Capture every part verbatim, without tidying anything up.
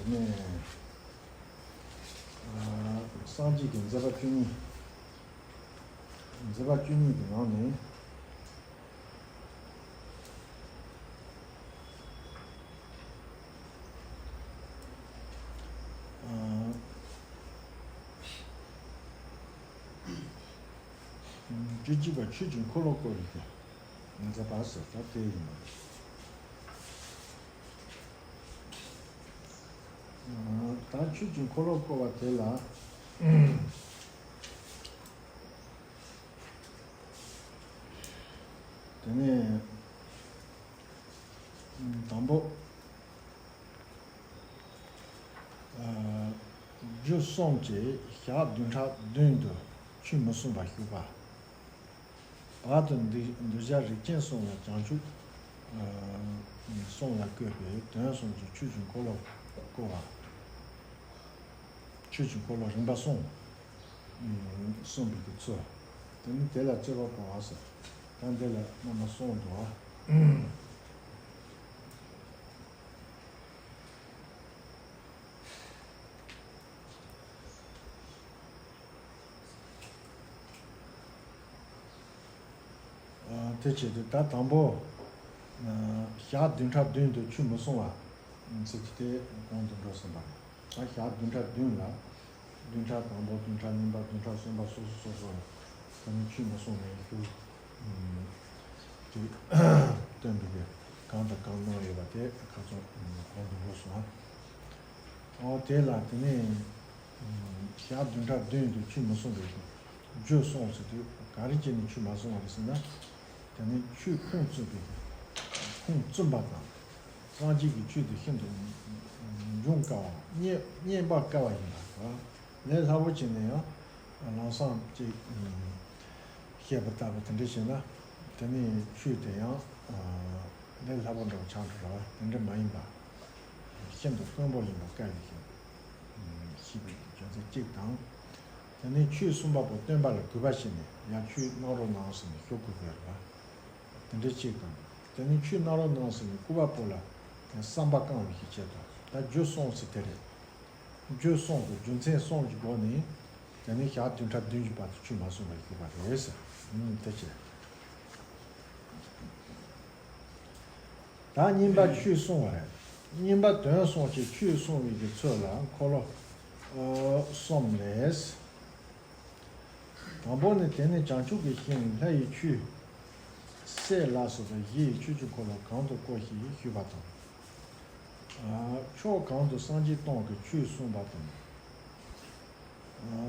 ནས། ཨ། སངས་རྒྱས་ཀྱི་མཛད་པ་བཅུ་གཉིས། མཛད་པ་བཅུ་གཉིས་ཀྱི་ནང་ནས། ཨ། བཅུ་གཅིག་པ་ཆོས་ཀྱི་འཁོར་ལོ་བསྐོར་བའི་མཛད་པ་ཟེར་ད་དེ་ཡིན་པ། ད་ཆོས་ཀྱི་འཁོར་ལོ་བསྐོར་བ་དེ་ལ། དེ་ནས་དང་པོ། རྒྱུ་གསུམ་གྱིས་ཞག་བདུན་ཕྲག་བདུན་དུ་ཆོས་མི་གསུང་བར་བཞུགས་པ། བར་དུ་འདུས་འདུས་བྱས་རིགས་ཅན་གསུམ་ལ་བྱང་ཆུབ་གསུམ་ལ་བཀོད་པའི་དོན་གསུམ་གྱི་ཆོས་ཀྱི་འཁོར་ལོ་བསྐོར་བ། ཆོས་ཀྱི་འཁོར་ལོ་རིམ་པ་གསུམ་གསུངས་པའི་གི་ཚུལ། དེ་ནི་དེ་ལ་རྩོད་པ་སྤོང་བ་ཟེར། ད་འདི་ལ་རྣམ་པ་གསུམ་འདུག་བ། དེ་བྱས་ཏེ་ད་དང་པོ། ཞག་བདུན་ཕྲག་བདུན་དུ་ཆོས་མི་གསུང་བ། ཚིག་གི་དེ་གོང་དུ་འགྲོ་ཟིན་པ་རེད། ད་ཞག་བདུན་ཕྲག་བདུན་ལ། བདུན་ཕྲག་དང་པོ་བདུན་ཕྲག་གཉིས་པ་བདུན་ཕྲག་གསུམ་པ་སོ་སོ་སོ་སོ་ལ་ད་ནི་ཆོས་མི་གསུང་བའི་རྒྱུ། དེ་སྟོན་པའི་གི་གང་དང་གང་གནང་ཡོད་པ་དེ་ཁ་ཚོན་གོང་དུ་འགྲོ་སོང་ཨ། ཨོ་དེ་ལ་དེ་ནས་ཞག་བདུན་ཕྲག་བདུན་དུ་ཆོས་མི་གསུང་བའི་རྒྱུ་གསུངས་ཟེར་དུས་ག་རེ་བྱས་ནས་ཆོས་མ་གསུང་བ་རེད་ཟེར་ན། དེ་ནས་ཆོས་ཁུངས་བཙུན་པའི་ཁུངས་བཙུན་པ་དང་། སངས་རྒྱས་ཀྱི་ཆོས་དེ་ཤིན་ཏུ་འབྱུང་དཀའ་བ་རྙེད་རྙེད་པ་དཀའ་བ་ཡིན་པ་དང་། ལས་སླ་པོ་བྱས་ནས་ཡང་ལམ་སང་ཅིག་བཤད་པ་ལྟ་བུ་དེ་འདྲ་བྱས་ན། དེ་ནས་ཆོས་དེ་ཡང་ལས་སླ་པོ་འདྲ་བོ་ཆགས་འགྲོ་ར་བ་དེ་འདྲ་མ་ཡིན་པ། ཤིན་ཏུ་དཀོན་པོ་ཡིན་པ་བཀའ་ཡིས་ཤེས་པའི་རྒྱུ་མཚན་གཅིག་དང་། དེ་ནས་ཆོས་གསུངས་པ་པོ་སྟོན་པ་ལ་གུས་པ་བྱས་ནས་ཡང་ཆོས་གནང་རོགས་གནང་ཟེར་ནས་ཞུ་དགོས་པའི་རེད་པ། དེ་འདྲའི་གཅིག་དང་། དེ་ནས་ཆོས་གནང་རོགས་གནང་ཟེར་ནས་སྐུར་པ་ཕུལ་ལ་བསམ་པ་བསྐང་བའི་ཞིག་བྱས་དང་ད་རྒྱུ་གསུངས་ཟེར་དེ་རེད། རྒྱུ་གསུངས་དང་རྒྱུ་མཚན་གསུངས་ཀྱི་སྒོ་ནས། དེ་ནས་ཞག་བདུན་ཕྲག་བདུན་གྱི་བར་དུ་ཆོས་མ་གསུངས་པར་ཞུ་བ་རེད་ཟེར། དེ་བྱས། ད་གཉིས་པ་ཆོས་གསུང་བ་རེད། གཉིས་པ་དོན་གསུམ་གྱི་ཆོས་གསུང་བའི་གི་ཚུལ་ལ་འཁོར་ལོ་གསུམ་ལས། དང་པོ་ནི་དེ་ནི་བྱང་ཆུབ་ཀྱི་ཞིང་ལྷ་ཡི་ཆོས། སྲས་ལ་སོགས་པ་བཞི་ཡི་ཆོས་ཀྱི་འཁོར་ལོ་གང་དུ་བསྐོར་ཞིང་བཞུགས་པ་དང་། ཕྱོགས་གང་དུ་སངས་རྒྱས་སྟོང་གི་ཆོས་གསུངས་པ་དང་།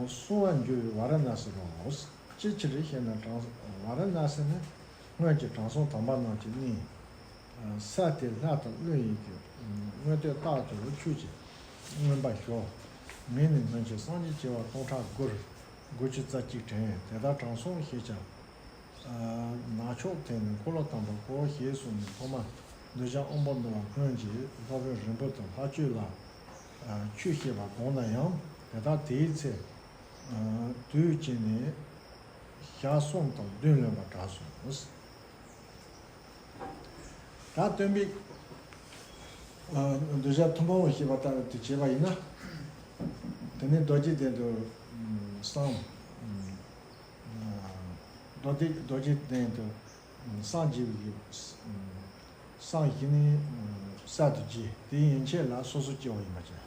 གསུང་བར་འགྱུར་བའི་ཝཱ་ར་ཎཱ་སི་རོ། ཅི་ཕྱིར་ཞེ་ན་དྲང་ཝཱ་ར་ཎཱ་སི་ནི་སྔོན་གྱི་དྲང་སྲོང་དམ་པ་རྣམས་ཀྱི་གནས། ས་དེ་ལྷ་དང་ཀླུ་ཡི་གི་མངོན་བསྟོད་རྟག་ཏུ་ཆོས་ཀྱི་མངོན་པ་ཞུ། མིང་ནི་སྔོན་གྱི་སངས་རྒྱས་བྱེ་བ་སྟོང་ཕྲག་དགུར་དགུ་བཅུ་རྩ་གཅིག་དྲན། དེ་དག་དྲང་སྲོང་ཞེས་བྱ། ནག་ཕྱོགས་དེ་ནི་འཁོར་ལོ་དམ་པ་གོ་ཞེས་གསུངས་ནས་ཐོག་མར་གདུལ་བྱ་དབང་པོ་འདུལ་བ་སྔོན་གྱི་སློབ་དཔོན་རིན་པོ་ཆེ་ལྷག་སྤྱོད་ལ་ཆོས་བཤད་པ་དགོངས་ན་ཡང་དེ་དག་དེའི་ཚེ་དུས་གཅིག་ནས་ཞག་གསུམ་དང་བདུན་ལོན་པར་གྲགས་སོ། ད་སྟོན་པས་གདུལ་བྱ་ཐུན་མོང་བ་ཞེས་པ་ལྟར་དུ་བྱས་པ་ཡིན་ན། དེ་ནས་རྡོ་རྗེ་གདན་དུ་སངས། རྡོ་རྗེ་རྡོ་རྗེ་གདན་དུ་སངས་རྒྱས་པའི་སངས་རྒྱས་ནས་གསར་དུ་སྐྱེས་དེའི་ཡན་ཆད་ལ་སོ་སོ་སྐྱེ་བ་ཡིན་པ་བྱས།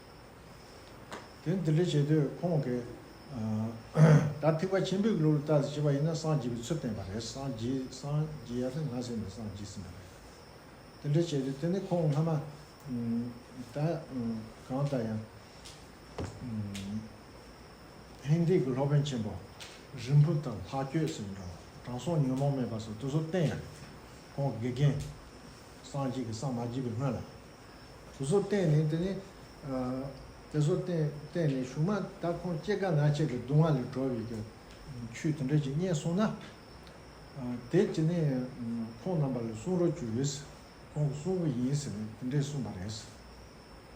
དེ་འདི་འདྲ་བྱེད་དུས་ཁོང་གིས་ད་ཐེག་པ་ཆེན་པོའི་ལུགས་ལ་ལྟ་ཞིབ་བྱས་པ་ཡིན་ན་སངས་རྒྱས་པའི་ཚུལ་བསྟན་པ་རེད། སངས་རྒྱས་སངས་རྒྱས་ཡ་ལྷ་ང་ཟེར་ནས་སངས་རྒྱས་ཟིན་པ་རེད། དེ་འདྲ་བྱས་དུས་དེ་ནི་ཁོང་སྔ་མ་ད་གང་ལྟར་ཡང་ཧིན་དི་གི་སློབ་དཔོན་ཆེན་པོ་རིན་པོ་ཆེ་དང་ལྷག་སྤྱོད་ཟེར་འདྲ་བ་དྲང་སྲོང་ཉོན་མོངས་མེད་པ་སོགས་དེ་ཚོ་བསྟན་ཡང་ཁོང་དགེ་རྒན་སངས་རྒྱས་ཀྱི་སངས་མ་རྒྱས་པའི་སྔོན་ལ། དེ་ཚོ་བསྟན་ནས་དེ་ནི། དེ་ཚོ་བསྟན་བསྟན་ནས་གཞུག་མ་ད་ཁོང་སྐྱེ་རྒ་ན་འཆི་གི་སྡུག་བསྔལ་ལས་གྲོལ་བའི་གི་ཆོས་དེ་འདྲ་ཅིག་རྙེད་སོང་ན། དེ་ཅི་ནས་ཁོང་རྣམ་པ་ལ་གསུང་རོགས་བྱོས། ཁོང་གིས་གསུང་གི་ཡིན་ཟེར་ནས་དེ་འདྲས་གསུངས་པ་རེད།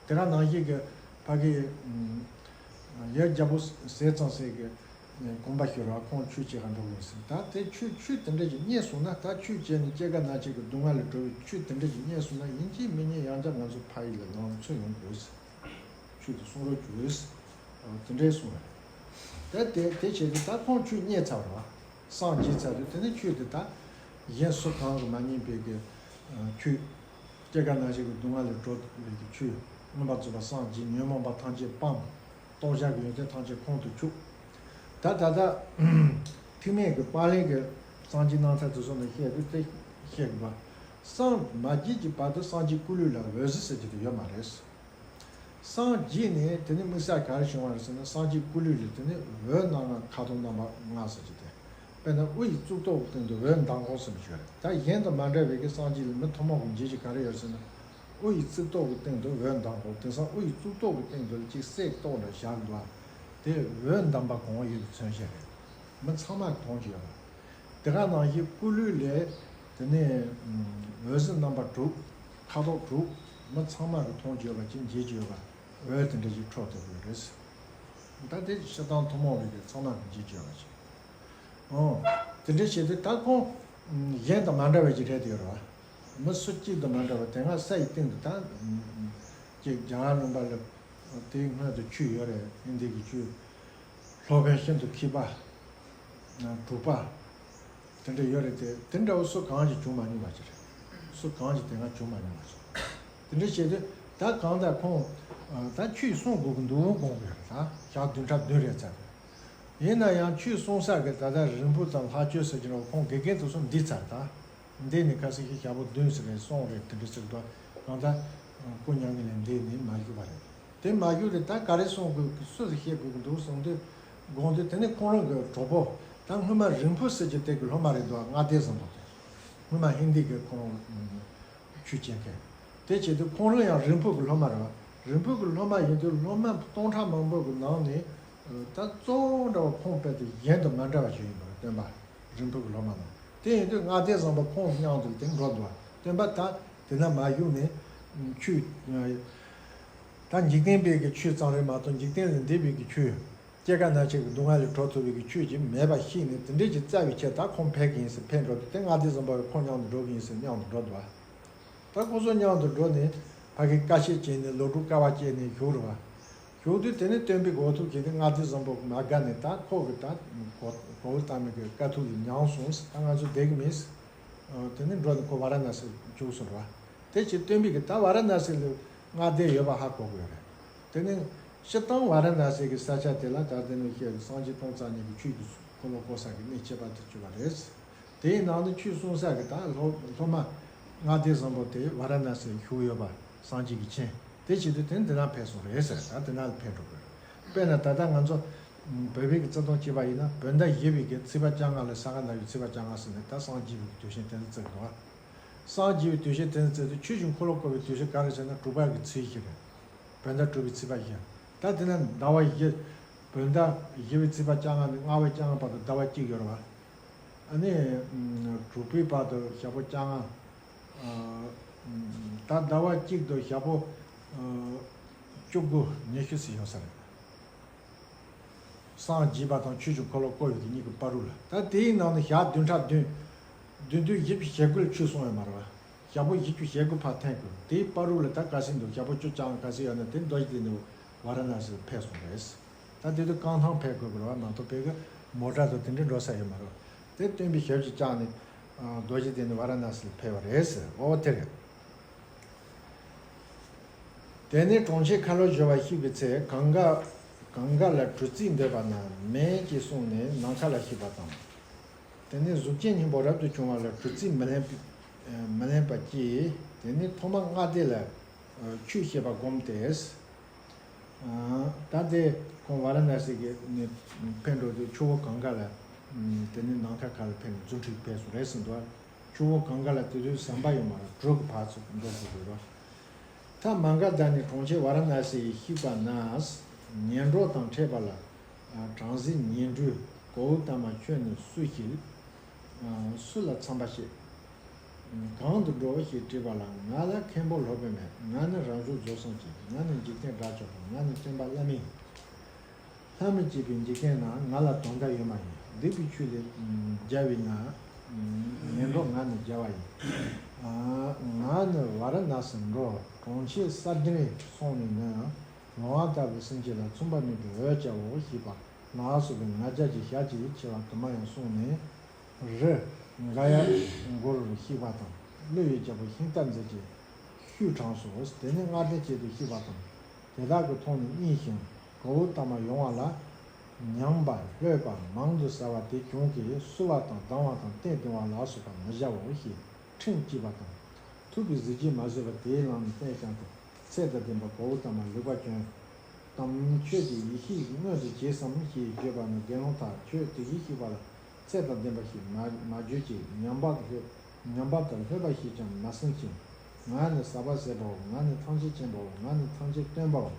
དེ་ག་ནང་བཞིན་གི་ཕ་གི་ཡ་རྒྱལ་པོ་ཟས་གཙང་སྲས་ཀྱི་དགོངས་པ་ཞུ་ར་ཁོང་ཆོས་བྱེད་ག་འགྲོ་གི་ཡིན་ཟེར། ད་དེ་ཆོས་ཆོས་དེ་འདྲ་ཞིག་རྙེད་སོང་ན་ད་ཆོས་བྱས་ནས་སྐྱེ་རྒ་ན་འཆི་གི་སྡུག་བསྔལ་ལས་གྲོལ་བའི་ཆོས་དེ་འདྲ་ཞིག་རྙེད་སོང་ན་ཡིན་གཅིག་མིན་གཉིས་ཡང་བསྐྱར་ང་ཚོ་ཕ་ཡུལ་ལ་ལམ་ཚུར་ཡོང་དགོས་ཟེར། ཆོས་དེ་གསུང་རོགས་བྱོས། དེ་འདྲའི་གསུང་བ་རེད། ད་དེ་དེ་བྱས་ཏེ་ད་ཁོང་ཆོས་རྙེད་ཚར་བ་རེད་བ། སངས་རྒྱས་ཚར་དུས་དེ་ནས་ཆོས་དེ་ད་གཞན་སུ་གང་གིས་མ་རྙེད་པའི་གི་ཆོས། སྐྱེ་རྒ་ན་འཆི་གི་སྡུག་བསྔལ་ལས་གྲོལ་ཐུབ་པའི་གི་ཆོས། མངོན་པར་རྫོགས་པར་སངས་རྒྱས། ཉོན་མོངས་པ་ཐམས་ཅད་སྤངས། རྟོགས་བྱ་གི་ཡོན་ཏན་ཐམས་ཅད་ཁོང་དུ་ཆུད། ད་ད་ལྟ་ཐེག་དམན་གྱི་དཔལ་ལྡན་གྱི་སངས་རྒྱས་རྣམ་ཐར་དེ་ཚོ་ནས་བཤད་དུས་དེ་བཤད་དགོས་པ། སངས་མ་རྒྱས་ཀྱི་བར་དུ་སངས་རྒྱས་སྐུ་ལུས་ལ་འོད་ཟེར་ཟེར་གྱི་དེ་ཡོད་མ་རེད། སངས་རྒྱས་ནས་དེ་ནས་དམིགས་བསལ་ག་རེ་བྱུང་བ་རེད་ཟེར་ན། སངས་རྒྱས་སྐུ་ལུས་ལས་དེ་ནས་འོད་རྣམ་ལྔ་ཁ་དོག་རྣམ་པ་ལྔ་ཟེར་གྱི་དེ། དཔེར་ན་དབུ་ཡི་གཙུག་ཏོར་གྱི་སྟེང་དུ་འོད་མདངས་ཁོང་ཟེར་མི་ཞིག་ཡོད་རེད། ད་གཞན་དང་མ་འདྲ་བའི་གི་སངས་རྒྱས་ལ་མི་ཐུན་མོང་གི་འགྱེད་ཀྱི་ག་རེ་ཡོད་ཟེར་ན། དབུ་ཡི་གཙུག་ཏོར་གྱི་སྟེང་དུ་འོད་མདངས་ཁོང་། དེང་སང་དབུ་ཡི་གཙུག་ཏོར་གྱི་སྟེང་དུ་ཅིག་གསེར་ཏོག་འདྲ་བཞག་འདུག་ཨ། དེ་འོད་མདངས་པ་གང་ཡོད་ཀྱི་མཚོན་བྱེད་རེད། མི་ཚང་མ་གི་མཐོང་རྒྱུ་ཡོད་རེད། དེ་ག་ནང་བཞིན་སྐུ་ལུས་ལས་དེ་ནས་འོད་ཟེར་རྣམ་པ་དྲུག་ཁ་དོག་དྲུག་མི་ཚང་མ་གི་མཐོང་རྒྱུ་ཡོད་པ་ཅིག་འགྱེད་རྒྱུ་ཡོད་པ། འོད་དེ་འདྲ་ཞིག་འཕྲོ་ཐུབ་ཀྱི་ཡོད་རེད། ད་དེ་སྤྱིར་བཏང་ཐུན་མོང་བའི་གི་ཚང་མ་གི་འགྱེད་རྒྱུ་ཡོད་པ་ཅིག་ཨོ། དེ་འདྲ་བྱས་ཏེ་ད་ཁོང་གཞན་དང་མ་འདྲ་བའི་ཅིག་རེད་དེ་ཡོད་རེད་བ། མི་སུ་གཅིག་དང་མ་འདྲ་བ། དེ་སྔ་ས་ཡི་སྟེང་དུ་ད་ཅིག་རྒྱ་གར་ལུང་པ་ལ་དེའི་སྔོན་དུ་ཆོས་ཡོད་རེད། ཨིན་དི་གི་ཆོས། སློབ་དཔོན་ཤིན་ཏུ་མཁས་པ། དྲུག་པ། དེ་འདྲ་ཡོད་རེད་དེ། དེ་འདྲ་བོ་སུ་གང་ཞིག་བྱུང་མ་མྱོང་བ་ཅིག་རེད། སུ་གང་ཞིག་དེ་སྔ་བྱུང་མ་མྱོང་བ་ཅིག་དེ་འདྲ་བྱས་དུས་ད་གང་ལྟར་ཁོང་ད་ཆོས་གསུང་དགོས་ཀྱི་འདུག་དགོངས་པའི་རེད། ད་ཞག་བདུན་ཕྲག་བདུན་རེད་ཚར་རེད། ཡིན་ན་ཡང་ཆོས་གསུང་ས་གི་ད་ལྟ་རིང་པོ་དང་ལྷག་ཆོས་ཟེར་གྱི་རེད་བ། ཁོང་དགེ་རྒན་དེ་ཚོ་འདི་ཚར། ད་འདི་ནས་ཁ་སང་ཞིག་ཞག་པོ་བདུན་ཟེར་རེད། སོང་རེད། དེ་འདྲ་ཟེར་གི་འདུག་གང་ལྟར་སྐུ་མྱ་ངན་ལས་འདས་ནས་མ་བཞུགས་པ་རེད། དེ་མ་བཞུགས་དེ་ད་ག་རེ་གསུང་དགོས་ཀྱི། སུ་ཞིག་བཤད་དགོས་ཀྱི་འདུག་གསུང་དུས་དགོངས་དུས། དེ་ནས་ཁོང་རང་གི་གྲོགས་པོ་ད་སྔོན་མ་རིང་པོ་ཟེར་གྱི་དེ་གི་སློབ་མ་རེད་འདུག་མངའ་སྡེ་བཟང་པོ་དེ། སྔོན་མ་ཧིན་དི་གི་ཁོང་ཆོས་བྱེད་མཁན། དེ་བྱེད་དུས་ཁོང་རང་ཡང་རིང་པོ་གི་སློབ་མ་རེད་བ། རིང་པོ་གི་སློབ་མ་ཡིན་དུས་སློབ་མ་སྟོང་ཕྲག་མང་པོ་གི་ནང་ནས་ད་གཙོ་བོ་འདྲ་བ་ཁོང་དཔེ་དེ་གཞན་དང་མ་འདྲ་བ་ཞིག་ཡིན་པ་རེད། སྟོན་པ་རིང་པོ་གི་སློབ་མ་ནང་དེ་ཡིན་དུས་མངའ་སྡེ་བཟང་པོ་ཁོང་མཉམ་དུ་དེ་འགྲོ་འདུག་སྟོན་པ་ད་དེ་ན་མ་བཞུགས་ནས་ཆོས། ད་འཇིག་རྟེན་པའི་གི་ཆོས་ཙམ་རེད་མ་གཏོགས་འཇིག་རྟེན་ལས་འདས་པའི་གི་ཆོས། སྐྱེ་རྒ་ན་འཆི་གི་སྡུག་བསྔལ་ལས་གྲོལ་ཐུབ་པའི་གི་ཆོས་ཅིག་མེད་པ་ཤེས་ནས། དེ་འདྲའི་ཅིག་བཙལ་བའི་ཆེད་ད་ཁོང་ཕེབས་ཀྱི་ཡིན་ཟེར་ཕེབས་འགྲོ་དུས། དེ་མངའ་སྡེ་བཟང་པོ་ཁོང་མཉམ་དུ་འགྲོ་གི་ཡིན་ཟེར་མཉམ་དུ་འགྲོ་འདུག་བ། ད་ཁོ་ཚོ་མཉམ་དུ་འགྲོ་ནས་ཕ་གི་ཀ་ཤེད་བྱས་ནས་ལོ་དྲུག་དཀའ་བ་སྤྱད་ནས་བཞུགས་རེད་བ། བཞུགས་དུས་དེ་ནས་སྟོན་པའི་གོ་ཐོས་ཀྱིས་དེ་མངའ་སྡེ་བཟང་པོ་མ་དགའ་ནས། ད་ཁོ་གི་ད་གོ་གོའུ་ཏ་མ་གི་དཀའ་ཐུབ་ལ་མྱངས་སོང་། ད་ང་ཚོ་བསྡད་གི་མིན། དེ་ནས་འགྲོ་ནས་ཁོ་ཝ་ར་ཎ་སི་བཅུག་སོང་རེད་བ། དེ་ཕྱིར་སྟོན་པའི་གི་ད་ཝ་ར་ཎ་སི་ལ་མངའ་སྡེ་ཡོད་པ་ཧ་གོ་གི་ཡོད་རེད། དེ་ནས་སྤྱིར་བཏང་ཝ་ར་ཎ་སི་གི་ས་ཆ་དེ་ལ་ད་དེ་ནས་བཤད་གི་སངས་རྒྱས་སྟོང་རྩ་གཉིས་ཀྱི་ཆོས་ཀྱི་འཁོར་ལོ་བསྐོར་ས་གི་གནས་ཁྱད་པར་དུ་གྱུར་པ་རེད། དེའི་ནང་དུ་ཆོས་གསུང་ས་གི་ད་སློབ་སློབ་མ་མངའ་སྡེ་བཟང་པོ་དེ་ཝ་ར་ཎ་སིར་བཞུགས་ཡོད་པ། སངས་རྒྱས་ཀྱི་མཚན་དེ་བྱེད་དུས་དེ་འདི་ན་ཕེབས་སོང་རེད་ཟེར། ད་དེ་ན་ལ་ཕེབས་འགྲོ་དགོས་རེད། དཔེར་ན་ད་ལྟ་ང་ཚོ་བོད་པའི་གི་བརྩི་མཐོང་བྱས་པ་ཡིན་ན། བོད་ཟླ་བཞི་པའི་གི་ཚེས་པ་བཅོ་ལྔ་ལ་ས་ག་ཟླ་བའི་ཚེས་པ་བཅོ་ལྔ་ཟེར་ནས་ད་སངས་རྒྱས་པའི་གི་དུས་ཆེན་དེ་ཚོ་བརྩི་གི་འདུག་བ། སངས་རྒྱས་པའི་དུས་ཆེན་དེ་ཚོ་བརྩི་དུས་ཆོས་ཀྱི་འཁོར་ལོ་བསྐོར་བའི་དུས་ཆེན་ག་རེ་ཟེར་ན་དྲུག་པ་གི་ཚེས་བཞི་རེད། བོད་ཟླ་དྲུག་པའི་ཚེས་པ་བཞི། ད་དེ་ན་ཟླ་བ་བཞི། བོད་ཟླ་བཞི་པའི་ཚེས་པ་བཅོ་ལྔ་ནས་ལྔ་པའི་བཅོ་ལྔ་བར་དུ་ཟླ་བ་གཅིག་ཡོད་རེད་བ། ཨ་ནི་དྲུག་པའི་བར་དུ་ཞག་པོ་བཅོ་ལྔ། ཨ་ད་ཟླ་བ་གཅིག་དང་ཞག་པོ་བཅུ་དགུ་ཉི་ཤུ་ཙམ་ཡོད་ས་རེད། སངས་རྒྱས་པ་དང་ཆོས་ཀྱི་འཁོར་ལོ་བསྐོར་བའི་གི་གཉིས་ཀྱི་བར་དུ་ལ། ད་དེའི་ནང་ནས་ཞག་བདུན་ཕྲག་བདུན། བདུན་བདུན་བཞི་བཅུ་ཞེ་དགུ་ལ་ཆོས་གསུངས་ཡོད་མ་རེད་བ། ཞག་པོ་བཞི་བཅུ་ཞེ་དགུ་ཕར་འཐེན་དགོས། དེའི་བར་དུ་ལ་ད་ག་ཚོད་འདུག་ཞག་པོ་བཅུ་བཅོ་ལྔ་ག་ཚོད་ཡོད་ན་དེ་རྡོ་རྗེ་གདན་ནས་ཝ་ར་ཎ་སིར་ཕེབས་སོང་རེད། ད་དེ་དུས་རྐང་ཐང་ཕེབས་དགོས་པ་རེད་བ། མ་གཏོགས་བོད་ཀྱི་མོ་ཊ་དང་དེ་འདྲའི་འགྲོ་ས་ཡོད་མ་རེད། དེ་སྟོན་པའི་ཞབས་ཀྱིས་བཅགས་ནས་རྡོ་རྗེ་གདན་ནས་ཝ་ར་ཎ་སིར་ཕེབས་པ་རེད་ཟེར། འོ་དེ་རེད། དེ་ནས་གྲོང་ཁྱེར་ཁ་ལོ་བཞི་པར་གཤེགས་པའི་ཚེ། གངྒཱ་གངྒཱ་ལ་གྲུ་རྩིས་འདོད་པ་ན་མེད་ཅེས་གསུངས་ནས་ནམ་མཁའ་ལ་གཤེགས་པ་དང་། དེ་ནས་གཟུགས་ཅན་སྙིང་པོ་རབ་ཏུ་བྱུང་བ་ལ་གྲུ་རྩིས་མི་ལེན་པའི་མི་ལེན་པ་སྐྱེས། དེ་ནས་ཐོག་མར་མངའ་སྡེ་ལ་ཆོས་བཤད་པ་བསྒོམས་ཏེ། ད་དེ་ཁོང་ཝཱ་ར་ཎཱ་སི་གི་ནས་ཕེབས་འགྲོ་དུས་ཆུ་བོ་གངྒཱ་ལ་དེ་ནས་ནམ་མཁའ་ཁ་ལ་ཕེབས་ནས་རྫུ་འཕྲུལ་ཕེབས་སོང་རེད་ཟེར་འདུག་ཆུ་བོ་གངྒཱ་ལ་དེ་དུས་ཟམ་པ་ཡོད་མ་རེད། གྲུ་གི་ཕར་ཚུར་འགྲོ་དགོས་ཀྱི་རེད། ཐ་མ་ག་དྷ་ནི་གྲོང་ཁྱེར་ཝཱ་ར་ཎཱ་སི་ཡི་གཤེགས་པ་ན། ངན་འགྲོ་དང་ཕྲད་པ་ལ་བྲམ་ཟེ་ངན་འགྲོས་གཽ་ཏ་མ་ཁྱོད་ནི་སུ་ཞིག་སུ་ལ་འཚམས་པ་བྱེད། གང་དུ་འགྲོ་ཞེས་དྲིས་པ་ལ། ང་ལ་མཁན་པོ་སློབ་དཔོན་མེད། ང་ནི་རང་བྱུང་རྫོགས་སངས་རྒྱས། ང་ནི་འཇིག་རྟེན་དགྲ་བཅོམ་པ། ང་ནི་སྟོན་པ་བླ་མེད། ལྷ་མི་བསྐྱེད་པའི་འཇིག་རྟེན་ན་ང་ལ་དོན་དག་ཡོད་མ་ཡིན། སྡིག་པའི་ཆོས་ལས་རྒྱལ་བས་ན། ངན་འགྲོ་ང་ནི་རྒྱལ་བ་ཡིན། ང་ནི་ཝཱ་ར་ཎཱ་སིར་འགྲོ། གྲོང་ཁྱེར་ས་བདུན་སོང་ནས་ནི། ལོང་བ་ལྟ་བུའི་སེམས་ཅན་ལ་མཚུངས་པ་མེད་པའི་འོད་བྱ་བའོ་ཞེས་པ་ལ་སོགས་པའི་ང་རྒྱལ་གྱི་ཞལ་གྱིས་ཕྱེ་བ་དུ་མ་ཡང་གསུངས་ནས། རི་འགའ་ཡང་མགོར་བཤིག་པ་དང་། ཀླུ་ཡི་རྒྱལ་པོ་ཤིང་རྟ་མཛེས་ཀྱི་ཤུད་དྲངས་སོ། དེ་ནས་སྔར་ལྟར་བྱས་ཏེ་བཤིག་པ་དང་། དེ་དག་གི་མཐོང་ནས་གཉིད་ཞིང་གོ་བོ་ལྟ་མ་ཡོང་བ་ལ། མྱངས་པ་ལྷོད་པ་མང་དུ་ཟ་བ་དེ་གྱོང་གིས་བསུ་བ་དང་སྡང་བ་དང་གཏན་བདེ་བ་ལ་སོགས་པ་མི་བྱའོ་ཞེས་ཁྲིམས་བཅས་པ་དང་། ཐུབ་པའི་གཟི་བརྗིད་མ་བཟོད་པ་དེའི་ལམ་ནས་བསྟན་ཀྱང་སྟེ། ཚེ་དང་ལྡན་པ་གོ་བོ་ལྟ་མ་ལུས་པ་གྱོན་ཏམ། ཁྱོད་ཀྱི་ཡེ་ཤེས་མངོན་དུ་བྱས་སམ་ཞེས་བརྗོད་པ་ནི། དགེ་སློང་དག་ཁྱོད་དེ་བཞིན་གཤེགས་པ་ལ་ཚེ་དང་ལྡན་པ་ཞེས་མ་མ་བརྗོད་ཅིག། མྱངས་པ་ལྷོད་མྱངས་པ་དང་ལྷོད་པ་ཞེས་ཀྱང་མ་གསུངས་ཤིང་། ང་ནི་ཟག་པ་ཟད་པའོ། ང་ནི་ཐམས་ཅད་མཁྱེན་པའོ། ང་ནི་ཐམས་ཅད་སྟོན་པའོ།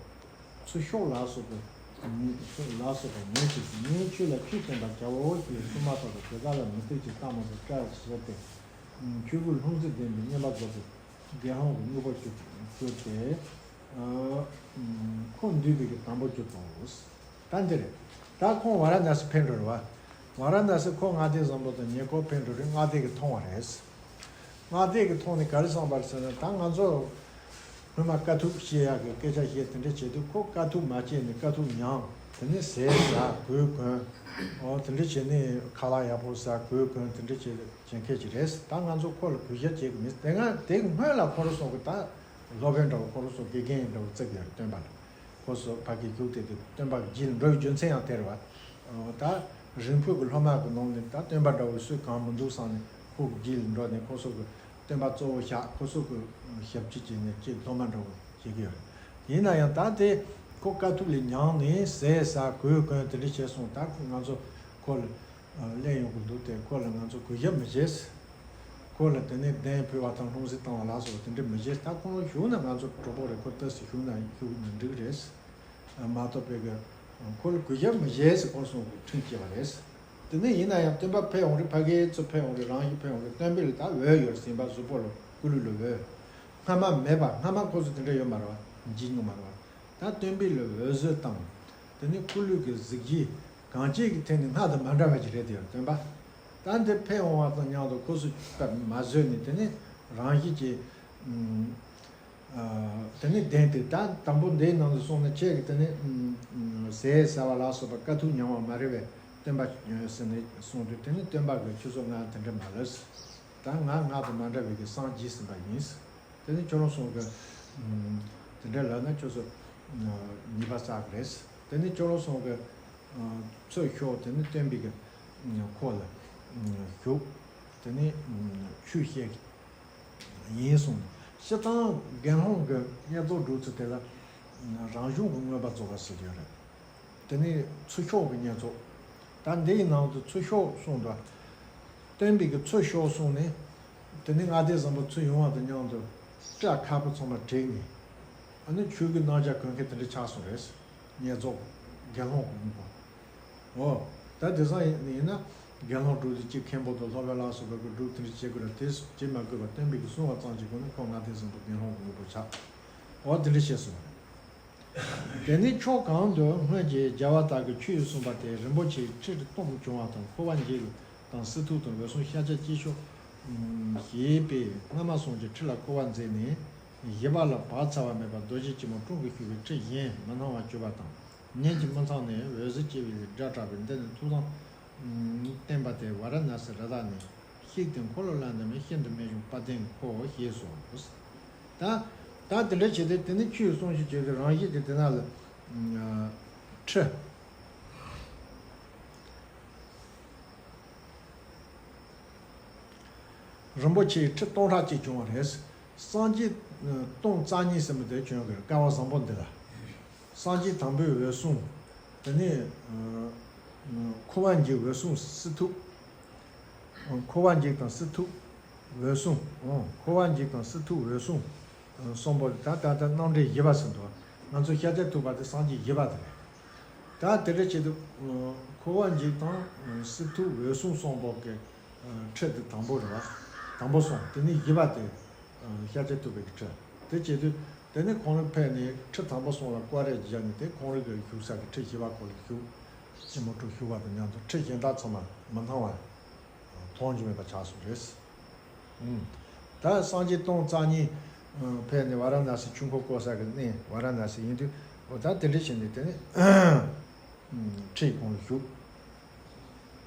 ཚུར་ཤོག་ལ་སོགས་པའི་ཉོན་ལ་སོགས་པ་ཉོན་ཅིག། ངས་ཁྱོད་ལ་ཆོས་བསྟན་པར་བྱའོ་ཞེས་གསུངས་མ་ཐག་ཏུ་དེ་དག་ལ་མུ་སྟེགས་ཀྱི་རྟགས་མ་དང་བཀྲ་ཤིས་ཏེ། ཆོས་སྐུ་ལྷུང་བཟེད་ལྡན་པའི་བསྙེན་པར་རྫོགས་པའི་དགེ་སློང་གི་དངོས་པོར་གྱུར་གྱུར་ཏེ། ཨ་ཁོ་འདུས་པའི་གི་དང་པོར་གྱུར་ཏོ། ད་འདིར་ད་ཁོང་ཝཱ་ར་ཎ་སི་ཕེབས་འགྲོ་རེད་བ། ཝཱ་ར་ཎ་སི་ཁོ་ལྔ་སྡེ་བཟང་པོ་དང་ཉེ་འཁོར་ཕེབས་འགྲོ་རེད། ལྔ་སྡེ་གི་མཐོང་བ་རེད། ལྔ་སྡེ་གི་མཐོང་ནས་ག་རེ་བསམ་པ་རེད་ཟེར་ན། ད་ང་ཚོ་སྔོན་མ་དཀའ་ཐུབ་བཤད་ཡག་གི་སྐད་ཆ་བཤད། དེ་འདྲ་བྱེད་དུས་ཁོ་དཀའ་ཐུབ་མ་སྐྱེས་ནས་དཀའ་ཐུབ་མྱངས། དེ་ནས་ཟས་ཟ་གོས་གོན། ཨོ་དེ་འདྲ་བྱས་ནས་ཁ་ལག་ཡག་པོ་ཟ་གོས་གོན་དེ་འདྲ་བྱེད་བྱེད་མཁན་ཅིག་རེད། ད་ང་ཚོ་ཁོ་ལ་གུས་ཞབས་བྱེད་གི་མེད། དེ་སྔ་དེ་སྔོན་ལ་ཁོ་རང་ཚོ་གི་ད་སློབ་དཔོན་འདྲ་བོ་ཁོ་རང་ཚོ་དགེ་རྒན་འདྲ་བོ་བརྩི་གི་ཡོད་རེད། སྟོན་པ་ལ་ཁོ་ཚོ་ཕ་གིར་བཞུགས་བསྡད་དུས་སྟོན་པ་གི་རྗེས་ལ་འགྲོ་བའི་རྒྱུ་མཚན་ཡང་དེ་རེད་བ། ད་རིང་ཕུག་གི་སློབ་མ་གི་ནང་ནས་ད་སྟོན་པ་འདྲ་བོ་སུ་གང་མི་འདུག་བསམ་ནས་ཁོ་གི་རྗེས་ལ་འགྲོ་ནས་ཁོ་ཚོ་གི་སྟོན་པ་གཙོ་བོ་བཞག་ཁོ་ཚོ་གི་ཞབས་ཕྱི་བྱས་ནས་ཅིག་སློབ་མ་འདྲ་བོ་བྱེད་ཀྱི་ཡོད་རེད། ཡིན་ན་ཡང་ད་དེ་ཁོ་དཀའ་ཐུབ་ལ་མྱངས་ནས་ཟས་ཟ་གོས་གོན་དེ་འདྲ་བྱས་སོང་། ད་ང་ཚོ་ཁོ་ལ་གླེང་ཡོང་གི་འདུག་སྟེ། ཁོ་ལ་ང་ཚོ་གུས་ཞབས་མི་བྱེད། ཁོ་ལ་དེ་ནས་གདན་ཕུལ་བ་དང་ལྷུང་བཟེད་བཏང་བ་ལ་སོགས་དེ་འདྲ་མི་བྱེད། ད་ཁོང་ལ་ཞུགས་ན་ང་ཚོ་གྲོགས་པོ་རེད། ཁོ་ལྟ་སུ་ཞུགས་ན་ཞུགས་མི་འགྲིག་རེད། མ་གཏོགས་པའི་གི་ཁོ་ལ་གུས་ཞབས་མི་བྱེད་ཟེར་ཁོང་གསུང་གི་ཁྲིམས་བཅད་པ་རེད། དེ་ནས་ཡིན་ན་ཡང་སྟོན་པ་ཕེབས་འོང་རེད། ཕ་གིའི་ཚོ་ཕེབས་འོང་རེད། རང་བཞིན་ཕེབས་འོང་རེད། སྟོན་པའི་ལ་ད་འོད་ཡོད་རེད། སེམས་པ་གཟུགས་པོ་ལ་སྐུ་ལུས་ལ་འོད། སྔ་མ་མེད་པ། སྔ་མ་ཁོ་ཚོ་དེ་འདྲ་ཡོད་མ་རེད་བ། འཇིགས་མྱོང་མ་རེད་བ། ད་སྟོན་པའི་ལ་འོད་ཟེར་དང་། དེ་ནས་སྐུ་ལུས་ཀྱི་གཟི་བརྗིད་གང་ཅིའི་ཐད་ནས་སྔར་དང་མ་འདྲ་བ་ཅིག་རེད་དེ། སྟོན་པ་ད་འདིར་ཕེབས་འོང་བ་དང་མཉམ་དུ་ཁོ་ཚོ་མ་བཟོད་ནས། དེ་ནས་རང་བཞིན་གྱིས་ཨ་དེ་ནས་གདན་དེ་ད་དང་པོ་འདིའི་ནང་དུ་སོང་ནས་ཁྱེད་ཀྱིས་དེ་ནས་ཟས་ཟ་བ་ལ་སོགས་པ་དཀའ་ཐུབ་མྱངས་པ་མ་རེད་པས་སྟོན་པ་ཟེར་ནས་གསུངས་དུས། དེ་ནས་སྟོན་པ་གིས་ཁྱོད་ཚོ་ང་དེ་འདྲ་མ་ལབ། ད་ང་སྔར་དང་མ་འདྲ་བའི་གི་སངས་རྒྱས་ཟིན་པ་ཡིན། དེ་ནས་ཁྱོད་རང་ཚོ་གི་དེ་འདྲ་ལབ་ན་ཁྱོད་ཚོ་ཉེས་པ་བསགས་གི་རེད། དེ་ནས་ཁྱོད་རང་ཚོ་གི་ཚུར་ཤོག་དེ་ནས་སྟོན་པའི་གི་ཁོག་ལ་ཞུགས། དེ་ནས་ཆོས་བཤད་ཡིན་གསུངས། སྤྱིར་བཏང་དགེ་སློང་གི་བསྙེན་རྫོགས་སྒྲུབ་ཚུལ་དེ་ལ་རང་གཞུང་གི་མངོན་པ་རྫོགས་པ་ཟེར་གྱི་ཡོད་རེད། དེ་ནས་ཚུར་ཤོག་གི་བསྙེན་རྫོགས། ད་འདི་ཡི་ནང་དུ་ཚུར་ཤོག་གསུངས་འདུག། སྟོན་པའི་གི་ཚུར་ཤོག་གསུངས་ནས། དེ་ནས་ལྔ་སྡེ་བཟང་པོ་ཚུར་ཡོང་བ་དང་མཉམ་དུ་སྐྲ་ཁ་སྤུ་ཚང་མ་བྲེགས་ནས། ཨ་ནི་ཆོས་ཀྱི་རྣམ་གཞག་གོན་མཁན་དེ་འདྲ་ཆགས་སོང་རེད། བསྙེན་རྫོགས་དགེ་སློང་གི་དངོས་པོ། འོ། ད་དེང་སང་ཡིན་ན་དགེ་སློང་སྒྲུབ་དུས་གཅིག་མཁན་པོ་དང་སློབ་དཔོན་ལ་སོགས་པ་གི་སྒྲུབ་དེ་འདྲ་བྱེད་དགོས་ར། དེ་བྱེད་མ་དགོས་པར་སྟོན་པའི་གི་གསུང་བ་ཙམ་གྱི་སྒོ་ནས་ཁོ་ལྔ་སྡེ་བཟང་པོ་དགེ་སློང་གི་དངོས་པོ་ཆགས། འོ་དེ་འདྲ་བཤད་སོང་བ་རེད། དེ་ནས་ཕྱོགས་གང་དུ་སྔོན་གྱི་རྒྱལ་བ་དག་གིས་ཆོས་གསུངས་པ་དེ་རིན་པོ་ཆེའི་ཁྲི་སྟོང་བྱུང་བ་དང་། ཁུ་བ་འཇིགས་དང་སི་ཏུ་དང་འོད་སྲུང་ཤཱཀྱ་སྐྱེས་མཆོག་ཞེས་པས་སྔ་མ་སོང་གི་ཁྲི་ལ་ཁུ་བ་འཛེགས་ནས། བཞི་པ་ལ་བག་ཚ་བ་མེད་པར་རྡོ་རྗེ་ཆེན་པོ་ཀྲུང་གིས་བཞུགས་པའི་ཁྲི་གཞན་མི་སྣང་བར་གྱུར་པ་དང་། ཉིན་གྱི་མི་ཚང་ནས་འོད་ཟེར་བཀྱེ་བའི་སྒྲ་གྲགས་པས། འདི་ནི་ཐུགས་དམ་བསྟན་པ་དེ་ཝཱ་ར་ཎཱ་སི་རི་དྭགས་ནས་གཤེགས་ཏེ་འཁོར་ལོ་ལ་འདས་མིན་ཤིན་ཏུ་རྨད་བྱུང་དཔལ་ལྡན་ཁོ་ཞེས་སོ། ད་ད་དེ་འདྲ་བྱས་ཏེ་དེ་ནི་ཆོས་གསུང་ཞིང་བརྗོད་དེ་རང་བཞིན་དེ་དེ་ན་ལ་ཁྲི་རིན་པོ་ཆེའི་ཁྲི་སྟོང་ཕྲག་གཅིག་བྱུང་བ་རེད། སངས་རྒྱས་སྟོང་རྩ་གཉིས་ཟེར་མི་དེ་བྱུང་གི་རེད། སྐལ་བ་བཟང་པོ་འདི་ལ། སངས་རྒྱས་དང་པོའི་འོད་སྲུང་། དེ་ནས་ཁུ་བ་འཇིགས་འོད་སྲུང་སི་ཏུ། ཁུ་བ་འཇིགས་དང་སི་ཏུ་འོད་སྲུང་། ཁུ་བ་འཇིགས་དང་སི་ཏུ་འོད་སྲུང་། གསུམ་པོ་ད་ད་ལྟ་རྣམ་འདྲེན་བཞི་པ་ཟེར་འདུག། ང་ཚོ་ཤཱཀྱ་ཐུབ་པ་དེ་སངས་རྒྱས་བཞི་པ་དེ་རེད། ད་དེ་འདྲ་བྱེད་དུས་ཁུ་བ་འཇིགས་དང་སི་ཏུ་འོད་སྲུང་གསུམ་པོ་གི་ཁྲི་དེ་དང་པོ་རེད་བ། དང་པོ་སོང་། དེ་ནས་བཞི་པ་དེ་ཤཱཀྱ་ཐུབ་པའི་ཁྲི། དེ་བྱེད་དུས་དེ་ནས་ཁོང་རང་ཕེབས་ནས་ཁྲི་དང་པོ་སོང་ལ་སྐོར་ར་བརྒྱབ་ནས། དེ་ཁོང་རང་གི་བཞུགས་ས་གི་ཁྲི་བཞི་པ་ཁོ་ལ་བཞུགས། ཅི་མོ་ཀྲུ་བཞུགས་པ་དང་མཉམ་དུ་ཁྲི་གཞན་དག་ཚང་མ་མི་སྣང་བ་མཐོང་རྒྱུ་མེད་པ་ཆགས་སོང་རེད། ད་སངས་རྒྱས་སྟོང་རྩ་གཉིས་ཕེབས་ནས་ཝཱ་ར་ཎཱ་སི་ཆོས་འཁོར་བསྐོར་ས་གི་གནས་ཝཱ་ར་ཎཱ་སི་ཡིན་དུས། འོ་ད་དེ་འདྲ་བྱས་ནས་དེ་ནས་ཁྲིད་གོང་ལ་བཞུགས།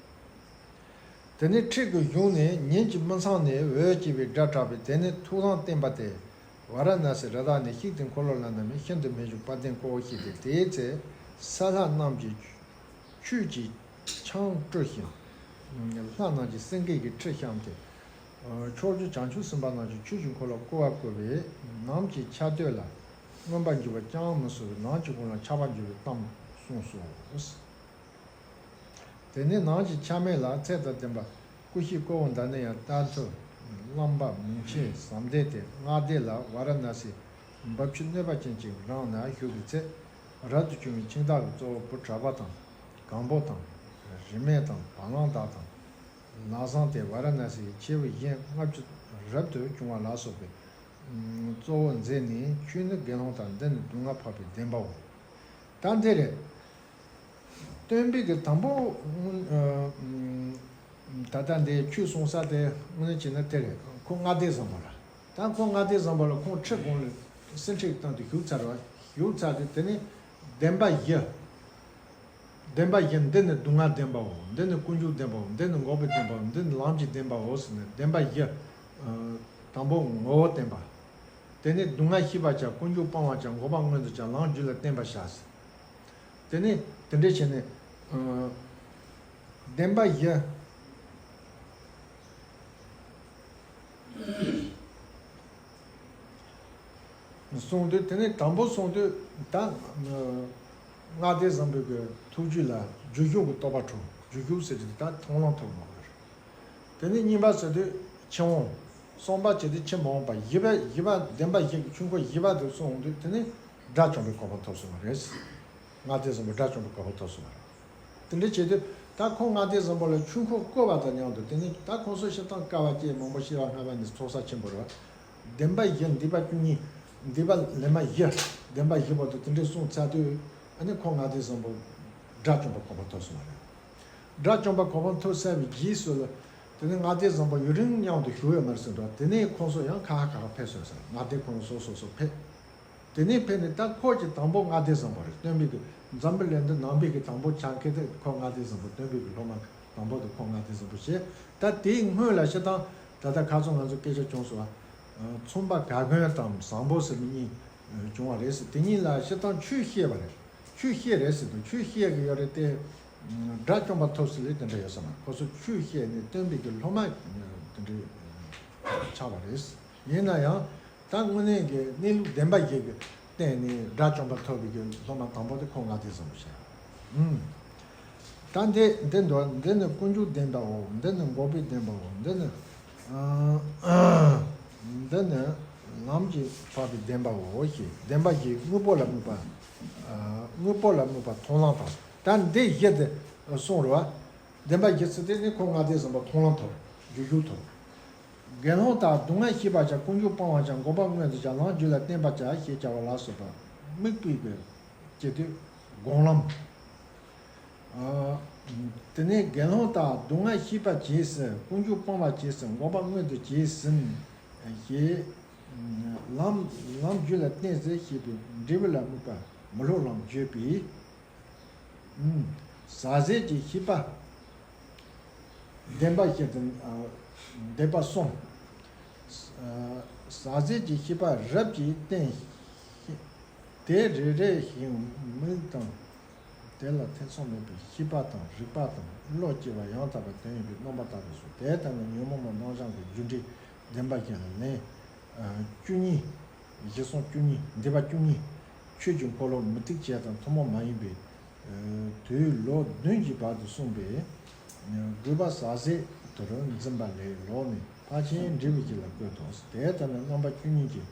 དེ་ནས་ཁྲིད་དུ་བཞུགས་ནས་ཉིན་གྱི་མི་ཚང་ནས་འོད་བཀྱེ་བའི་སྒྲ་གྲགས་པས། དེ་ནས་ཐུགས་དམ་བསྟན་པ་སྟེ། ཝཱ་ར་ཎཱ་སི་རི་དྭགས་ནི་བཤིག་སྟེ་འཁོར་ལོ་ལ་ནི་མེད། ཤིན་ཏུ་མི་བཞུགས་དཔལ་ལྡན་ཀོ་ཤེ་སྟེ། དེའི་ཚེ་སཱ་ལྷ་རྣམས་ཀྱིས་ཆོས་ཀྱི་འཆང་བཀྲོལ་ཞིང་། ལྷ་རྣམས་ཀྱིས་སེང་གེ་གི་ཁྲི་བཤམས་ཏེ། ཕྱོགས་བཅུའི་བྱང་ཆུབ་སེམས་དཔའ་རྣམས་ཀྱིས་ཆོས་ཀྱི་འཁོར་ལོ་བསྐོར་བར་བསྐུལ་བས། ནམ་གྱི་ཆར་སྟོད་ལ་མངོན་པར་འགྱུར་བ་ཅང་མི་སྲིད་པས། ནམ་གྱི་གུང་ལ་ཆར་པ་འབྱུང་བའི་གཏམ་གསུངས་སོ། དེ་ནས་ནམ་གྱི་ཆ་སྨད་ལ་ཚེ་དང་ལྡན་པ་ཀུ་ཤའི་ཀོ་བ་འདི་ནས་ཡང་རྟ་ཐུལ། རླངས་པ་མུན་ཆད་ཟམ་ལྡན་ཏེ། མངའ་སྡེ་ལ་ཝཱ་ར་ཎཱ་སིའི་འབབ་ཆུ་གནོད་པ་ཅན་གྱི་རང་ན་བཞུགས་པའི་ཚེ། རབ་ཏུ་བྱུང་བའི་ཁྱིམ་བདག་གི་གཙོ་བོ་བུ་གྲྭ་པ་དང་། གང་པོ་དང་། རིས་མེད་དང་བ་ལང་དག་དང་། ལམ་བཟང་སྟེ་ཝཱ་ར་ཎཱ་སིའི་ཆེ་བའི་གཞན་ལྔ་བཅུ་རབ་ཏུ་བྱུང་བ་ལ་སོགས་པའི་གཙོ་བོ་མཛད་ནས། ཆོས་ནི་དགེ་སློང་དག་འདི་ནི་སྡུག་བསྔལ་འཕགས་པའི་བདེན་པའོ། ད་འདི་རེད། སྟོན་པའི་གི་དང་པོ་ད་ལྟ་འདི་ཆོས་གསུང་ས་དེ་དངོས་གནས་བྱས་ན་དེ་རེད། ཁོ་ལྔ་སྡེ་བཟང་པོ་ལ། ད་ཁོ་ལྔ་སྡེ་བཟང་པོ་ལ་ཁོང་ཁྲི་གོང་ལ་སེང་ཁྲི་སྟེང་དུ་བཞུགས་ཚར་བ། བཞུགས་ཚར་ཏེ་དེ་ནས་བདེན་པ་བཞི། བདེན་པ་བཞི། འདི་ནི་སྡུག་བསྔལ་བདེན་པའོ། འདི་ནི་ཀུན་འབྱུང་བདེན་པའོ། འདི་ནི་འགོག་པའི་བདེན་པའོ། འདི་ནི་ལམ་གྱི་བདེན་པའོ་ཟེར་ནས་བདེན་པ་བཞི། དང་པོ་ངོ་བོ་བསྟན་པ། དེ་ནས་སྡུག་བསྔལ་ཤེས་པར་བྱ། ཀུན་འབྱུང་སྤང་བར་བྱ། འགོག་པ་མངོན་དུ་བྱ། ལམ་རྒྱུད་ལ་བརྟེན་པར་བྱ། དེ་ནས་དེ་འདྲ་བྱས་ནས་བདེན་པ་བཞི། གསུངས་དུས། དེ་ནས་དང་པོ་གསུངས་དུས་ད་ལྔ་སྡེ་བཟང་པོའི་གི་ཐུགས་རྒྱུད་ལ་རྒྱུ་ཞུགས་ཀྱི་རྟོགས་པ་འཁྲུངས། རྒྱུ་ཞུགས་ཟེར་དུས་ད་མཐོང་ལམ་ཐོབ་མ་རེད། དེ་ནས་གཉིས་པ་ཟེར་དུས་ཕྱིར་འོང་། གསུམ་པ་བྱས་ཏེ་ཕྱིར་མ་འོངས་པ། བཞི་པ་བཞི་པ་བདེན་པ་བཞི་གི་ཆོས་འཁོར་བཞི་པ་དེ་གསུངས་དུས་དེ་ནས་དགྲ་བཅོམ་པའི་གོ་འཕང་ཐོབ་སོང་བ་རེད། ལྔ་སྡེ་བཟང་པོ་དགྲ་བཅོམ་པའི་གོ་འཕང་ཐོབ་སོང་བ་རེད། དེ་འདྲ་བྱེད་དུས་ད་ཁོང་ལྔ་སྡེ་བཟང་པོ་ལ་ཆོས་འཁོར་བསྐོར་བ་དང་མཉམ་དུ། དེ་ནས་ད་ཁོང་ཚོ་སྤྱིར་བཏང་དཀའ་བ་སྤྱད། མང་པོ་ཤི་བ་རྔ་བ་ནས་ཚོགས་བསགས་ཆེན་པོ་རེད། བདེན་པ་བཞི། སྡིག་པ་བཅུ་གཉིས། སྡིག་པ་ལན་མ་བཞི། བདེན་པ་བཞི་བར་དུ་དེ་འདྲ་གསུངས་ཚར་དུས་ཨ་ནི་ཁོང་ལྔ་སྡེ་བཟང་པོ་དགྲ་བཅོམ་པའི་གོ་འཕང་ཐོབ་སོང་བ་རེད། དགྲ་བཅོམ་པའི་གོ་འཕང་ཐོབ་ཚར་བའི་རྗེས་སུ་ལ། དེ་ནས་ལྔ་སྡེ་བཟང་པོ་ཡུན་རིང་མཉམ་དུ་བཞུགས་ཡོད་མ་རེད་ཟེར་འགྲོ། དེ་ནས་ཁོང་ཚོ་ཡང་ཁ་ཁ་ཁ་ཁ་ཕེབས་སོང་ཟེར། ལྔ་སྡེ་ཁོང་ཚོ་སོ་སོ་སོ་ཕེབས། དེ་ནས་ཕེབས་ནས་ད་ཁོ་གི་དང་པོ་ལྔ་སྡེ་བཟང་པོ་རེད། སྟོན་པའི་གི་འཛམ་བུ་གླིང་འདི་ནང་པའི་གི་དང་པོ་ཆགས་མཁན་དེ་ཁོ་ལྔ་སྡེ་བཟང་པོ། སྟོན་པའི་གི་སློབ་མ་དང་པོ་དེ་ཁོ་ལྔ་སྡེ་བཟང་པོ་བྱས། ད་དེའི་སྔོན་ལ་སྤྱིར་བཏང་ད་ལྟ་ཁ་སང་ང་ཚོ་སྐད་ཆ་བྱུང་སོང་བ། མཚུངས་པ་ག་གོན་དང་བཟང་པོ་ཟེར་མི་གཉིས་བྱུང་བ་རེད་ཟེར། དེ་གཉིས་ལ་སྤྱིར་བཏང་ཆོས་བཤད་པ་རེད། ཆོས་བཤད་རེད་ཟེར་དུས་ཆོས་བཤད་གི་ཡོད་རེད་དེ། དགྲ་བཅོམ་པ་ཐོབ་ཟེར་ལས་དེ་འདྲ་ཡོད་ས་མ་རེད། ཁོ་ཚོ་ཆོས་བཤད་ནས་སྟོན་པའི་གི་སློབ་མ་དེ་འདྲ་ཆགས་པ་རེད། ཡིན་ན་ཡང་ད་དངོས་གནས་ཀྱི་གནས་ལུགས་བདེན་པ་ཞིག་གི་སྟེང་ནས་དགྲ་བཅོམ་པ་ཐོབ་པའི་གི་སློབ་མ་དང་པོ་དེ་ཁོང་ལྔ་སྡེ་བཟང་པོ་བྱས། ཨུམ། ད་འདི་འདི་འདུག་འདི་ནི་ཀུན་འབྱུང་བདེན་པའོ། འདི་ནི་འགོག་པའི་བདེན་པའོ། འདི་ནི་ཨ་འདི་ནི་ལམ་གྱི་འཕགས་པའི་བདེན་པའོ་ཞེས། བདེན་པ་བཞི། དངོས་པོ་ལ་དམིགས་པ། ཨ་དངོས་པོ་ལ་དམིགས་པ་མཐོང་ལམ་དང་། ད་འདི་བཞི་དེ་གསུངས་རེད་བ། བདེན་པ་བཞི་ཟེར་དེ་ནི་ཁོ་ལྔ་སྡེ་བཟང་པོ་མཐོང་ལམ་ཐོབ། རྒྱུ་ཞུགས་ཐོབ། དགེ་སློང་དག་སྡུག་བསྔལ་ཤེས་པར་བྱ། ཀུན་འབྱུང་སྤང་བར་བྱ། འགོག་པ་མངོན་དུ་བྱ། ལམ་རྒྱུད་ལ་བརྟེན་པར་བྱ་ཞེས་བྱ་བ་ལ་སོགས་པ་དམིགས་པའི་གི་བྱེད་དུས་སྒོམ་ལམ། ཨ་དེ་ནས་དགེ་སློང་དག་སྡུག་བསྔལ་ཤེས་པར་བྱས་ཟིན། ཀུན་འབྱུང་སྤང་བར་བྱས་ཟིན། འགོག་པ་མངོན་དུ་བྱས་ཟིན་ཞེས། ལམ་ལམ་རྒྱུད་ལ་བརྟེན་ཟིན་ཞེས་པའི་འབྲས་བུ་ལ་དམིགས་པ་མི་སློབ་ལམ་བརྗོད་པས། ཟག་བཅས་ཀྱི་ཤེས་པ། བདེན་པ་བཞི་དང་། ཨ་བདེན་པ་གསུམ། ཨ་ཟག་བཅས་ཀྱི་ཤེས་པ་རབ་ཀྱིས་བསྟན། དེ་རེ་རེ་བཞིན་མིག་དང་། དེ་ལ་ཐེ་ཚོམ་མེད་པའི་ཤེས་པ་དང་རིག་པ་དང་བློ་སྐྱེ་བ་ཡང་དག་པར་དོན་ཡོད་པའི་རྣམ་པར་ཐར་པའི་ཚུལ། དེ་ལྟར་ན་ཉོན་མོངས་པ་རྣམ་བྱང་གི་རྒྱུ་འབྲས་བདེན་པ་བཞི་ལ་ལན་བཅུ་གཉིས། བཞི་གསུམ་བཅུ་གཉིས། སྡིག་པ་བཅུ་གཉིས། ཆོས་ཀྱི་འཁོར་ལོ་མུ་སྟེགས་བྱེད་དང་ཐུན་མོང་མ་ཡིན་པའི་དུས་ལོ་བདུན་གྱི་བར་དུ་གསུངས་པས། དགོས་པ་ཟག་བཅས་དུ་རུ་འཛིན་པ་ལས་ལོག་ནས་ཕར་ཕྱིན་འབྲས་བུ་བཞི་ལ་བཀོད་དོ། དེ་ལྟར་ན་རྣམ་པ་བཅུ་གཉིས་ཀྱི་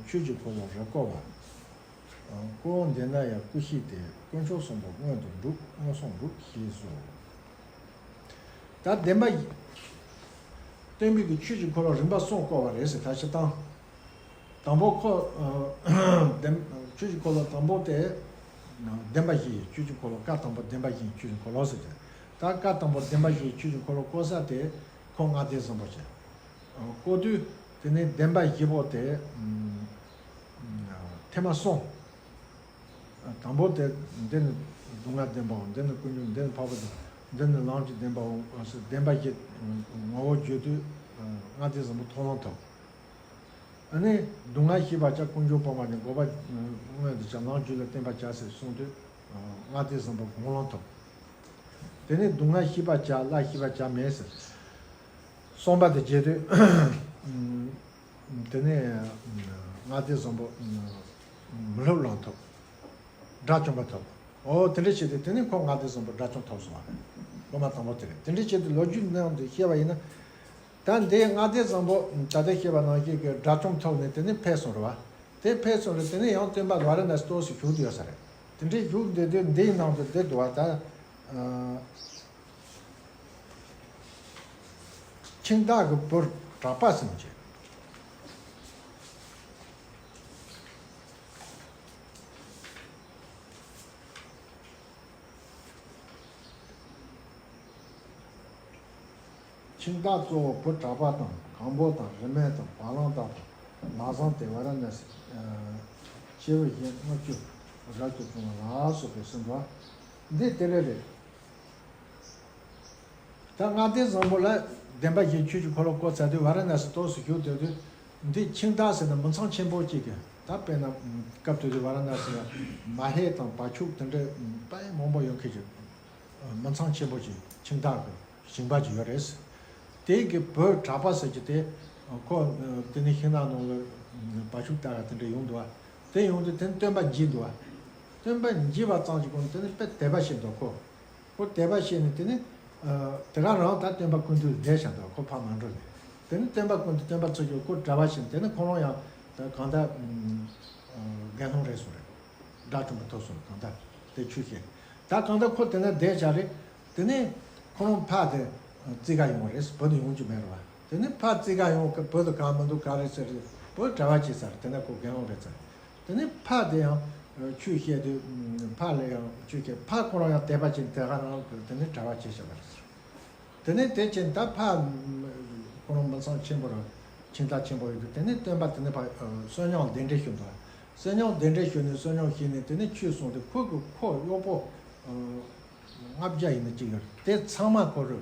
ཆོས་ཀྱི་འཁོར་ལོ་རབ་བསྐོར་བ། བསྐོར་འདོད་ན་ཡང་སྐུ་གཤེགས་ཏེ། དཀོན་མཆོག་གསུམ་པོ་མངོན་དུ་འགྲུབ། མངོན་སུམ་འགྲུབ་ཞེས་སོ། ད་བདེན་པ་སྟོན་པའི་གི་ཆོས་ཀྱི་འཁོར་ལོ་རིམ་པ་གསུམ་བསྐོར་བ་རེད་ཟེར། ད་སྤྱིར་བཏང་དང་པོ་ཁོ་བདེན་ཆོས་ཀྱི་འཁོར་ལོ་དང་པོ་དེ་བདེན་པ་བཞི་ཡི་ཆོས་ཀྱི་འཁོར་ལོ། སྐབས་དང་པོ་བདེན་པ་བཞི་ཡི་ཆོས་ཀྱི་འཁོར་ལོ་ཟེར་ཏེ། ད་སྐབས་དང་པོ་བདེན་པ་བཞི་ཡི་ཆོས་ཀྱི་འཁོར་ལོ་བསྐོར་ས་དེ་ཁོ་ལྔ་སྡེ་བཟང་པོ་བྱས། བསྐོར་དུས་དེ་ནས་བདེན་པ་བཞི་པོ་དེ་ཐེངས་མ་གསུམ། དང་པོ་དེ། འདི་ནི་སྡུག་བསྔལ་བདེན་པའོ། འདི་ནི་ཀུན་འབྱུང་། འདི་ནི་འཕགས་པ་བདེན། འདི་ནི་ལམ་གྱི་བདེན་པའོ། བདེན་པ་བཞི་ངོ་བོ་བརྗོད་དུས་ལྔ་སྡེ་བཟང་པོ་མཐོང་ལམ་ཐོབ། ཨ་ནི་སྡུག་བསྔལ་ཤེས་པར་བྱ། ཀུན་འབྱུང་སྤངས་པར་བྱ། འགོག་པ་མངོན་དུ་བྱ། ལམ་རྒྱུད་ལ་བརྟེན་པར་བྱ་ཟེར་གསུངས་དུས་ལྔ་སྡེ་བཟང་པོ་སྒོམ་ལམ་ཐོབ། དེ་ནས་སྡུག་བསྔལ་ཤེས་པར་བྱ་ལ་ཤེས་པར་བྱ་མེད་ཟེར། གསུམ་པ་དེ་བརྗོད་དུས། དེ་ནས་ལྔ་སྡེ་བཟང་པོ་མི་སློབ་ལམ་ཐོབ། དགྲ་བཅོམ་པ་ཐོབ། འོ་དེ་འདྲ་བྱས་ཏེ་དེ་ནས་ཁོ་ལྔ་སྡེ་བཟང་པོ་དགྲ་བཅོམ་ཐོབ་སོང་བ་རེད། སློབ་མ་དང་པོ་དེ་རེད། དེ་འདྲ་བྱས་ཏེ་ལོ་རྒྱུས་ནང་དུ་བཤད་པ་ཡིན་ན། ད་འདི་ལྔ་སྡེ་བཟང་པོ་ད་ལྟ་བཤད་པ་ནང་བཞིན་གྱི་དགྲ་བཅོམ་ཐོབ་ནས་དེ་ནས་ཕེབས་སོང་རེད་བ། དེ་ཕེབས་སོང་རེད། དེ་ནས་ཡང་སྟོན་པ་ཝཱ་ར་ཎཱ་སི་ཏོག་ཙམ་བཞུགས་བསྡད་ཡོད་ས་རེད། དེ་འདྲའི་བཞུགས་བསྡད་དུས་འདིའི་ནང་དུ་འདི་འདུག་བ་ད། ཁྱིམ་བདག་གི་བུ་གྲགས་པ་ཟེར་མི་བྱེད། ཁྱིམ་བདག་གཙོ་བོ་བུ་གྲགས་པ་དང་། སྒམ་པོ་དང་། རིན་མེད་དང་། བ་ལང་སྟག་དང་། ལམ་བཟང་སྟེ། ཝཱ་ར་ཎཱ་སི་སྐྱེས་བུ་གཞན་ལྔ་བཅུ་རབ་ཏུ་བྱུང་བ་ལ་སོགས་པས་གསུངས་པ། འདི་དེ་རེ་རེ། ད་ལྔ་སྡེ་བཟང་པོ་ལ་བདེན་པ་བཞིའི་ཆོས་ཀྱི་འཁོར་ལོ་བསྐོར་ཚར་དུས་ཝཱ་ར་ཎཱ་སི་ཏོག་ཙམ་བཞུགས་སྡོད་དུས། འདི་ཁྱིམ་བདག་ཟེར་ན་མི་ཚང་ཆེན་པོ་གཅིག་གི། ད་དཔེར་ན་སྐབས་དེ་དུས་ཝཱ་ར་ཎཱ་སི་ལ་མ་ཧེ་དང་བ་ཕྱུགས་དེ་འདྲ་དཔེ་མང་པོ་ཡོད་མཁན་གྱི་མི་ཚང་ཆེན་པོ་གཅིག་ཁྱིམ་བདག་གི་ཞིང་པ་གཅིག་ཡོད་རེད། དེ་གི་བུ་གྲགས་པ་ཟེར་གྱི་དེ། ཁོ་དེ་ནས་ཤིང་ནགས་ནང་ལ་བ་ཕྱུགས་ལྟ་ག་དེ་འདྲ་ཡོང་འདུག་བ། དེ་ཡོང་དུས་དེ་ནས་སྟོན་པ་མཇལ་འདུག་བ། སྟོན་པ་མཇལ་བ་ཙམ་གྱི་སྒང་དེ་ནས་དཔེ་དད་པ་སྐྱེས་འདུག་ཁོ། ཁོ་དད་པ་བྱས་ནས་དེ་ནས། དེ་ག་རང་ད་སྟོན་པ་སྐུ་མདུན་ལ་བསྡད་བཞག་འདུག་ཁོ་ཕར་མ་འགྲོ་ནས། དེ་ནས་སྟོན་པ་སྐུ་མདུན་སྟོན་པ་ཚོ་ཡོད་ཁོ་གྲྭ་པ་བྱས་ནས་དེ་ནས་ཁོ་རང་ཡང་ད་གང་ལྟར་དགེ་སློང་རེད་སོང་རེད། དགྲ་བཅོམ་པ་ཐོབ་སོང་གང་ལྟར་དེ་ཆོས་བཤད། ད་གང་ལྟར་ཁོ་དེ་ན་བསྡད་བཞག་རེད། དེ་ནས་ཁོ་རང་ཕར་དེ་རྩིས་ཁ་ཡོང་བ་རེད། བུ་དེ་ཡོང་རྒྱུ་མེད་རེད་བ། དེ་ནས་ཕར་རྩིས་ཁ་ཡོང་བུ་དེ་གང་མི་འདུག་ག་རེད་ཟེར་རེད། བུ་གྲྭ་པ་བྱས་ཚར་དེ་ན་ཁོ་དགེ་སློང་རེད་ཚར། དེ་ནས་ཕ་དེ་ཡང་ཆོས་བཤད་དུས་ཕ་ལ་ཡང་ཆོས་བཤད་ཕ་ཁོ་རང་ཡང་དད་པ་བྱས་དེ་ག་རང་དེ་ནས་གྲྭ་པ་བྱས་བཞག་པ་རེད། དེ་ནས་དེ་བྱས་ད་ཕ་ཁོ་རང་མི་ཚང་ཆེན་པོ་ར་ཁྱིམ་བདག་ཆེན་པོ་ཡོད་དུས་དེ་ནས་སྟོན་པ་དེ་ནས་ཕ་བསོད་སྙོམས་གདན་འདྲེན་ཞུ་འདུག་བསོད་སྙོམས་གདན་འདྲེན་ཞུས་ནས་བསོད་སྙོམས་བཞེས་ནས་དེ་ནས་ཆོས་གསུངས་ཏེ་ཁོ་གི་ཁོ་གཡོག་པོ། ལྔ་བརྒྱ་ཡིན་ན་གཅིག་ཡོད་རེད། དེ་ཚང་མ་ཁོ་རུ་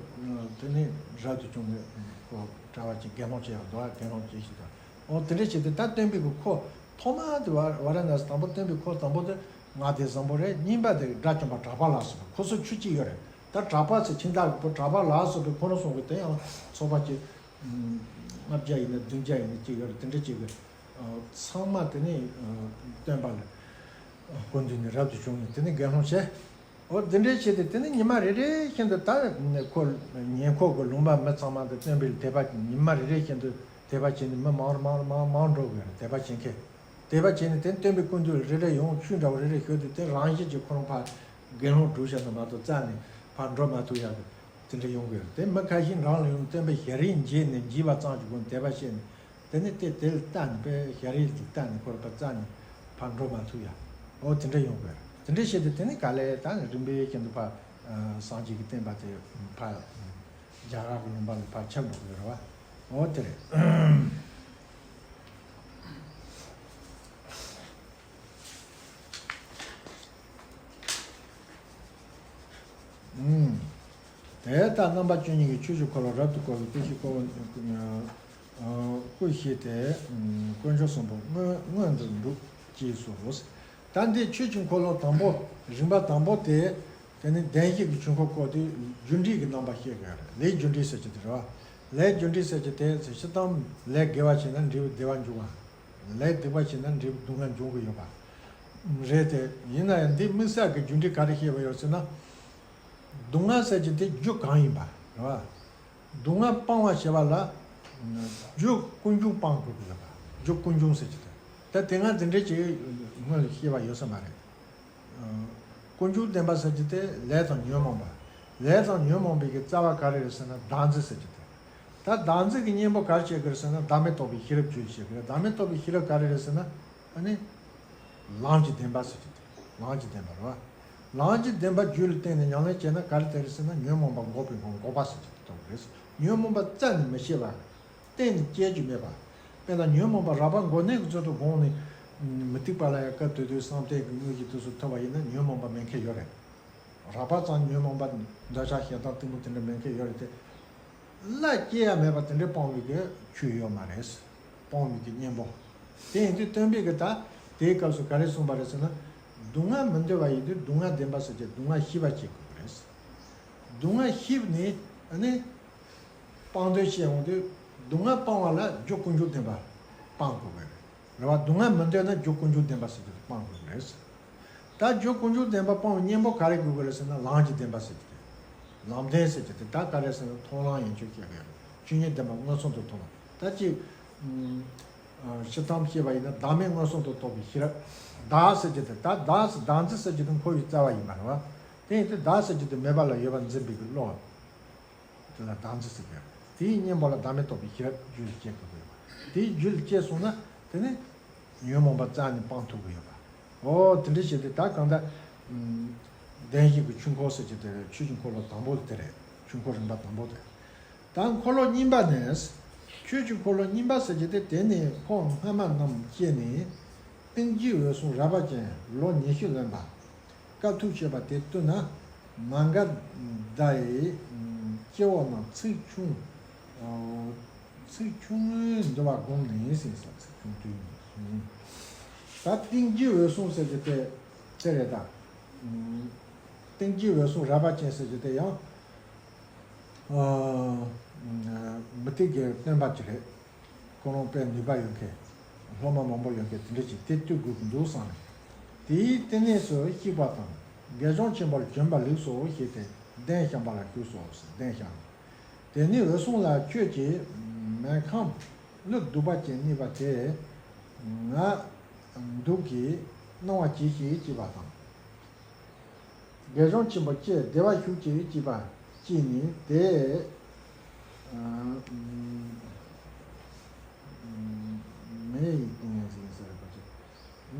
དེ་ནས་རབ་ཏུ་བྱུང་ནས་ཁོ་གྲྭ་པ་ཅིག་དགེ་སློང་བྱས་ཡོད་འདུག་དགེ་སློང་ཅིག་ཞིག་དང་། འོ་དེ་འདྲ་བྱས་ཏེ་ད་སྟོན་པའི་གི་ཁོ་ཐོག་མ་དེ་ཝ་ཝཱ་ར་ཎཱ་སི་དང་པོ་སྟོན་པའི་ཁོ་དང་པོ་དེ་ལྔ་སྡེ་བཟང་པོ་རེད། གཉིས་པ་དེ་དགྲ་བཅོམ་པ་གྲགས་པ་ལ་སོགས་པ་ཁོ་ཚོ་ཆོས་གཅིག་ཡོད་རེད། ད་གྲགས་པ་ཚེ་ཁྱིམ་བདག་གི་བུ་གྲགས་པ་ལ་སོགས་པའི་ཁོ་རང་གསུང་གི་དེ་ཡང་ཚོགས་པ་གཅིག་ལྔ་བརྒྱ་ཡིན་ན་བདུན་བརྒྱ་ཡིན་ན་གཅིག་ཡོད་རེད། དེ་འདྲ་གཅིག་གི་ཚང་མ་དེ་ནས་སྟོན་པ་ལ་སྐུ་མདུན་ནས་རབ་ཏུ་བྱུང་ནས་དེ་ནས་དགེ་སློང་བྱས། འོ་དེ་འདྲའི་ཆེད་དུ་དེ་ནི་ཉི་མ་རེ་རེ་བཞིན་དུ་ད་ཁོ་ཉེ་འཁོར་གྱི་ལུང་པ་མི་ཚང་མ་དང་སྟོན་པའི་དད་པ་ཉི་མ་རེ་རེ་བཞིན་དུ་དད་པ་བྱས་ནས་མི་མང་རུ་མང་རུ་མང་མང་འགྲོ་དགོས་རེད། དད་པ་བྱེད་མཁན་དད་པ་བྱས་ནས་དེ་སྟོན་པའི་སྐུ་མདུན་རེ་རེ་ཡོང་ཆོས་འདྲ་བོ་རེ་རེ་ཞུས་དུས་དེ་རང་བཞིན་གྱིས་ཁོ་རང་ཕར་དགེ་སློང་གྲུབ་བཞག་ན་མ་གཏོགས་རྩ་ནས་ཕར་འགྲོ་མ་ཐུབ་ཡག་གི་དེ་འདྲ་ཡོང་དགོས་རེད། དེ་མི་ཁ་ཤས་རང་ལ་ཡོང་སྟོན་པའི་ཞལ་རས་མཇལ་ནས་མཇལ་བ་ཙམ་གྱི་སྒོ་ནས་དད་པ་བྱས་ནས། དེ་ནས་དེ་དེ་ལ་བལྟ་ནས་པའི་ཞལ་རས་ལ་བལྟ་ནས་ཁོ་ར་པ་རྩ་ནས་ཕར་འགྲོ་མ་ཐུབ་ཡ། འོ་དེ་འདྲ་ཡོང་དགོས། དེ་འདྲ་བྱས་ཏེ་དེ་ནས་ག་ལེ་ད་ནི་རིམ་པས་ཀྱི་འདུག་ཕ་སངས་རྒྱས་ཀྱི་བསྟན་པ་དེ་ཕ་རྒྱ་གར་གྱི་ལུང་པ་ལ་ཕར་ཁྱབ་འགྲོ་གི་ཡོད་རེད་བ། འོ་དེ་རེད། ཨུམ། དེ་ལྟར་རྣམ་པ་བཅུ་གཉིས་ཀྱི་ཆོས་ཀྱི་འཁོར་ལོ་རབ་ཏུ་བསྐོར་བའི་དེ་བཞིན་བསྐོར་བ། སྐུ་བཞི་སྟེ། དཀོན་མཆོག་གསུམ་པོ་མངོན་མངོན་དུ་འདུ་ཅེས་སོ། ད་འདི་ཆོས་ཀྱི་འཁོར་ལོ་དང་པོ་རིམ་པ་དང་པོ་དེ། དེ་ནི་གདན་བཞི་གི་ཆོས་འཁོར་བསྐོར་དུས་རྒྱུ་འབྲས་ཀྱི་རྣམ་པ་བཤད་དགོས་རེད། ལས་རྒྱུ་འབྲས་ཟེར་གྱི་དེ་རེད་བ། ལས་རྒྱུ་འབྲས་ཟེར་གྱི་དེ་ཚེ་ཕྱི་དང་ལས་དགེ་བ་བྱས་ན་འབྲས་བུ་བདེ་བ་འབྱུང་བ། ལས་སྡིག་པ་བྱས་ན་འབྲས་བུ་སྡུག་བསྔལ་འབྱུང་གི་ཡོད་པ། རེད་དེ་ཡིན་ན་ཡང་འདི་དམིགས་བསལ་གྱི་རྒྱུ་འབྲས་ག་རེ་བཤད་པ་ཡོད་ཟེར་ན། སྡུག་བསྔལ་ཟེར་གྱི་དེ་རྒྱུ་གང་ཡིན་པ་རེད་བ། སྡུག་བསྔལ་སྤང་བ་ཞེས་པ་ལ། རྒྱུ་ཀུན་འབྱུང་སྤང་དགོས་ཀྱི་ཡོད་པ། རྒྱུ་ཀུན་འབྱུང་ཟེར་གྱི་དེ། ད་དེ་སྔ་འདི་འདྲའི་ཅིག་སྔོན་ལ་བཤད་པ་ཡོད་ས་མ་རེད། ཀུན་འབྱུང་བདེན་པ་ཟེར་གྱི་དེ་ལས་དང་ཉོན་མོངས་པ། ལས་དང་ཉོན་མོངས་པའི་གི་རྩ་བ་ག་རེ་རེད་ཟེར་ན་བདག་འཛིན་ཟེར་གྱི་དེ། ད་བདག་འཛིན་གྱི་གཉེན་པོ་ག་རེ་བྱེད་དགོས་རེད་ཟེར་ན་བདག་མེད་རྟོགས་པའི་ཤེས་རབ་བཅོས་བྱེད་དགོས་རེད། བདག་མེད་རྟོགས་པའི་ཤེས་རབ་ག་རེ་རེད་ཟེར་ན། ཨ་ནི། ལམ་གྱི་བདེན་པ་ཟེར་གྱི་དེ། ལམ་གྱི་བདེན་པ་རེད་བ། ལམ་གྱི་བདེན་པ་རྒྱུད་ལ་བརྟེན་ནས་ཉམས་ལེན་བྱས་ན་ག་རེ་སྟེར་ཟེར་ན་ཉོན་མོངས་པ་འགོག་པའི་སྒོ་འགོག་པ་ཟེར་གྱི་དེ་རྟོགས་དགོས་རེད། ཉོན་མོངས་པ་རྩ་ནས་མི་བྱེད་པ། གཏན་ནས་སྐྱེ་རྒྱུ་མེད་པ། དཔེར་ན་ཉོན་མོངས་པ་རགས་པ་འགོག་གནས་ཀྱི་ཚུལ་དུ་དགོངས་ནས། མུ་སྟེགས་པ་ལ་ཡང་སྐབས་དེ་དུས་བསམ་གཏན་གྱི་དངོས་གཞི་དེ་ཚོ་ཐོབ་པ་ཡིན་ན་ཉོན་མོངས་པ་མེད་མཁན་ཡོད་རེད། རགས་པ་ཙམ་ཉོན་མོངས་པ་འདོད་ཆགས་ཞེ་སྡང་གཏི་མུག་དེ་འདྲ་མེད་མཁན་ཡོད་རེད་དེ། བླ་སྐྱེ་ཡ་མེད་པ་དེ་འདྲ་སྤོང་བའི་གི་ཆོས་ཡོད་མ་རེད། སྤོང་བའི་གི་གཉེན་པོ། དེ་ཡིན་དུས་སྟོན་པས་གི་ད་དེའི་སྐབས་སུ་ག་རེ་གསུངས་པ་རེད་ཟེར་ན། སྡུག་བསྔལ་མི་འདོད་པ་ཡིན་དུས་སྡུག་བསྔལ་བདེན་པ་ཟེར་གྱི་སྡུག་བསྔལ་ཤེས་པ་བྱེད་དགོས་ཀྱི་རེད། སྡུག་བསྔལ་ཤེས་ནས་ཨ་ནི། སྤང་འདོད་བྱེད་འོང་དུས་སྡུག་བསྔལ་སྤང་བ་ལ་རྒྱུ་ཀུན་འབྱུང་བདེན་པ་སྤང་དགོས་ཀྱི་རེད། རེད་བ། སྡུག་བསྔལ་མི་འདོད་ན་རྒྱུ་ཀུན་འབྱུང་བདེན་པ་ཟེར་གྱི་དེ་སྤང་དགོས་ཀྱི་རེད། ད་རྒྱུ་ཀུན་འབྱུང་བདེན་པ་སྤོང་བའི་གཉེན་པོ་ག་རེ་དགོས་ཀྱི་རེད་ཟེར་ན་ལམ་གྱི་བདེན་པ་ཟེར་གྱི་རེད། ལམ་བདེན་ཟེར་གྱི་དེ་ད་ག་རེ་ཟེར་ན་མཐོང་ལམ་ཡན་ཆོད་བཤད་པའི་ཆོས་ཉིད་བདེན་པ་མངོན་སུམ་དུ་མཐོང་བ་ད་ཅི། ཕྱི་ཐམས་ཅད་པ་ཡིན་ན་བདག་མེད་མངོན་སུམ་དུ་རྟོགས་པའི་ཤེས་རབ། བདག་ཟེར་གྱི་དེ་ད་བདག་ཟེར་བདག་འཛིན་ཟེར་གྱི་དེ་འཁོར་བའི་རྩ་བ་ཡིན་པ་རེད་བ། དེ་ཡིན་དུས་བདག་ཟེར་གྱི་དེ་མེད་པ་ལ་ཡོད་པར་འཛིན་པའི་བློ། དེ་ལ་བདག་འཛིན་ཟེར་གྱི་རེད། དེའི་གཉེན་པོ་ལ་བདག་མེད་རྟོགས་པའི་ཤེས་རབ་རྒྱུད་ལ་སྐྱེ་དགོས་པ་ཡོད་པ། དེའི་རྒྱུད་ལ་སྐྱེས་སོང་ན་དེ་ནི་ཉོན་མོངས་པ་རྩ་ནས་སྤང་ཐུབ་ཀྱི་ཡོད་པ། འོ་དེ་འདྲ་བྱས་ཏེ་ད་གང་ལྟར། བདེན་བཞི་གི་ཆོས་འཁོར་ཟེར་གྱི་དེ་ཆོས་ཀྱི་འཁོར་ལོ་དང་པོ་དེ་རེད། ཆོས་འཁོར་རིམ་པ་དང་པོ་དེ། ད་འཁོར་ལོ་གཉིས་པ་ནས། ཆོས་ཀྱི་འཁོར་ལོ་གཉིས་པ་ཟེར་གྱི་དེ་དེ་ནས་ཁོང་སྔ་མ་རྣམས་སྐྱེས་ནས། ཏིང་འཛིན་འོད་སྲུང་རལ་པ་ཅན་ལོ་ཉི་ཤུ་ལོན་པ། དཀའ་ཐུབ་བྱེད་པ་དེ་བཏུལ་ན། མ་ག་དྷ་ཡི་སྐྱེ་བོ་རྣམས་ཚེགས་ཆུང་། ཚེགས་ཆུང་ངུས་འདུལ་བ་བསྒོམས་ནས་ཟེར་ས་ཚེགས་ཆུང་དུས་ནས། ད་ཏིང་འཛིན་འོད་སྲུང་ཟེར་གྱི་དེ་དེ་རེད་ད། ཏིང་འཛིན་འོད་སྲུང་རལ་པ་ཅན་ཟེར་གྱི་དེ་ཡང་། མུ་སྟེགས་ཀྱི་སྟོན་པ་ཅིག་རེད། ཁོ་རང་དཔེ་ནུས་པ་ཡོད་མཁན། སློབ་མ་མང་པོ་ཡོད་མཁན་དེ་འདྲ་ཅིག་དེ་བཏུལ་དགོས་ཀྱི་འདུག་བསམ་ནས། དེའི་བསྟི་གནས་སུ་གཤེགས་པ་དང་། དགེ་སྦྱོང་ཆེན་པོར་བྱོན་པ་ལེགས་སོ་ཞེས་ཏེ་གདན་བཤམས་པ་ལ་བཞུགས་སོ། གདན་བཤམས། དེ་ནས་འོད་སྲུང་ལ་ཁྱོད་ཀྱིས་མེ་ཁམས་ཀླུ་གདུག་པ་ཅན་གནས་པ་དེ་ང་འདུག་གིས་གནང་བ་གྱིས་ཤིག་ཅེས་པ་དང་། དགེ་སྦྱོང་ཆེན་པོ་ཁྱེད་བདེ་བར་བཞུགས་ཀྱིས་ཅེས་པ་ཅིག་ནི་དེ། མེ་ཡི་ཏིང་ངེ་འཛིན་ཟེར་བ་ཅིག་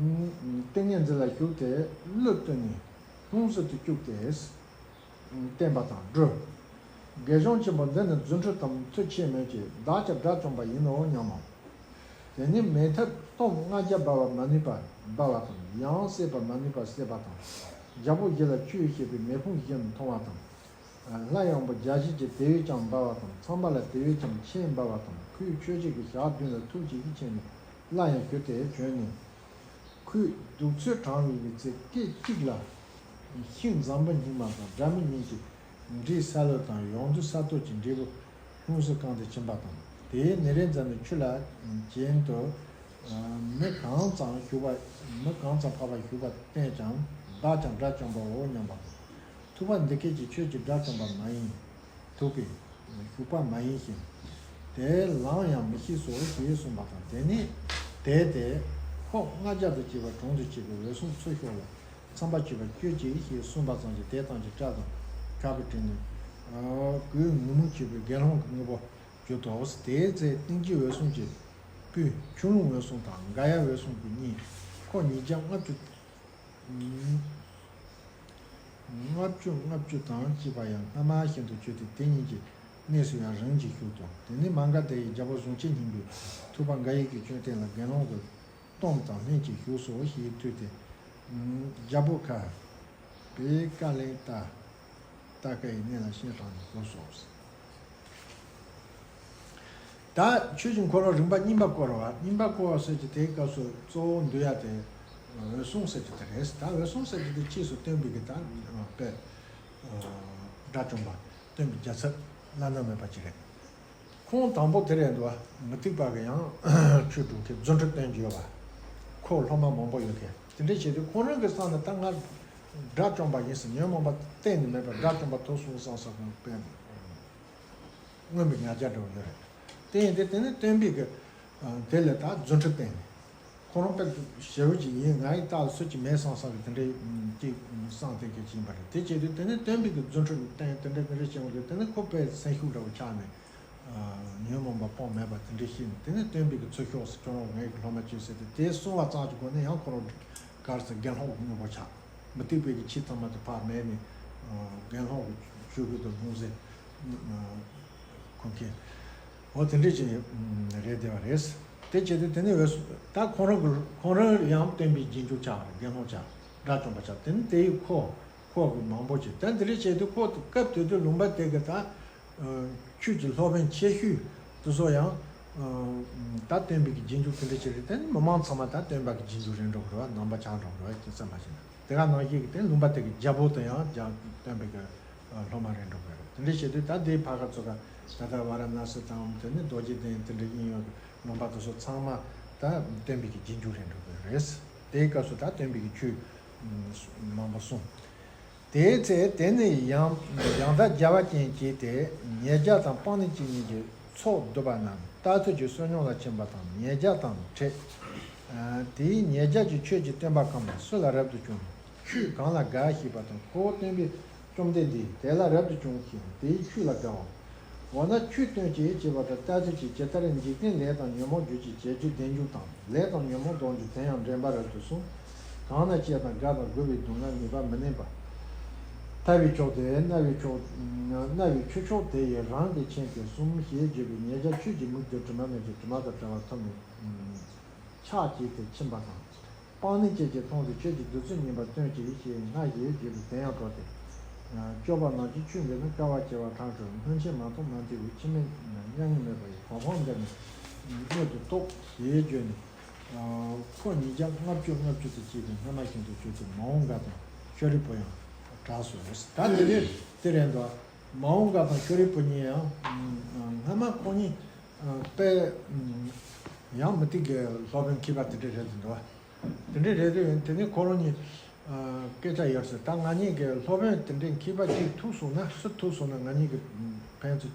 ཏིང་ངེ་འཛིན་ལ་ཞུགས་ཏེ་གླུ་བཏོན་ནས་ལྷུང་བཟེད་དུ་བཅུག་སྟེ། བསྟན་པ་དང་སྒྲུབ། དགེ་སྦྱོང་ཆེན་པོ་འདི་ནི་རྫུ་འཕྲུལ་དམ་མཐུ་ཆེན་མོད་ཀྱི་བདག་ཀྱང་དགྲ་བཅོམ་པ་ཡིན་ནོ་སྙམ་མོ། དེ་ནི་མེ་ཐབ་སྟོང་ལྔ་བརྒྱ་འབར་བ་མ་ནུས་པ་འབར་བ་དང་། ཡང་བསྲེག་པ་མ་ནུས་པ་བསྲེག་པ་དང་། རྒྱལ་པོ་བཞི་ལ་ཆོས་བཤད་པའི་མེ་ཕུང་བཞི་མཐོང་བ་དང་། ལྷ་ཡང་པོ་བརྒྱ་བཞི་གྱིས་དེ་བས་ཀྱང་འབར་བ་དང་། ཚངས་པ་ལ་དེ་བས་ཀྱང་ཆེས་འབར་བ་དང་། ཁོས་ཆོས་རྗེ་གི་ཞག་བདུན་ལ་ཐུགས་རྗེ་ཡིད་ཆེས་ནས་སླར་ཡང་བཞུགས་ཏེ་བྱོན་ནས། ཁོས་གདུགས་ཚོད་དྲངས་པའི་ཚེ་སྐད་ཅིག་ལ། ཤིང་འཛམ་བུ་སྙེ་མ་དང་སྒྲ་མི་སྙན་གྱི་འབྲས་སལ་ལོ་དང་ཡང་དུ་ས་རྡོ་གི་འབྲས་བུ་ལྷུང་བཟེད་བཀང་སྟེ་ཕྱིན་པ་དང་། དེའི་ནེ་རན་ཛ་ནི་ཆུ་ལ་གྱེན་དུ་མི་གང་ཙམ་བཞུགས་པ། མི་གང་ཙམ་འཕགས་པ་བཞུགས་པ་བསྟན་ཀྱང་བདག་ཀྱང་དགྲ་བཅོམ་པའོ་སྙམ་པ་དང་། ཐུབ་པ་འདི་སྐད་ཅེས་ཁྱོད་ཀྱིས་དགྲ་བཅོམ་པ་མ་ཡིན། ཐུབ་པས་བཞུགས་པ་མ་ཡིན་ཞིང་། དེ་ལམ་ཡང་མི་ཤེས་སོ་ཞེས་གསུངས་པ་དང་། དེ་ནས་དེ་སྟེ་ཁོ་ལྔ་བརྒྱ་དང་བཅས་པ་གྲོང་དུ་སྐྱེས་པའི་འོད་སྲུང་ཚུར་ཤོག་ལ། ཚངས་པ་སྤྱོད་པ་སྤྱོད་ཅིག་ཞེས་གསུངས་པ་ཙམ་གྱིས་དེ་ཐམས་ཅད་སྐྲ་དང་ཁ་སྦུབ་བྲེགས་ནས། གོས་ངུར་སྨྲིག་བྱུགས་པའི་དགེ་སློང་གི་དངོས་པོར་གྱུར་ཏོ། དེའི་ཚེ་ཏིང་འཛིན་འོད་སྲུང་གི་སྤུན་ཆུ་ཀླུང་འོད་སྲུང་དང་དགའ་ཡལ་འོད་སྲུང་གི་གཉིས། ཁོ་ཉིས་བརྒྱ་ལྔ་བཅུ། ལྔ་བཅུ་ལྔ་བཅུ་དང་བཅས་པ་ཡང་སྔ་མ་བཞིན་དུ་བྱོན་ཏེ་དེ་གཉིས་ཀྱི་གནས་སུ་ཡང་རིམ་གྱིས་བཞུགས་ཏོ། དེ་ནས་མ་ག་དྷ་ཡི་རྒྱལ་པོ་གཟུངས་ཆེན་སྙིང་པོས་ཐུབ་པ་མགར་བའི་གི་བཅོམ་ལྡན་ལ་དགེ་སློང་གི་སྟོབས་དང་ལྷན་ཅིག་བཞུགས་སོ་ཞེས་ཐོས་ཏེ། རྒྱལ་པོ་ཁ་བའི་བཀའ་ལན་ལྟ། ལྟ་བཀའ་ཡི་གནས་ལ་སྤྱན་དྲངས་ནས་བསྒོམས་སོ། ད་ཆོས་ཀྱི་འཁོར་ལོ་རིམ་པ་གཉིས་པ་བསྐོར་བ། གཉིས་པ་བསྐོར་བ་ཟེར་གྱི་དེའི་སྐབས་སུ་གཙོ་བོ་འདུས་ཡ་དེ་འོད་སྲུང་ཟེར་གྱི་དེ་རེད། ད་འོད་སྲུང་ཟེར་གྱི་དེ་ཕྱིས་སུ་སྟོན་པའི་གི་ད་དཔེ་དགྲ་བཅོམ་པ་སྟོན་པའི་རྒྱལ་ཚབ་བླ་ན་མེད་པ་ཅིག་རེད། ཁོང་དང་པོ་དེ་རེད་འདུག་བ། མུ་སྟེགས་པ་གི་ཡང་ཆོས་སྒྲུབ་མཁན་རྫུ་འཕྲུལ་སྟོན་གྱི་ཡོད་པ། ཁོ་སློབ་མ་མང་པོ་ཡོད་མཁན་དེ་འདྲ་བྱས་དུས་ཁོང་རང་གི་བསམ་ན་ད་ང་དགྲ་བཅོམ་པ་ཡིན་ཟེར་ཉོན་མོངས་པ་གཏན་ནས་མེད་པར་དགྲ་བཅོམ་པ་ཐོབ་སོང་བསམ་ས་ཁོང་དཔེ་མངོན་པའི་ང་རྒྱལ་འདྲ་བོ་ཡོད་རེད། དེ་ཡིན་དུས་དེ་ནི་སྟོན་པའི་གི་དེ་ལས་ད་རྫུ་འཕྲུལ་བསྟན་ནས། ཁོ་རང་དཔེ་ཞེ་པོ་ཅིག་ཡིན། ང་ཡི་རྟག་ཏུ་སུ་ཅིག་མེད་བསམ་བསམ་གི་དེ་འདྲའི་ཅིག་བསམ་སྟེ་གི་ཅིག་ཡིན་པ་རེད། དེ་བྱེད་དུས་དེ་ནི་སྟོན་པའི་གི་རྫུ་འཕྲུལ་བསྟན་དེ་འདྲ་གི་རེ་བྱེད་འོང་དུས་དེ་ནི་ཁོ་དཔེ་སེམས་ཤུགས་འདྲ་བོ་ཆགས་ནས། ཉོན་མོངས་པ་སྤོང་མེད་པ་དེ་འདྲ་ཤེས་ནས་དེ་ནི་སྟོན་པའི་གི་ཚུར་ཤོག་ཟེར་ཁྱོད་རང་ངའི་གི་སློབ་མ་བྱོས་ཟེར་ཏེ་དེ་གསུང་བ་ཙམ་གྱི་སྒོ་ནས་ཡང་ཁོ་རང་ག་རེ་ཟེར་དགེ་སློང་གི་དངོས་པོ་ཆགས། མུ་སྟེགས་པའི་གི་ཆོས་ཚང་མ་དེ་ཕར་མེད་ནས་དགེ་སློང་གི་ཆོས་གོས་དང་ལྷུང་བཟེད་གོན་མཁན། འོ་དེ་འདྲ་ཅིག་རེད་བསྡད་པ་རེད། དེ་བྱས་དུས་དེ་ནི་འོས་སུ་ད་ཁོང་རང་གི་ཁོང་རང་ཡང་སྟོན་པའི་རྗེས་འཇུག་ཆགས་རེད། དགེ་སློང་ཆགས། དགྲ་བཅོམ་པ་ཆགས། དེ་ནི་དེ་ཡི་ཁོ་ཁོ་གི་མང་པོ་ཅིག་ད་འདི་རེད་བྱས་དུས་ཁོ་སྐབས་དེ་དུས་ལུང་པ་དེ་གི་ད་ཆོས་ཀྱི་སློབ་དཔོན་ཆེ་ཤོས་དེ་ཚོ་ཡང་ད་སྟོན་པའི་གི་རྗེས་འཇུག་དེ་འདྲ་ཅིག་རེད། དེ་ནི་མི་མང་ཚང་མ་ད་སྟོན་པ་གི་རྗེས་འཇུག་རེད་འགྲོ་གི་རེད་བ། ནང་པ་ཆགས་འགྲོ་གི་རེད་བ། ཅི་ཙམ་མ་བྱས་ན་དེ་ག་ནང་བཞིན་གི་དེ་ལུང་པ་དེ་གི་རྒྱལ་པོ་དེ་ཡང་རྒྱ་སྟོན་པའི་གི་སློབ་མ་རེད་འགྲོ་གི་རེད། དེ་འདྲ་བྱས་དུས་ད་དེའི་ཕ་ག་ཚོ་ག་ད་ལྟ་ཝཱ་ར་ཎཱ་སི་དང་དེ་ནི་རྡོ་རྗེ་གདན་དེ་འདྲ་ཡིན་ཡོད་གི་ལུང་པ་དེ་ཚོ་ཚང་མ་ད་སྟོན་པའི་གི་རྗེས་འཇུག་རེད་འགྲོ་གི་རེད། དེའི་སྐབས་སུ་ད་སྟོན་པའི་གི་ཆོས་མང་པོ་གསུངས། དེའི་ཚེ་དེ་ནི་ཡང་ཡང་དག་རྒྱལ་བ་ཅན་གྱིས་ཏེ། ཉེ་རྒྱ་དང་སྤང་ནི་གཅིག་ཉིད་ཀྱི་ཚོགས་བསྡུས་པ་རྣམས་རྟག་ཐོད་ཀྱི་བསོད་སྙོམས་ལ་ཕྱིན་པ་དང་ཉེ་རྒྱ་དང་ཕྲད། དེའི་ཉེ་རྒྱ་གྱི་ཆོས་ཀྱི་སྟོན་པ་གང་ལ་སུ་ལ་རབ་ཏུ་བྱུང་། ཆོས་གང་ལ་དགའ་ཞེས་པ་དང་། ཁོ་བོ་སྟོན་པའི་བཅོམ་ལྡན་འདས་དེ་ལ་རབ་ཏུ་བྱུང་ཞིང་དེའི་ཆོས་ལ་དགའ་བ། འོ་ན་ཆོས་སྟོན་ཅིག་ཅེས་པ་དང་། ལྟ་ཚུལ་གྱིས་ཇི་ལྟར་འཇིག་རྟེན་ལས་དང་ཉོན་མོངས་རྒྱུ་གྱི་བྱེད་རྒྱུ་བདེ་འཇུག་དང་། ལས་དང་ཉོན་མོངས་ལྡོག་རྒྱུ་དེ་ཡང་འདྲེན་པ་རབ་ཏུ་གསུངས། གང་ན་སྐྱེ་དང་རྒ་དང་རྒུད་པའི་སྡུག་བསྔལ་ངེས་པར་མི་གནས་པ། ཐར་པའི་མཆོག་དེ་རྣ་བའི་མཆོག་རྣ་བའི་ཆུ་མཆོག་དེ་ཡི་རང་གི་ཆེམས་ཀྱིས་གསུམ་ཞེས་བརྗོད་པའི་ཉེ་རྒྱ་ཆོས་ཀྱི་མིག་ཏུ་དྲི་མ་མེད་ཅིང་དྲི་མ་དང་བྲལ་བ་ཐོབ་ནས་ཕྱག་བགྱིས་ཏེ་ཕྱིན་པ་དང་། སྤང་ནི་བཅས་ཀྱིས་མཐོང་སྟེ་ཆོས་ཀྱི་བདུད་རྩི་སྨྱོན་པ་སྟོན་ཅིག་ཞེས་སྔར་བཞིན་བརྗོད་པའི་དོན་ཡང་གྲོལ་ཏེ། སྐྱོབ་པ་རྣམས་ཀྱིས་ཆོས་འདི་ནི་དཀའ་བ་སྤྱད་པ་ཕྲང་ཕྲུག་སྔོན་ཆད་མ་མཐོང་མ་མཐོང་བའི་ཕྱི་མའི་མྱ་ངན་མེད་པ་ཡི་གོ་འཕང་འདི་ནི་མངོན་དུ་རྟོགས་ཞེས་བརྗོད་ནས། ཁོ་ཉིས་བརྒྱ་ལྔ་བཅུ་ལྔ་བཅུ་དུ་བྱས་པའི་སྔ་མ་བཞིན་དུ་བྱོན་ཏེ་མ་འོངས་འགའ་དང་ཤཱ་རིའི་བུ་ཡང་གྲགས་སོ། ད་དེ་ནས་དེ་རེད་འདུག་མ་འོངས་འགའ་དང་ཤཱ་རིའི་བུ་གཉིས་ཡང་སྔ་མ་ཁོང་གཉིས་དཔེ་ཡང་མུ་སྟེགས་ཀྱི་སློབ་དཔོན་མཁས་པ་དེ་འདྲ་རེད་འདུག་དེ་འདྲ་རེད་དུས་དེ་ནས་ཁོ་རང་གཉིས་སྐད་ཆ་ཡོད་ཟེར། ད་ང་གཉིས་ཀྱི་སློབ་དཔོན་དེ་འདྲའི་མཁས་པ་གཅིག་ཐུག་སོང་ན་སུ་ཐུག་སོང་ན་ང་གཉིས་ཀྱི་ཕན་ཚུན་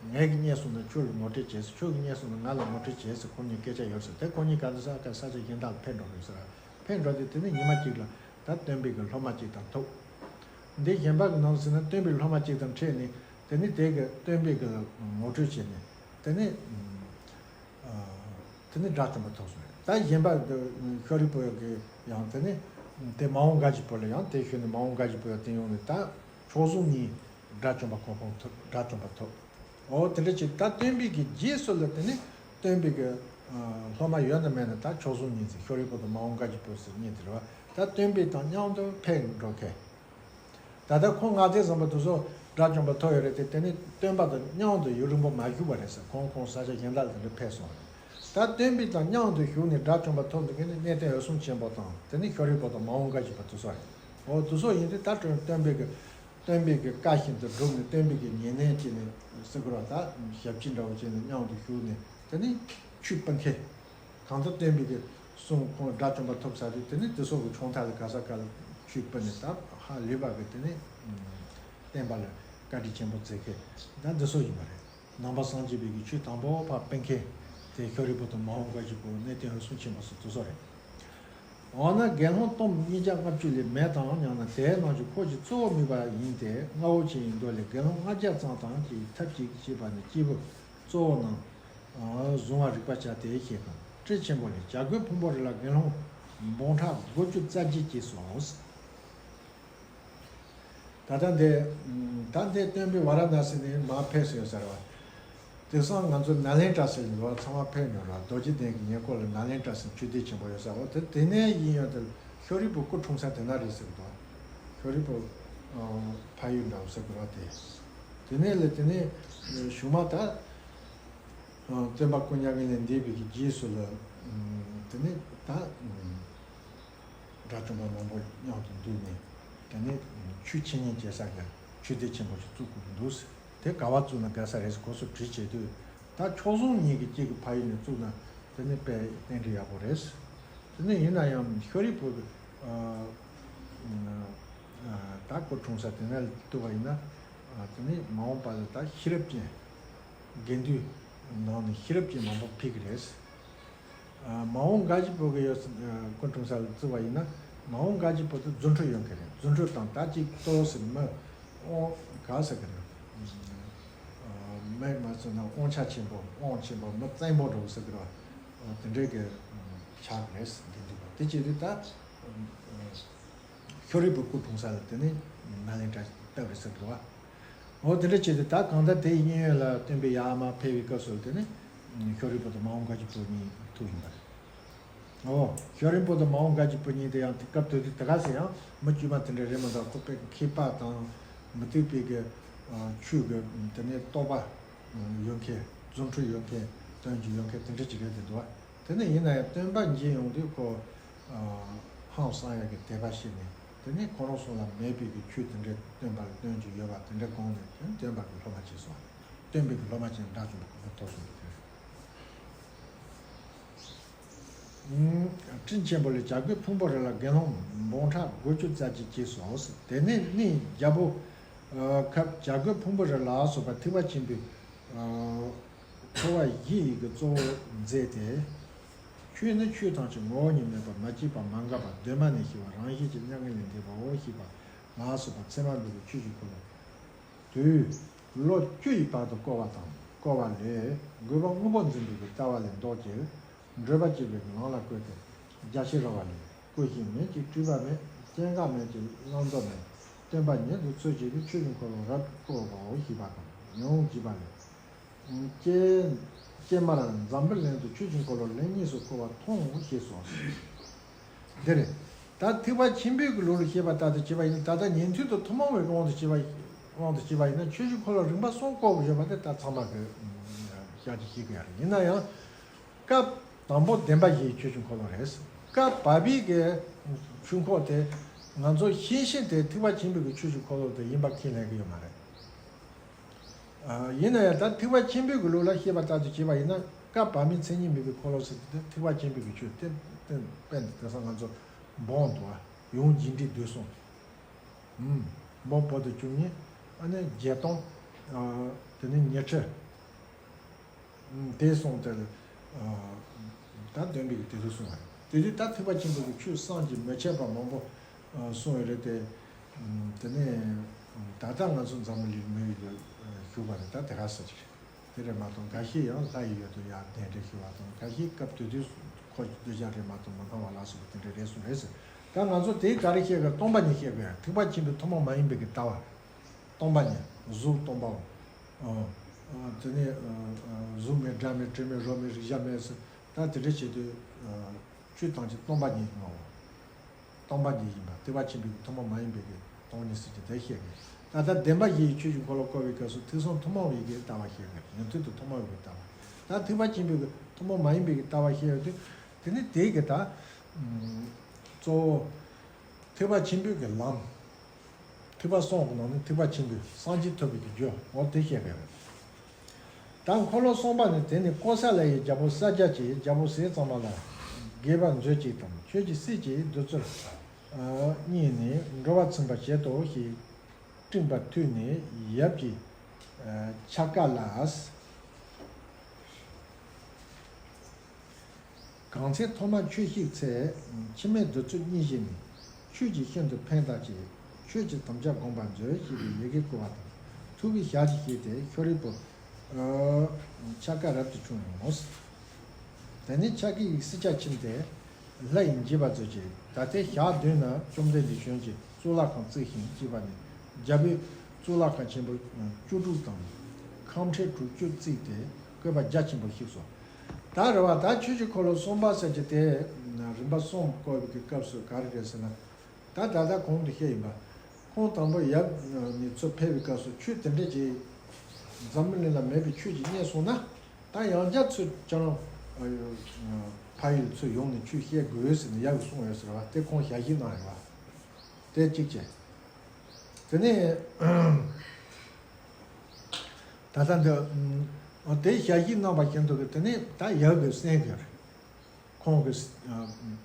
ངས་ཀྱི་རྙེད་སོང་ན་ཁྱོད་ལ་ངོ་སྤྲོད་བྱེད་ཟེར། ཁྱོད་ཀྱི་རྙེད་སོང་ན་ང་ལ་ངོ་སྤྲོད་བྱེད་ཟེར། ཁོ་གཉིས་སྐད་ཆ་ཡོད་ཟེར། དེ་ཁོ་གཉིས་ག་འདི་ས་ས་ཆ་གཞན་དག་ལ་ཕེབས་འགྲོ་རེད་ཟེར། ཕེབས་འགྲོ་དུས་དེ་ནས་ཉི་མ་གཅིག་ལ་ད་སྟོན་པའི་གི་སློབ་མ་གཅིག་དང་ཐུག་འདི་གཞན་པ་གི་ནང་ཟེར་ན་སྟོན་པའི་སློབ་མ་གཅིག་དང་འཕྲད་ནས་དེ་ནས་དེ་གི་སྟོན་པའི་གི་ངོ་སྤྲོད་བྱས་ནས་དེ་ནས་དེ་ནས་དགྲ་བཅོམ་པ་ཐོབ་སོང་རེད། ད་གཞན་པ་གི་ཤཱ་རིའི་བུ་གི་ཡང་དེ་ནས་དེ་མ་འོངས་འགའ་ཞིག་བོད་ལ་ཡང་དེ་ཞུས་ནས་མ་འོངས་འགའ་ཞིག་བོད་ལ་དེ་ཡོང་ནས་ད་མཆོག་ཟུང་གཉིས་དགྲ་བཅོམ་པ་གོ་འཕང་ཐོབ། དགྲ་བཅོམ་པ་ཐོབ། འོ་དེ་འདྲ་ཅིག་ད་སྟོན་པའི་གི་རྗེས་སུ་ལ་དེ་ནས་སྟོན་པའི་གི་སློབ་མ་ཡོད་ན་མེད་ན་ད་མཆོག་ཟུང་གཉིས་ཟེར། ཤཱ་རིའི་བུ་དང་མ་འོངས་འགའ་ཞིག་བོད་ཟེར་གཉིས་དེ་རེད་བ། ད་སྟོན་པའི་དང་མཉམ་དུ་ཕེབས་འགྲོ་མཁན། ད་ལྟ་ཁོང་ལྔ་སྡེ་བཟང་པོ་དེ་ཚོ་དགྲ་བཅོམ་པ་ཐོབ་ཡོད་རེད་དེ། དེ་ནི་སྟོན་པ་དང་མཉམ་དུ་ཡུན་རིང་པོ་མ་བཞུགས་པ་རེད་ཟེར། ཁོང་ཁོང་ས་ཆ་གཞན་དག་ལ་དེ་འདྲ་ཕེབས་སོང་རེད། ད་སྟོན་པའི་དང་མཉམ་དུ་བཞུགས་ནས་དགྲ་བཅོམ་པ་ཐོབ་འདུག་མཁན་ནི་གནས་བརྟན་འོད་སྲུང་ཆེན་པོ་དང་དེ་ནི་ཤཱ་རིའི་བུ་དང་མ་འོངས་འགའ་ཞིག་པ་དེ་ཚོ་རེད། འོ་དེ་ཚོ་ཡིན་དུས་ད་སྟོན་པའི་གི་སྟོན་པའི་གི་བཀའ་བཞིན་དུ་བསྒྲུབས་ནས་སྟོན་པའི་གི་ཉེ་གནས་བྱས་ནས་སེ་གོ་ར་ད་ཞབས་ཕྱི་འདྲ་བོ་བྱས་ནས་མཉམ་དུ་བཞུགས་ནས་དེ་ནི་ཆོས་སྤེལ་མཁན། གང་ལྟར་སྟོན་པའི་གི་གསུང་ཁོང་དགྲ་བཅོམ་པ་ཐོབ་ཚར་དུས་དེ་ནི་དེ་ཚོ་གི་ཆུང་མཐའ་ལ་ག་ས་ག་ལ་ཆོས་སྤེལ་ནས་ད་ཧ་ལས་པ་གི་དེ་ནི་བསྟན་པ་ལ་བཀའ་དྲིན་ཆེན་པོ་མཛད་མཁན་ད་འདི་ཚོ་ཡིན་པ་རེད། ནང་པ་སངས་རྒྱས་པའི་གི་ཆོས་དང་པོ་ཕར་སྤེལ་མཁན་དེ་ཤཱ་རིའི་བུ་དང་མ་འོངས་འགའ་ཞིག་པོ་གནས་བརྟན་འོད་སྲུང་ཆེན་པོ་སོགས་དེ་ཚོ་རེད། འོ་ན་དགེ་སློང་སྟོང་ཉིས་བརྒྱ་ལྔ་བཅུ་ལས་མེད་དམ་སྙམ་ན། དེའི་ནང་གི་ཁོ་ཞིག་གཙོ་བོ་དམིགས་པ་ཡིན་ཏེ། རྔ་བོ་ཆེ་ཡི་མདོ་ལས། དགེ་སློང་ལྔ་བརྒྱ་ཙམ་དང་གཅིག་ཐབས་གཅིག་ཅེས་པ་ནི་སྐྱེས་བུ་གཙོ་བོ་རྣམས་གཟུང་བར་རིག་པར་བྱ་སྟེ་ཞེས་དང་། ཊཱིཀ་ཆེན་པོ་ལས། བྱ་རྒོད་ཕུང་པོ་རི་ལ་དགེ་སློང་འབུམ་ཕྲག་དགུ་བཅུ་རྩ་བརྒྱད་སྐྱེས་སོ། ད་ལྟ་འདི་ད་འདི་སྟོན་པའི་ཝཱ་ར་ཎཱ་སི་ནས་མར་ཕེབས་སུ་ཡོད་ས་རེད་བ། དེང་སང་ང་ཚོ་ནཱ་ལེནྡྲ་ཟེར་གྱི་འདུག་བ། ཚང་མ་ཕེབས་མྱོང་ར། རྡོ་རྗེ་གདན་གྱི་ཉེ་འཁོར་ལ་ནཱ་ལེནྡྲ་ཟེར་ཆོས་སྡེ་ཆེན་པོ་ཡོད་ས་འོ། དེ་དེ་ནས་ཡིན་ཡང་དེ་ཤཱ་རིའི་བུ་སྐུ་འཁྲུངས་ས་དེ་ན་རེད་ཟེར་གྱི་འདུག་བ། ཤཱ་རིའི་བུ་ཕ་ཡུལ་འདྲ་བོ་ཟེར་དགོས་ར། དེ་དེ་ནས་ལས་དེ་ནས་གཞུག་མ་ད་སྟོན་པ་སྐུ་མྱ་ངན་ལས་འདས་པའི་གི་རྗེས་སུ་ལ་དེ་ནས་ད། དགྲ་བཅོམ་པ་མང་པོ་མཉམ་དུ་འདུས་ནས་དེ་ནས་ཆོས་འཆད་ཉན་བྱེད་ས་གི་ཆོས་སྡེ་ཆེན་པོ་ཞིག་བཙུགས་དགོས་ཀྱི་འདུག་ཟེར། དེ་ག་བ་བཙུགས་ན་དགའ་ས་རེད་ཟེར་ཁོ་ཚོ་དྲིས་བྱས་དུས་ད་མཆོག་ཟུང་གཉིས་ཀྱི་གཅིག་གི་ཕ་ཡུལ་ནས་བཙུགས་ན་དེ་ནས་དཔེ་རྟེན་འབྲེལ་ཡག་པོ་རེད་ཟེར། དེ་ནས་ཡིན་ན་ཡང་ཤཱ་རིའི་བུ་གི་ད་སྐུ་འཁྲུངས་ས་དེ་ནས་བཏུབ་པ་ཡིན་ན་དེ་ནས་མ་འོངས་པ་ལ་ད་ཤེས་རབ་ཅན། དགེ་འདུན་ནང་ནས་ཤེས་རབ་ཅན་མང་པོ་ཕེབས་ཀྱི་རེད། མ་འོངས་འགའ་ཞིག་པོ་གི་ཡོད་སྐུ་འཁྲུངས་ས་ལ་བརྩི་བ་ཡིན་ན་མ་འོངས་འགའ་ཞིག་པོ་དེ་རྫུ་འཕྲུལ་ཡོད་མཁན་རེད། རྫུ་འཕྲུལ་དང་ད་ཅིག་ཏོག་ཙམ་མི་དབང་ག་ཟེར་གི་རེད། མི་མ་ཟེར་ན་དབང་ཆ་ཆེན་པོ་དབང་ཆེན་པོ་མི་བཙན་པོ་འདྲ་བོ་ཟེར་གི་རེད། དེ་འདྲའི་གི་ཆགས་རེད་དགེ་འདུན་པ་དེ་བྱེད་དུས་ད། ཤཱ་རིའི་བུ་སྐུ་འཁྲུངས་ས་ལ་དེ་ནི་ནཱ་ལེནྡྲ་བཏབ་རེད་ཟེར་འདུག་བ། འོ་དེ་འདྲ་བྱས་ཏེ་ད་གང་ལྟར་དེའི་གཡས་གཡོན་ལ་སྟོན་པའི་ཡར་མར་ཕེབས་པའི་སྐབས་སུ་དེ་ནི་ ཤོ་རི་པོ་དང་མ་འོངས་དགའ་སྐྱིད་པོ་གཉིས་ཐུག་ཡིན་པ་རེད། ཨོ། ཤོ་རི་པོ་དང་མ་འོངས་དགའ་སྐྱིད་པོ་གཉིས་དེ་ཡང་དེ་སྐབས་དེ་དུས་དེ་ག་ཟེར་ཡང་མི་དཀྱུས་མ་དེ་འདྲ་རེད་མི་འདུག་ཁོ་པའི་མཁས་པ་དང་མུ་སྟེགས་པའི་གི་ཆོས་ཀྱི་དེ་ནས་རྟོགས་པ་ཡོད་མཁན། རྫུ་འཕྲུལ་ཡོད་མཁན། སྟོན་རྒྱུ་ཡོད་མཁན་དེ་འདྲ་ཅིག་རེད་དེ་འདུག་དེ་ནས་ཡིན་ན་ཡང་སྟོན་པ་མཇལ་ཡོང་དུས་ཁོ་ཧང་སང་ཡག་གི་དད་པ་བྱས་ནས། དེ་ནས་ཁོ་རང་སོང་ལ་མེད་པའི་གི་ཆོས་དེ་འདྲ་སྟོན་པར་སྟོན་རྒྱུ་ཡོད་པ་དེ་འདྲ་དགོངས་ནས་དེ་ནས་སྟོན་པ་གི་སློབ་མ་བྱས་སོང་། སྟོན་པའི་གི་སློབ་མ་བྱས་ནས་དགྲ་བཅོམ་པ་གི་ཐོབ་སོང་གི་དེ་རེད། སྤྲིན་ཆེན་པོ་ལས་བྱ་རྒོད་ཕུང་པོ་རི་ལ་དགེ་སློང་འབུམ་ཕྲག་དགུ་བཅུ་རྩ་གཅིག་སྐྱེས་སོ། དེ་ནས་ནི་རྒྱལ་པོ་ཁབ་བྱ་རྒོད་ཕུང་པོ་རི་ལ་སོགས་པ་ཐེག་པ་ཆེན་པོའི་འཁོར་བ་བཞི་ཡི་གི་གཙོ་བོ་མཛད་དེ། ཆོས་ནི་ཆོས་ཐམས་ཅད་ངོ་བོ་ཉིད་མེད་པ། མ་སྐྱེས་པ་མ་འགགས་པ། གདོད་མ་ནས་ཤེས་པ། རང་བཞིན་གྱིས་མྱ་ངན་ལས་འདས་པའོ་ཞེས་པ་ལ་སོགས་པ་ཚད་མར་འབེབས་པའི་ཆོས་ཀྱི་འཁོར་ལོ། དུས་ལོ་བཅུ་ཡི་བར་དུ་བསྐོར་བ་དང་བསྐོར་བ་ལས་དགོས་པ་དངོས་པོ་འཛིན་པའི་ལྟ་བ་ལས་ལྡོག་ཅིང་། བགྲོད་པ་གཅིག་པུའི་ངང་ལ་བཀོད་དེ། རྒྱ་ཆེར་རོལ་པ་ལས་བཀོད་ཤིང་མེད་ཅིང་སྤྲུལ་པ་མེད། སྐྱེ་འགག་མེད་ཅིང་བླང་དོར་མེད། སྟོན་པ་ཉིད་དུ་ཚུལ་བཞིན་དུ་ཆོས་ཀྱི་འཁོར་ལོ་རབ་བསྐོར་བའོ་ཞེས་པ་དང་། ཡང་བརྗོད་པ་ལས། ཀྱེ། ཀྱེ་མར་འཛམ་བུ་གླིང་དུ་ཆོས་ཀྱི་འཁོར་ལོ་ལན་གཉིས་སུ་བསྐོར་བ་མཐོང་ཞེས་སོ། འདི་རེད། ད་ཐེག་པ་ཆེན་པོའི་གི་ལུགས་ལ་བཤད་པ་ལྟར་དུ་བྱས་པ་ཡིན་ན། ད་ལྟ་ཉན་ཐོས་དང་ཐུན་མོང་བའི་དབང་དུ་བྱས་པ། དབང་དུ་བྱས་པ་ཡིན་ན་ཆོས་ཀྱི་འཁོར་ལོ་རིམ་པ་གསུམ་བསྐོར་བ་ཡོད་པ་དེ་ད་ཚང་མ་གི་ཤར་གྱི་ཤེས་ཀྱི་ཡ་རེད། ཡིན་ན་ཡང་། སྐབས་དང་པོ་བདེན་པ་བཞིའི་ཆོས་ཀྱི་འཁོར་ལོ་རེད། སྐབས་བར་པའི་གི་ཆོས་འཁོར་དེ་ང་ཚོ་ཤེས་བཞིན་དེ་ཐེག་པ་ཆེན་པོའི་གི་ཆོས་ཀྱི་འཁོར་ལོ་དེ་ཡིན་པ་ཁས་ལེན་གི་ཡོད་མ་རེད། ཡིན་ན་ཡང་ད་ཐེག་པ་ཆེན་པོའི་གི་ལུགས་ལ་བཤད་པ་ལྟར་དུ་བྱས་པ་ཡིན་ན། སྐབས་བར་མའི་མཚན་ཉིད་མེད་པའི་འཁོར་ལོ་ཟེར་དེ་ཐེག་པ་ཆེན་པོའི་གི་ཆོས་དེ་དེ་དཔེ་འདི་དེང་སང་ང་ཚོ་འབུམ་འདུག་བ། ཡང་རྒྱས་འབྲིང་བསྡུས་གསུམ། འབུམ་པོ་ཏི་བཅུ་གཉིས། ཨ་ནི་བརྒྱད་སྟོང་། དེ་ནས་ཉི་ཁྲི། དེ་གསུངས་ཏེ། ད་སྟོན་པའི་གི་དེ་ཚོ་གསུངས་པ་རེད། དེ་དུས་ད་ཐེག་པ་ཆེན་པོའི་གི་ཆོས་བསམ་གྱིས་མི་ཁྱབ་པ་མང་པོ་གསུངས་ཡོད་རེད་དེ། དེ་ནས་ད་ལྟ་ང་ཚོ་འཛམ་བུ་གླིང་མི་ཡུལ་དུ་བཞུགས་པ་རེད། ད་དེ་ག་ས་ཅིག་རེད། དེ་རེད་མ་གཏོགས་འགའ་ཤས་ཡང་ལྷ་ཡི་ཡུལ་དུ་ཡར་གདན་འདྲེན་ཞུ་བ་དང་། འགའ་ཤས་སྐབས་དེ་དུས་འཁོར་གདུལ་བྱ་རེད་མ་གཏོགས་མི་སྣང་བ་ལ་སོགས་པ་དེ་འདྲ་རེད་གསུངས་རེད་ཟེར། ད་ང་ཚོ་དེའི་ག་རེ་བཤད་དགོས། སྟོང་པ་ཉིད་བཤད་དགོས། ཐེག་པ་ཆེན་པོའི་ཐུན་མོང་མ་ཡིན་པའི་གི་ལྟ་བ། སྟོང་པ་ཉིད། གཟུགས་སྟོང་པའོ། ཨ། ཨ། དེ་ནས་ཨ། ཨ། གཟུགས་མེད་སྒྲ་མེད་དྲི་མེད་རོ་མེད་རེག་བྱ་མེད་ཟེར། ད་དེ་འདྲ་བྱེད་དུས། ཨ། ཆོས་ཐམས་ཅད་སྟོང་པ་ཉིད་ཡིན་པའོ། སྟོང་པ་ཉིད་ཡིན་པ། ཐེག་པ་ཆེན་པོའི་ཐུན་མོང་མ་ཡིན་པའི་གི་སྟོང་ཉིད་ཟེར་གྱི་དེ་བཤད་དགོས། ད་ལྟ་བདེན་པ་བཞིའི་ཆོས་ཀྱི་འཁོར་ལོ་བསྐོར་བའི་སྐབས་སུ་ཐེག་གསུམ་ཐུན་མོང་བའི་གི་ལྟ་བ་བཤད་དགོས། ཉན་ཐོས་དང་ཐུན་མོང་བའི་གི་ལྟ་བ། ད་ཐེག་པ་ཆེན་པོའི་གི་ཐུན་མོང་མ་ཡིན་པའི་གི་ལྟ་བ་བཤད་ཡོང་དུས། དེ་ནི་དེའི་གི་ད་གཙོ་བོ་ཐེག་པ་ཆེན་པོའི་གི་ལམ། ཐེག་པ་གསུམ་གྱི་ནང་ནས་ཐེག་པ་ཆེན་པོའི་སངས་རྒྱས་ཐོབ་པའི་གི་རྒྱུ། འོ་དེ་བཤད་པ་རེད། ད་འཁོར་ལོ་གསུམ་པ་ནི་དེ་ནི་བསྐོར་ས་ལ་ཡི་རྒྱལ་པོ་ས་སྐྱ་ཀྱིས་རྒྱལ་པོ་ཟས་གཙང་མ་ལ་དགྱེས་པ་མཛོད་ཅིག་དང་། ཁྱོད་ཀྱི་སྲས་ཀྱིས་བདུད་རྩིར་བསྙེན་ནས་འགྲོ་བ་ཚིམ་པར་བྱེད་དོ་ཞེས་སྤྲིངས་པ་ཐོས་ནས་ཡབ་ཀྱི་ཕྱག་ཀ་ལ། གང་ཚེ་ཐོག་མར་ཆོས་བཤད་ཚེ། འཆི་མེད་བདུད་རྩི་བསྙེན་བཞེས་ནས། ཆོས་ཀྱི་ཤིན་ཏུ་ཕན་བཏགས་ཀྱིས། ཆོས་ཀྱི་དམ་བཅའ་བསྒོམ་པར་མཛོད། ཞེས་པའི་ཡི་གེ་བསྐུར་བ་དང་། ཐུགས་ཀྱི་ཞལ་གྱིས་བཞེས་ཏེ་ཤཱ་རིའི་བུ། ཨ། ཕྱག་ཀ་རབ་ཏུ་བྱུང་ངོ་། དེ་ནས་ཕྱག་གི་ཡིག་སྲིད་ཆགས་ཕྱིན་ཏེ། ལྷ་ཡིས་འགྱེད་པར་མཛོད་ཅིག་ད་ལྟའི་ཞག་བདུན་ན་བཅོམ་ལྡན་འདས་བྱོན་ཅིང་གཙུག་ལག་ཁང་བརྩིགས་ཤིང་གཅིག་པ་ནས་རྒྱལ་པོའི་གཙུག་ལག་ཁང་ཆེན་པོ་བཅུ་དྲུག་དང་། ཁང་ཁྲི་དྲུག་ཅུ་བརྩིགས་ཏེ་བཀོད་པ་རྒྱ་ཆེན་པོ་བཞུགས་སོ། ད་རེད་བ། ད་ཆོས་ཀྱི་འཁོར་ལོ་གསུམ་པ་ཟེར་གྱི་དེ་རིམ་པ་གསུམ་བསྐོར་བའི་གི་སྐབས་སུ་ག་རེ་རེད་ཟེར་ན། ད་ད་ལྟ་གོང་དུ་བཤད་ཡིན་པ། ཁོང་དང་པོ་ཡབ་ནས་ཚུར་ཕེབས་པའི་སྐབས་སུ་ཆོས་དེ་འདྲ་ཅིག་འཛམ་བུ་གླིང་ལ་མེད་པའི་ཆོས་ཅིག་རྙེད་སོང་ན། ད་ཡང་བསྐྱར་ཚུར་ཁྱེད་རང་ཕ་ཡུལ་ཚུར་ཡོང་ནས་ཆོས་བཤད་དགོས་ཟེར་ནས་ཡབ་ཀྱིས་གསུངས་ཡོད་ཟེར་བ་དེ་ཁོང་ཞལ་བཞེས་གནང་ཡོད་པ། དེ་གཅིག་བྱས། དེ་ནས་ད་ལྟ་འདི་དེ་ཞལ་བཞེས་གནང་བ་བཞིན་དུ་གི་དེ་ནས་ད་ཡབ་ཀྱིས་གསན་གྱི་རེད། ཁོང་གི་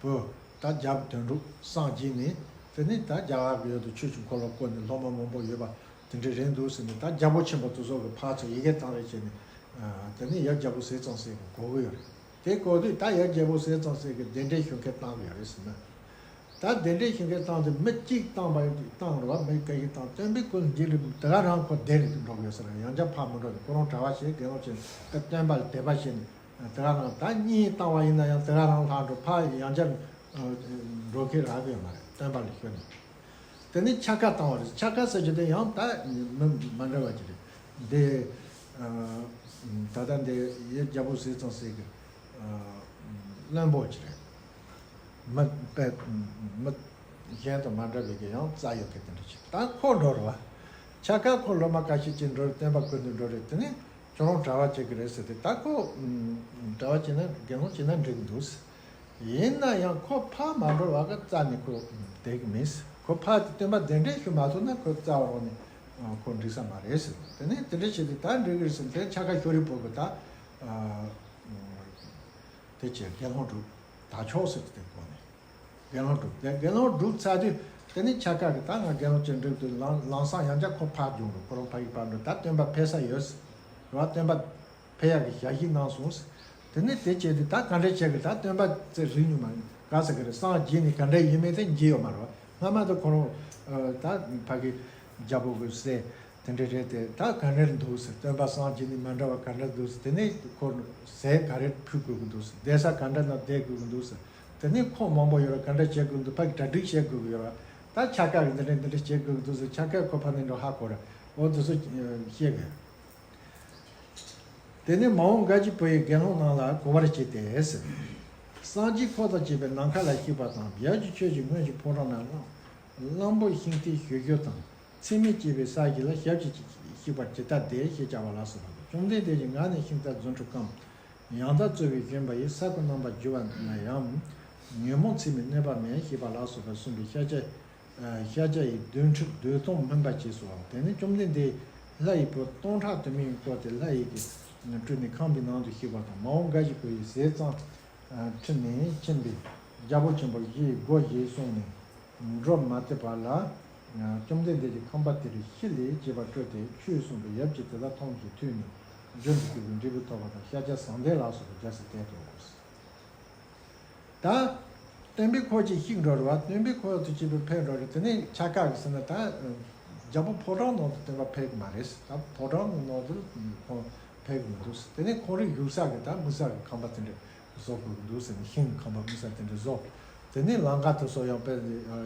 བུ་ད་རྒྱལ་པོ་དོན་གྲུབ་སངས་རྒྱས་ནས། དེ་ནས་ད་རྒྱ་གར་གྱི་ཡུལ་དུ་ཆོས་ཀྱི་འཁོར་ལོ་བསྐོར་ནས་སློབ་མ་མང་པོ་ཡོད་པ་དེ་འདྲ་རེད་འདུག་ཟེར་ནས། ད་རྒྱལ་པོ་ཆེན་པོ་དེ་ཚོ་གིས་ཕར་ཚུར་ཡི་གེ་བཏང་རེས་བྱས་ནས། དེ་ནས་ཡབ་རྒྱལ་པོ་ཟས་གཙང་སྲས་ཀྱིས་གོ་གི་ཡོད་རེད། དེ་གོ་དུས་ད་ཡབ་རྒྱལ་པོ་ཟས་གཙང་སྲས་ཀྱིས་གདན་འདྲེན་ཞུ་མཁན་བཏང་གི་ཡོད་རེད་ཟེར་ན། ད་གདན་འདྲེན་ཞུ་མཁན་བཏང་དུས་མི་གཅིག་བཏང་བ་བཏང་རེད་བ། མི་ག་ཞིག་བཏང་། སྟོན་པའི་སྐུ་མཇལ་ལ་དེ་ག་རང་ཁོ་བདེ་རེད་འགྲོ་དགོས་ཟེར། ཡང་བསྐྱར་ཕར་མི་འགྲོ་ནས་ཁོ་རང་གྲྭ་པ་བྱས། དགེ་སློང་བྱས་ནས་སྟོན་པ་ལ་དད་པ་བྱས་ནས། དེ་ག་རང་ད་གཉིས་བཏང་བ་ཡིན་ན་ཡང་དེ་ག་རང་ལྷག་འགྲོ། ཕར་ཡང་བསྐྱར་འགྲོ་མཁན་རག་གི་ཡོད་མ་རེད། སྟོན་པ་ལ་ཞུས་ནས། དེ་ནས་ཕྱག་ཀ་བཏང་བ་རེད། ཕྱག་ཀ་ཟེར་རྒྱུ་དེ་ཡང་ད་མི་མ་འདྲ་བ་ཅིག་རེད། འདི་ ད་ལྟ་འདི་ཡེ་རྒྱལ་པོ་ཟས་གཙང་སྲས་ཀྱི་བློན་པོ་ཅིག་རེད། མི་དཔེ་མི་གཞན་དང་མ་འདྲ་བའི་གི་ཡང་རྩ་ཡོད་མཁན་དེ་འདྲ་ཅིག་ད་ཁོ་འགྲོ་རེད་བ། ཆ་ཁ་ཁོ་ལོ་མ་ཁ་ཤས་ཅིག་འགྲོ་རེད། སྟོན་པ་བསྐོས་ནས་འགྲོ་རེད། དེ་ནས་ཁྱོད་རང་གྲྭ་བ་བྱེད་ཀྱི་རེད་ཟེར་ཏེ། ད་ཁོ་གྲྭ་བ་བྱེད་ན་དགེ་སློང་བྱེད་ན་འགྲིག་གི་འདུག་ཡིན་ན་ཡང་ཁོ་ཕར་མ་འགྲོ་བ་གི་རྩ་ནས་ཁོ་བསྡད་གི་མིན། ཁོ་ཕར་དེ་སྟོན་པ་གདན་འདྲེན་ཞུ་མ་ཐུབ་ན་ཁོ་རྩ་བ་རང་ནས་ཁོ་འགྲིག་ས་མ་རེད་ཟེར། དེ་ནས་དེ་འདྲ་བྱས་ཏེ་ད་འགྲིག་གི་རེད་ཟེར་ནས། དེ་ཆ་ཁ་ཤོ་རི་པོ་གི་ད་དེ་བྱས་དགེ་སློང་སྒྲུབ་ད་ཆོག་ཟེར་ཏེ། དེ་གོ་ནས་དགེ་སློང་སྒྲུབ་དེ་དགེ་སློང་སྒྲུབ་ཚར་དུས་དེ་ནས་ཆ་ཁ་གི་ད་ང་དགེ་སློང་ཅན་འགྲིག་འདུག་ལམ་ལམ་སང་ཡང་བསྐྱར་ཁོ་ཕར་རྒྱུགས་འགྲོ། ཁོ་རང་ཕ་གི་ཕར་འགྲོ། ད་སྟོན་པ་ཕེབས་ས་ཡོད་ཟེར་བ། སྟོན་པ་ཕེབས་ཡག་གི་ཞལ་བཞེས་གནང་སོང་། དེ་ནས་དེ་བྱས་ཏེ་ད་ག་འདྲ་བྱས་གི་ད་སྟོན་པ་ཚེ་རིང་ཉུང་མ་ག་ཟེར་གི་རེད། སངས་རྒྱས་ནས་ག་འདྲ་ཡིན་མིན་དེ་མཇལ་ཡོད་མ་རེད་བ། སྔ་མ་དུ་ཁོ་རང་ད་ཕ་གི་རྒྱལ་པོ་གི་སྲས་དེ་འདྲ་རེད་དེ། ད་ག་འདྲ་འདུག་ཟེར། སྟོན་པ་སངས་རྒྱས་ནས་མ་འདྲ་བ་ག་འདྲ་འདུག་ཟེར། དེ་ནས་ཁོ་ཟས་ག་རེ་ཕུལ་དགོས་གི་འདུག་ཟེར། བསྡད་ས་ག་འདྲ་ན་བསྡད་དགོས་གི་འདུག་ཟེར། དེ་ནས་ཁོ་མང་པོ་ཡོད་ར་ག་འདྲ་བྱེད་དགོས་འདུག་ཕ་གི་གྲ་སྒྲིག་བྱེད་དགོས་གི་ཡོད་ར། ད་ཆ་ཁ་གི་འདི་འདྲ་འདི་འདྲ་བྱེད་དགོས་གི་འདུག་ཟེར། ཆ་ཁ་ཁོ་ཕ་ནས་འགྲོ་ཧ་གོ་ར། འོ་དེ་ཚོ་བཤད་གི། དེ་ནས་མ་འོངས་དགའ་བཞི་བུ་ཡིས་དགེ་སློང་རྣམས་ལ་གོ་བར་བྱས་ཏེ་ཟེར། སངས་རྒྱས་འཁོར་དང་བཅས་པའི་ནམ་མཁའ་ལ་གཤེགས་པ་དང་། ཡབ་ཀྱི་ཆོས་ཀྱི་སྔོན་གྱི་ཕོ་བྲང་ན་གླང་གླང་པོ་ཤིང་རྟའི་ཞུ་རྒྱུ་དང་། ཚད་མེད་བཅས་པའི་ས་གཞི་ལ་ཞབས་ཀྱིས་བཤིག་པར་ཇི་ལྟར་བདེ་ཞེས་བྱ་བ་ལ་སོགས་པ་དང་། བཅོམ་ལྡན་འདས་ཀྱིས་ང་ནི་ཤིང་རྟ་རྫུ་འཕྲུལ་སྐམ། ཡང་དག་རྩོལ་བས་བཞོན་པ་ཡི། ས་ཀུན་རྣམ་པར་རྒྱུ་བ་ན་ཡང་། ཉོན་མོངས་ཚད་མས་གནོད་པ་མེད་ཞེས་པ་ལ་སོགས་པ་གསུངས་པའི་ཤཱཀྱ་ཤཱཀྱ་ཡི་འདོད་འཕྲོ་འདོད་སྟོང་སྨིན་པ་བཅས་སོ། དེ་ནས་བཅོམ་ལྡན་འདས་ལྷ་ཡི་བུ་སྟོང་ཕྲག་དུ་མས་བསྐོར་ཏེ་ལྷ་ཡི་གེ་སྤྲུལ་ནས་ཁང་པའི་ནང་དུ་གཤེགས་པ་དང་། མ་འོངས་དགའ་བཞི་བུ་ཡིས་ཟས་གཙང་ཁྲིད་ནས་ཕྱིན་པས། རྒྱལ་པོ་ཆེན་པོ་བཞི་ཡིས་སྒོ་ཞིག་སྲུང་ནས་འགྲོ་མ་བཏུབ་པ་ལ། བཅོམ་ལྡན་འདས་ཀྱིས་ཁང་པ་དེར་ཤི་ལས་བྱེད་པ་སྤྲུལ་ཏེ། ཆོས་གསུངས་པས་ཡབ་ཀྱིས་དེ་དག་ཐམས་ཅད་ཐོས་ནས་རྒྱུན་དུ་གྱུར་པའི་འབྲས་བུའི་ཐོབ་པ་དང་། ཤཱཀྱ་བཟང་ལྡན་ལ་སོགས་པ་རྒྱལ་སྲས་དེར་ཐོབ་པོ། ད་སྟོན་པའི་འཁོར་གྱིས་བཤིག་འགྲོ་རེད་བ། སྟོན་པའི་འཁོར་དུ་བྱས་པའི་ཕེབས་འགྲོ་རེད། དེ་ནས་ཆ་ཁ་གི་ཟེར་ན་ད་རྒྱལ་པོ་ཕོ་བྲང་ནང་དུ་སྟོན་པ་ཕེབས་གི་མ་རེད། ད་ཕོ་བྲང་གི་ནང་དུ་ཁོང་ཕེབས་གི་མི་འདུག་དེ་ནས་ཁོང་རང་བཞུགས་ས་གི་ད་བཞུགས་ས་གི་ཁང་པ་དེ་འདྲ་བཟོ་དགོས་ཀྱི་འདུག་ཟེར་ནས་ཤིང་གི་ཁང་པ་བཞུགས་ས་དེ་འདྲ་བཟོ། དེ་ནས་ལམ་ཁ་དེ་ཚོ་ཡང་དཔེ་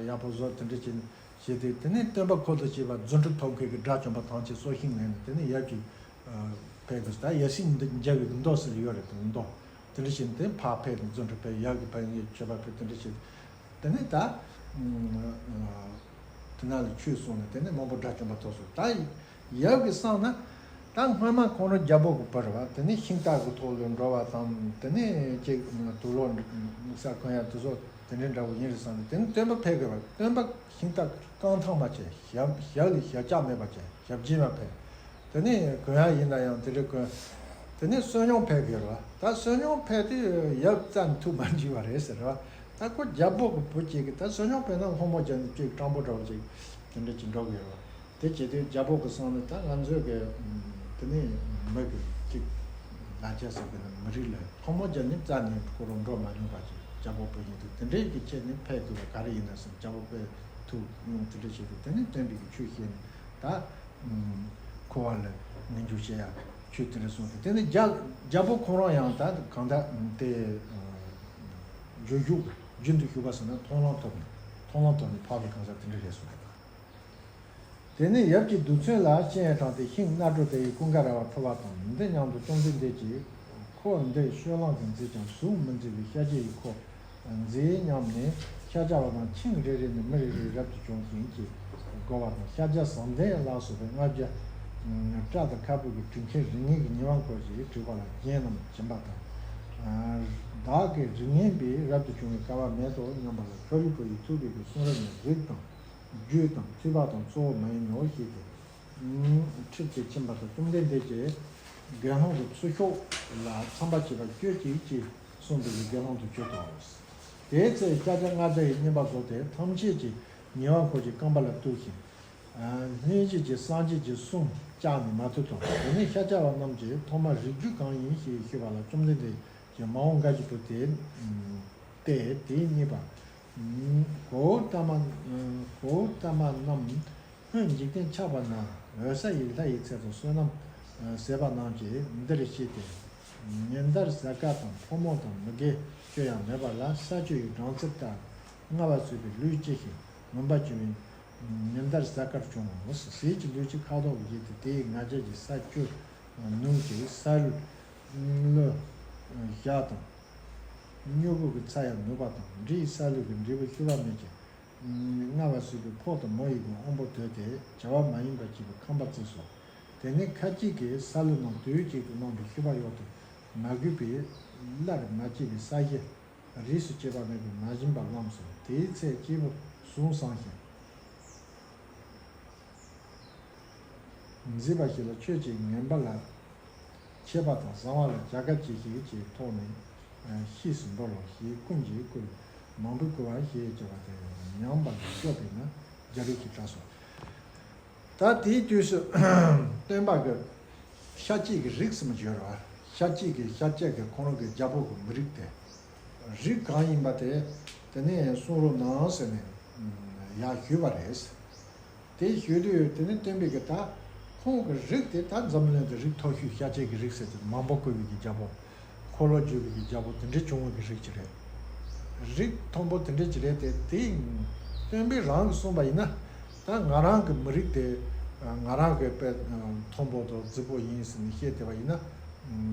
ཡག་པོ་བཟོ། དེ་འདྲ་བྱས་ནས་བྱས་ཏེ། དེ་ནས་སྟོན་པ་འཁོར་དུ་བྱས་པ་རྫུ་འཕྲུལ་ཐོབ་མཁན་གྱི་དགྲ་བཅོམ་པ་ཐམས་ཅད་སྲོག་ཤིང་ལེན་ནས། དེ་ནས་ཡབ་ཀྱིས་ཕེབས་དུས་ད་ཡབ་སྲས་མཇལ་བའི་མདོ་ཟེར་ཡོད་རེད། དེ་མདོ་དེ་འདྲ་བྱས་ནས་དེ་ཕར་ཕེབས་ནས་རྫུ་འཕྲུལ་ཕེབས། ཡབ་ཀྱིས་ཕ་གིར་མཆོད་པ་ཕུལ། དེ་འདྲ་བྱས། དེ་ནས་ད་དེ་ན་ལ་ཆོས་གསུངས་ནས་དེ་ནས་མང་པོ་དགྲ་བཅོམ་པ་ཐོབ་སོང་། ད་ཡབ་ཀྱིས་བསམ་ན་ད་སྔོན་མ་ཁོང་རང་རྒྱལ་པོ་གི་བུ་རེད་བ། དེ་ནས་ཤིང་རྟ་གི་ཐོག་ལ་འགྲོ་བ་དང་། དེ་ནས་ཅིག་དུག་ལོག་དམིགས་བསལ་གོན་ཡ་དེ་ཚོ་དེ་འདྲའི་འདྲ་བོ་ཡིན་རེད་བསམ་ནས། དེ་ནས་སྟོན་པ་ཕེབས་དགོས་པ། སྟོན་པ་ཤིང་རྟ་རྐང་ཐང་མ་བྱས། ཞབས་ཞབས་ལ་ཞབས་བཅགས་མེད་པ་བྱས། ཞབས་རྗེས་མ་ཕེབས། དེ་ནས་གོན་ཡ་ཡིན་ན་ཡང་དེ་འདྲ་གོན། དེ་ནས་བསོད་སྙོམས་ཕེབས་དགོས་རེད་བ། ད་བསོད་སྙོམས་ཕེབས་དུས་ཡབ་རྩ་ནས་ཐུགས་མ་འཇིགས་པ་རེད་ཟེར་བ། ད་ཁོ་རྒྱལ་པོ་གི་བུ་གཅིག་གིས་ད་བསོད་སྙོམས་ཕེབས་ན་སློང་མོ་བྱས་ནས་ཅིག་སྤྲང་པོ་འདྲ་བོ་ཅིག་དེ་འདྲ་ཅིག་འགྲོ་དགོས་རེད་བ། དེ་བྱེད་དུས་རྒྱལ་པོ་གི་བསམ་ནས་ད་ང་ཚོའི་གི་དེ་ནས་མི་གི་ཅིག་ལ་རྒྱ་ཟེར་གི་ན་མི་རིགས་ལ་སློང་མོ་བྱས་ནས་རྩ་ནས་ཁོ་རང་འགྲོ་མ་མྱོང་བ་ཅིག་རྒྱལ་པོ་བུ་ཡིན་དུས། དེ་འདྲའི་གི་ཆེད་ནས་ཕེབས་དགོས་པ་ག་རེ་ཡིན་ན་བསམ། རྒྱལ་པོ་དཔེ་ཐུགས་དེ་འདྲ་བྱེད་དུས། དེ་ནས་སྟོན་པའི་གི་ཆོས་བཤད་ནས་ད་འཁོར་བ་ལ་ངེས་འབྱུང་བཤད་ཡ་ཆོས་དེ་འདྲ་གསུངས་ཏེ། དེ་ནས་རྒྱལ་རྒྱལ་པོ་ཁོང་རང་ཡང་ད་གང་ལྟར་དེ་རྒྱུན་ཞུགས་རྒྱུན་དུ་ཞུགས་པ་ཟེར་ན་མཐོང་ལམ་ཐོབ་ནས། མཐོང་ལམ་ཐོབ་ནས་འཕགས་པའི་གང་ཟག་དེ་འདྲ་རེད་གསུངས་པ་དང་། དེ་ནས་ཡབ་ཀྱིས་རྡུལ་ཚོན་ལ་སྤྱན་འདྲེན་དང་། དེ་ཤིང་སྣ་དྲོ་དེ་ཡིས་ཀུན་དགའ་ར་བ་ཕུལ་བ་དང་། འདི་སྙམ་དུ་བཅོམ་ལྡན་འདས་ཀྱིས་འཁོར་འདི་སྤྱོད་ལམ་གྱིས་མཛེས་ཀྱང་གཟུགས་མི་མཛེས་པའི་ཤཱཀྱ་ཡི་འཁོར་མཛེས་སྙམ་ནས་ཤཱཀྱ་པ་རྣམས་ཁྱིམ་རེ་རེ་ནས་མི་རེ་རེ་རབ་ཏུ་བྱུང་ཞིང་གི་བསྐོར་བ་དང་། ཤཱཀྱ་བཟང་ལྡན་ལ་སོགས་པའི་ལྔ་བརྒྱ་སྐྲ་དང་ཁ་སྤུ་གིས་བྲིས་མཁན་རིགས་ངན་གྱི་ཉེ་བར་འཁོར་གྱིས་བྲིས་པ་ལ་རྒྱན་རྣམས་བྱིན་པ་དང་། བདག་གི་རིགས་ངན་པས་རབ་ཏུ་བྱུང་བའི་སྐལ་བ་མེད་དོ་སྙམ་པ་ལ། ཤཱ་རིའི་བུ་ཡིས་ཐུབ་པའི་གི་གསུང་རབ་ནས་རིགས་དང་། རྒྱུད་དང་ཐོས་པ་དང་གཙོ་བོ་མ་ཡིན་ནོ་ཞེས་ཏེ། ཁྲིད་དེ་ཕྱིན་པ་དང་། བཅོམ་ལྡན་འདས་ཀྱིས་དགེ་སློང་གི་ཚུལ་ཤོག་ལ་ཚངས་པ་བྱེད་པ་སྤྱོད་ཅིག་ཅེས་གསུངས་པའི་དགེ་སློང་དུ་གྱུར་ཏོ། དེའི་ཚེ་ཤཱཀྱ་ལྔ་བརྒྱ་ཡིས་བསྙེན་པར་རྫོགས་ཏེ་ཐམས་ཅད་ཀྱིས་ཉེ་བར་འཁོར་གྱི་རྐང་པ་ལ་གཏུགས་ཤིང་། ལྷན་ཅིག་གིས་སངས་རྒྱས་ཀྱི་གསུང་བཅག་ནས་མ་ཐུབ་ཐོབ། དེ་ནས་ཤཱཀྱ་པ་རྣམས་ཀྱིས་ཐོག་མར་རིགས་རྒྱུད་གང་ཡིན་ཞེས་ཞུས་པ་ལ། བཅོམ་ལྡན་འདས་ཀྱིས་མ་འོངས་དགའ་བཞི་པོ་དེ་སྟེ། དེས་སྙེད་པ། གོའུ་ཏ་མ། གོའུ་ཏ་མ་རྣམས་སྔོན་འཇིག་རྟེན་ཆགས་པ་ན་འོད་གསལ་ཡིས་ལྷ་ཡི་ཚལ་དུ་བསོད་ནམས་ཟད་པ་རྣམས་ཀྱིས་འདིར་སྐྱེས་ཏེ། ཉི་ཟླར་གཟའ་སྐར་དང་ཕོ་མོ་དང་མི་དགེ་བཅུ་ཡང་མེད་པ་ལ། ས་བཅུ་ཡི་སྦྲང་རྩི་ལྟར་མངར་བ་བཟོད་པའི་ལུས་སྐྱེས་ཤིང་མུན་པ་བྱུང་བའི་ཉི་ཟླར་གཟའ་སྐར་བྱུང་ངོ་། ཟས་ཀྱི་ལུས་ཀྱི་ཁ་དོག་བཞད་དེ། དེའི་ང་རྒྱལ་གྱིས་ས་བཅུ་ ནུབ་ཀྱི་ས་ལུ་ལུ་བཞག་དང་། སྨྱུ་གུ་གི་ཚ་ཡང་ནུབ་པ་དང་། འབྲས་ས་ལུ་གི་འབྲས་བུ་ཤུ་བ་མེད་ཀྱི། མངར་བ་སོགས་པའི་ཕོག་དང་མོ་ཡི་གི་དབང་པོ་དོད་དེ་བྱ་བ་མ་ཡིན་པ་བྱེད་པའི་ཁང་པ་བརྩིགས་སོ། དེ་ནས་ཁ་ཅིག་གིས་ས་ལུ་རྣམས་དུས་གཅིག་ཏུ་གནང་བའི་ཤུ་བ་གཡོག་ཏུ་མ་དགོས་པའི་སླར་མ་སྐྱེས་པའི་ས་གཞི་རིས་སུ་བཅད་པ་མེད་པར་མ་བྱིན་པར་བླངས་སོ། དེའི་ཚེ་སྐྱེས་བུ་ཟུངས་བཟང་ཞིང་། མཛེས་པ་ཞིག་ལ་ཆོས་ཀྱི་ངན་པ་ལ་ཆད་པ་དང་བཟང་བ་ལ་བྱ་དགའ་བྱེད་ཞིག་གི་ཐོག་ནས་ཤེས་སུ་འདོར་རོ་ཞེས་ཀུན་གྱིས་བསྐུལ། མང་པོས་བསྐུལ་བ་ཞེས་བྱ་བ་དེ་ཉམས་པ་ལ་སྐྱོ་བས་ན་རྒྱལ་རིགས་ཀྱི་གྲགས་སོ། ད་དེའི་དུས་སུ་སྟོན་པ་གི་ཤཱཀྱའི་གི་རིགས་སུ་མི་འགྱུར་བ། ཤཱཀྱའི་གི་ཤཱཀྱ་གི་ཁོང་རང་གི་རྒྱལ་པོ་གི་མི་རིགས་དེ། རིགས་གང་ཡིན་པ་དེ་དེ་ནས་གསུང་རོགས་གནང་ཟེར་ནས་ཡར་ཞུས་པ་རེད། དེ་ཞུས་དུས་དེ་ནས་སྟོན་པའི་གི་ད་ཁོང་གི་རིགས་དེ་ད་འཛམ་གླིང་དུ་རིགས་མཐོ་ཤོས་ཤཱཀྱའི་གི་རིགས་ཟེར་དུས་མང་པོ་བསྐུལ་བའི་གི་རྒྱལ་པོ། འཁོར་ལོ་བསྒྱུར་བའི་གི་རྒྱལ་པོ་དེ་འདྲའི་བྱུང་བའི་གི་རིགས་ཅིག་རེད། རིགས་མཐོན་པོ་དེ་འདྲའི་ཅིག་རེད་དེ། དེ་སྟོན་པའི་རང་གིས་གསུངས་པ་ཡིན་ན། ད་ང་རང་གི་མི་རིགས་དེ་ང་རང་གི་དཔེ་མཐོན་པོ་དང་རྫིག་པོ་ཡིན་ཟེར་ནས་བཤད་བསྡད་པ་ཡིན་ན།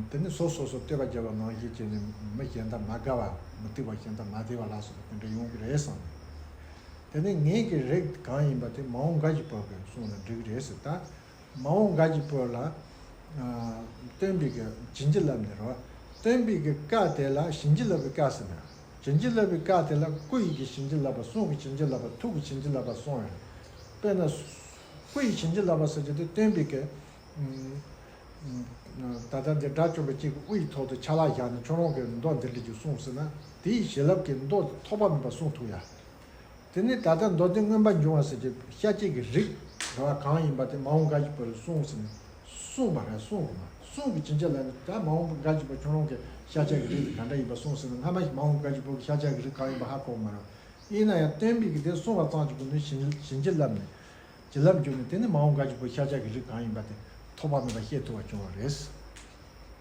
དེ་ནི་སོ་སོ་སོ་བསྟོད་པ་རྒྱབ་པ་ནང་བཞིན་བྱས་ནས་མི་གཞན་དག་མ་དགའ་བ་མི་སྡིག་པ་གཞན་དག་མ་བདེ་བ་ལ་སོགས་པ་དེ་འདྲ་ཡོང་གི་རེད་བསམ་ནས། དེ་ནས་ངེད་ཀྱི་རིགས་གང་ཡིན་པ་དེ་མ་འོངས་འགའ་ཞིག་བར་གྱི་གསུངས་ན་འགྲིག་གི་རེད་ཟེར། ད་མ་འོངས་འགའ་ཞིག་བར་ལ་སྟོན་པའི་གི་བྱིན་གྱིས་བརླབས་ནས་རོ། སྟོན་པའི་གི་བཀའ་དེ་ལ་བྱིན་གྱིས་བརླབས་པའི་བཀའ་ཟེར་ན། བྱིན་གྱིས་བརླབས་པའི་བཀའ་དེ་ལ་སྐུ་ཡི་གི་བྱིན་གྱིས་བརླབས་པ། གསུང་གི་བྱིན་གྱིས་བརླབས་པ། ཐུགས་ཀྱི་བྱིན་གྱིས་བརླབས་པ་གསུངས་ཡོད། དཔེར་ན་སྐུ་ཡི་བྱིན་གྱིས་བརླབས་པ་ཟེར་གྱི་དེ་སྟོན་པའི་གི་ད་ལྟ་འདི་དགྲ་བཅོམ་པ་གཅིག་གི་དབུ་ཡི་ཐོག་ཏུ་ཕྱག་ལག་བཞག་ནས་ཁྱོད་རང་གི་མདོ་འདི་འདྲ་ཅིག་གསུངས་ཟེར་ན། དེའི་བྱིན་རླབས་ཀྱི་མདོ་ཐོགས་པ་མེད་པ་གསུང་ཐུབ་ཡ། དེ་ནས་ད་ལྟ་མདོ་སྡེ་མངོན་པར་འབྱུང་བ་ཟེར་གྱི་ཤཱཀྱའི་གི་རིགས་རེད་བ། གང་ཡིན་པ་དེ་མ་འོངས་འགའ་ཞིག་བར་གསུངས་ཟེར་ནས་གསུངས་པ་རེད། གསུངས་དགོས་མ་གསུང་གི་བྱིན་གྱིས་བརླབས་ནས། ད་མ་འོངས་འགའ་ཞིག་བར་ཁྱོད་རང་གི་ཤཱཀྱ་གི་རིགས་དེ་ག་འདྲ་ཡིན་པ་གསུངས་ཟེར་ན། སྔ་མ་མ་འོངས་འགའ་ཞིག་བར་གྱི་ཤཱཀྱ་གི་རིགས་གང་ཡིན་པ་ཧ་གོ་གི་མ་རེད། ཡིན་ན་ཡང་སྟོན་པའི་གི་དེ་གསུངས་པ་ཙམ་གྱིས་ཀུན་ནས་བྱིན་བྱིན་གྱིས་བརླབས་ནས། བྱིན་རླབས་བྱུང་ནས་དེ་ནས་མ་འོངས་འགའ་ཞིག་བར་ཤཱཀྱ་གི་རིགས་གང་ཡིན་པ་དེ་ཐོགས་པ་མེད་པ་ཤེས་ཐུབ་པ་བྱུང་བ་རེད།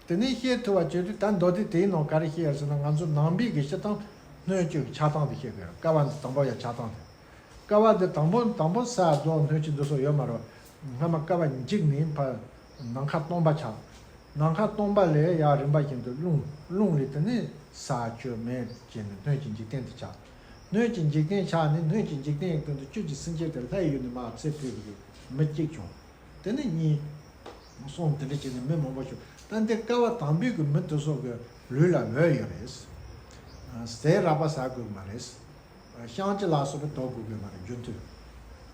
དེ་ནས་ཤེས་ཐུབ་པ་བྱེད་དུས་ད་མདོ་སྡེ་དེའི་ནང་ག་རེ་བཤད་ཡོད་ཟེར་ན། ང་ཚོ་ནང་པའི་གི་སྤྱིར་བཏང་སྣོད་བཅུད་ཀྱི་ཆགས་སྟངས་དེ་བཤད་དགོས་ཡོད། ཀ་བ་འདི་དང་པོ་ཡ་ཆགས་སྟངས་དེ། ཀ་བ་འདི་དང་པོ་དང་པོ་ས་རྡོ་སྣོད་བཅུད་འདི་ཚོ་ཡོད་མ་རེད། སྔ་མ་ཀ་བ་འཇིག་ནས་ཕར་ནམ་མཁའ་སྟོང་པ་ཆགས། ནམ་མཁའ་སྟོང་པ་ལས་ཡར་རིམ་པ་བཞིན་དུ་རླུང་། རླུང་ལས་དེ་ནས་ས་ཆུ་མེ་བྱས་ནས་སྣོད་ཀྱི་འཇིག་རྟེན་དེ་ཆགས། སྣོད་ཀྱི་འཇིག་རྟེན་ཆགས་ནས་སྣོད་ཀྱི་འཇིག་རྟེན་ཡི་སྟེང་དུ་བཅུད་ཀྱི་སེམས་ཅན་དེ་ལྷའི་ཡུལ་ནས་མར་ཚེ་འཕོས་པའི་མི་གཅིག་བྱུང་། དེ་ནས་གཉིས། གསུམ། དེ་འདྲ་བྱས་ནས་མི་མང་པོ་བྱུང་། ད་འདི་ཀ་བ་དང་པོའི་གི་མི་དེ་ཚོ་གི་ལུས་ལ་འོད་ཡོད་རེད། ཟས་རགས་པ་ཟ་དགོས་མ་རེད། བཤང་གཅི་ལ་སོགས་པ་དོར་དགོས་ཀྱི་མ་རེད་རྒྱུན་མཐུད།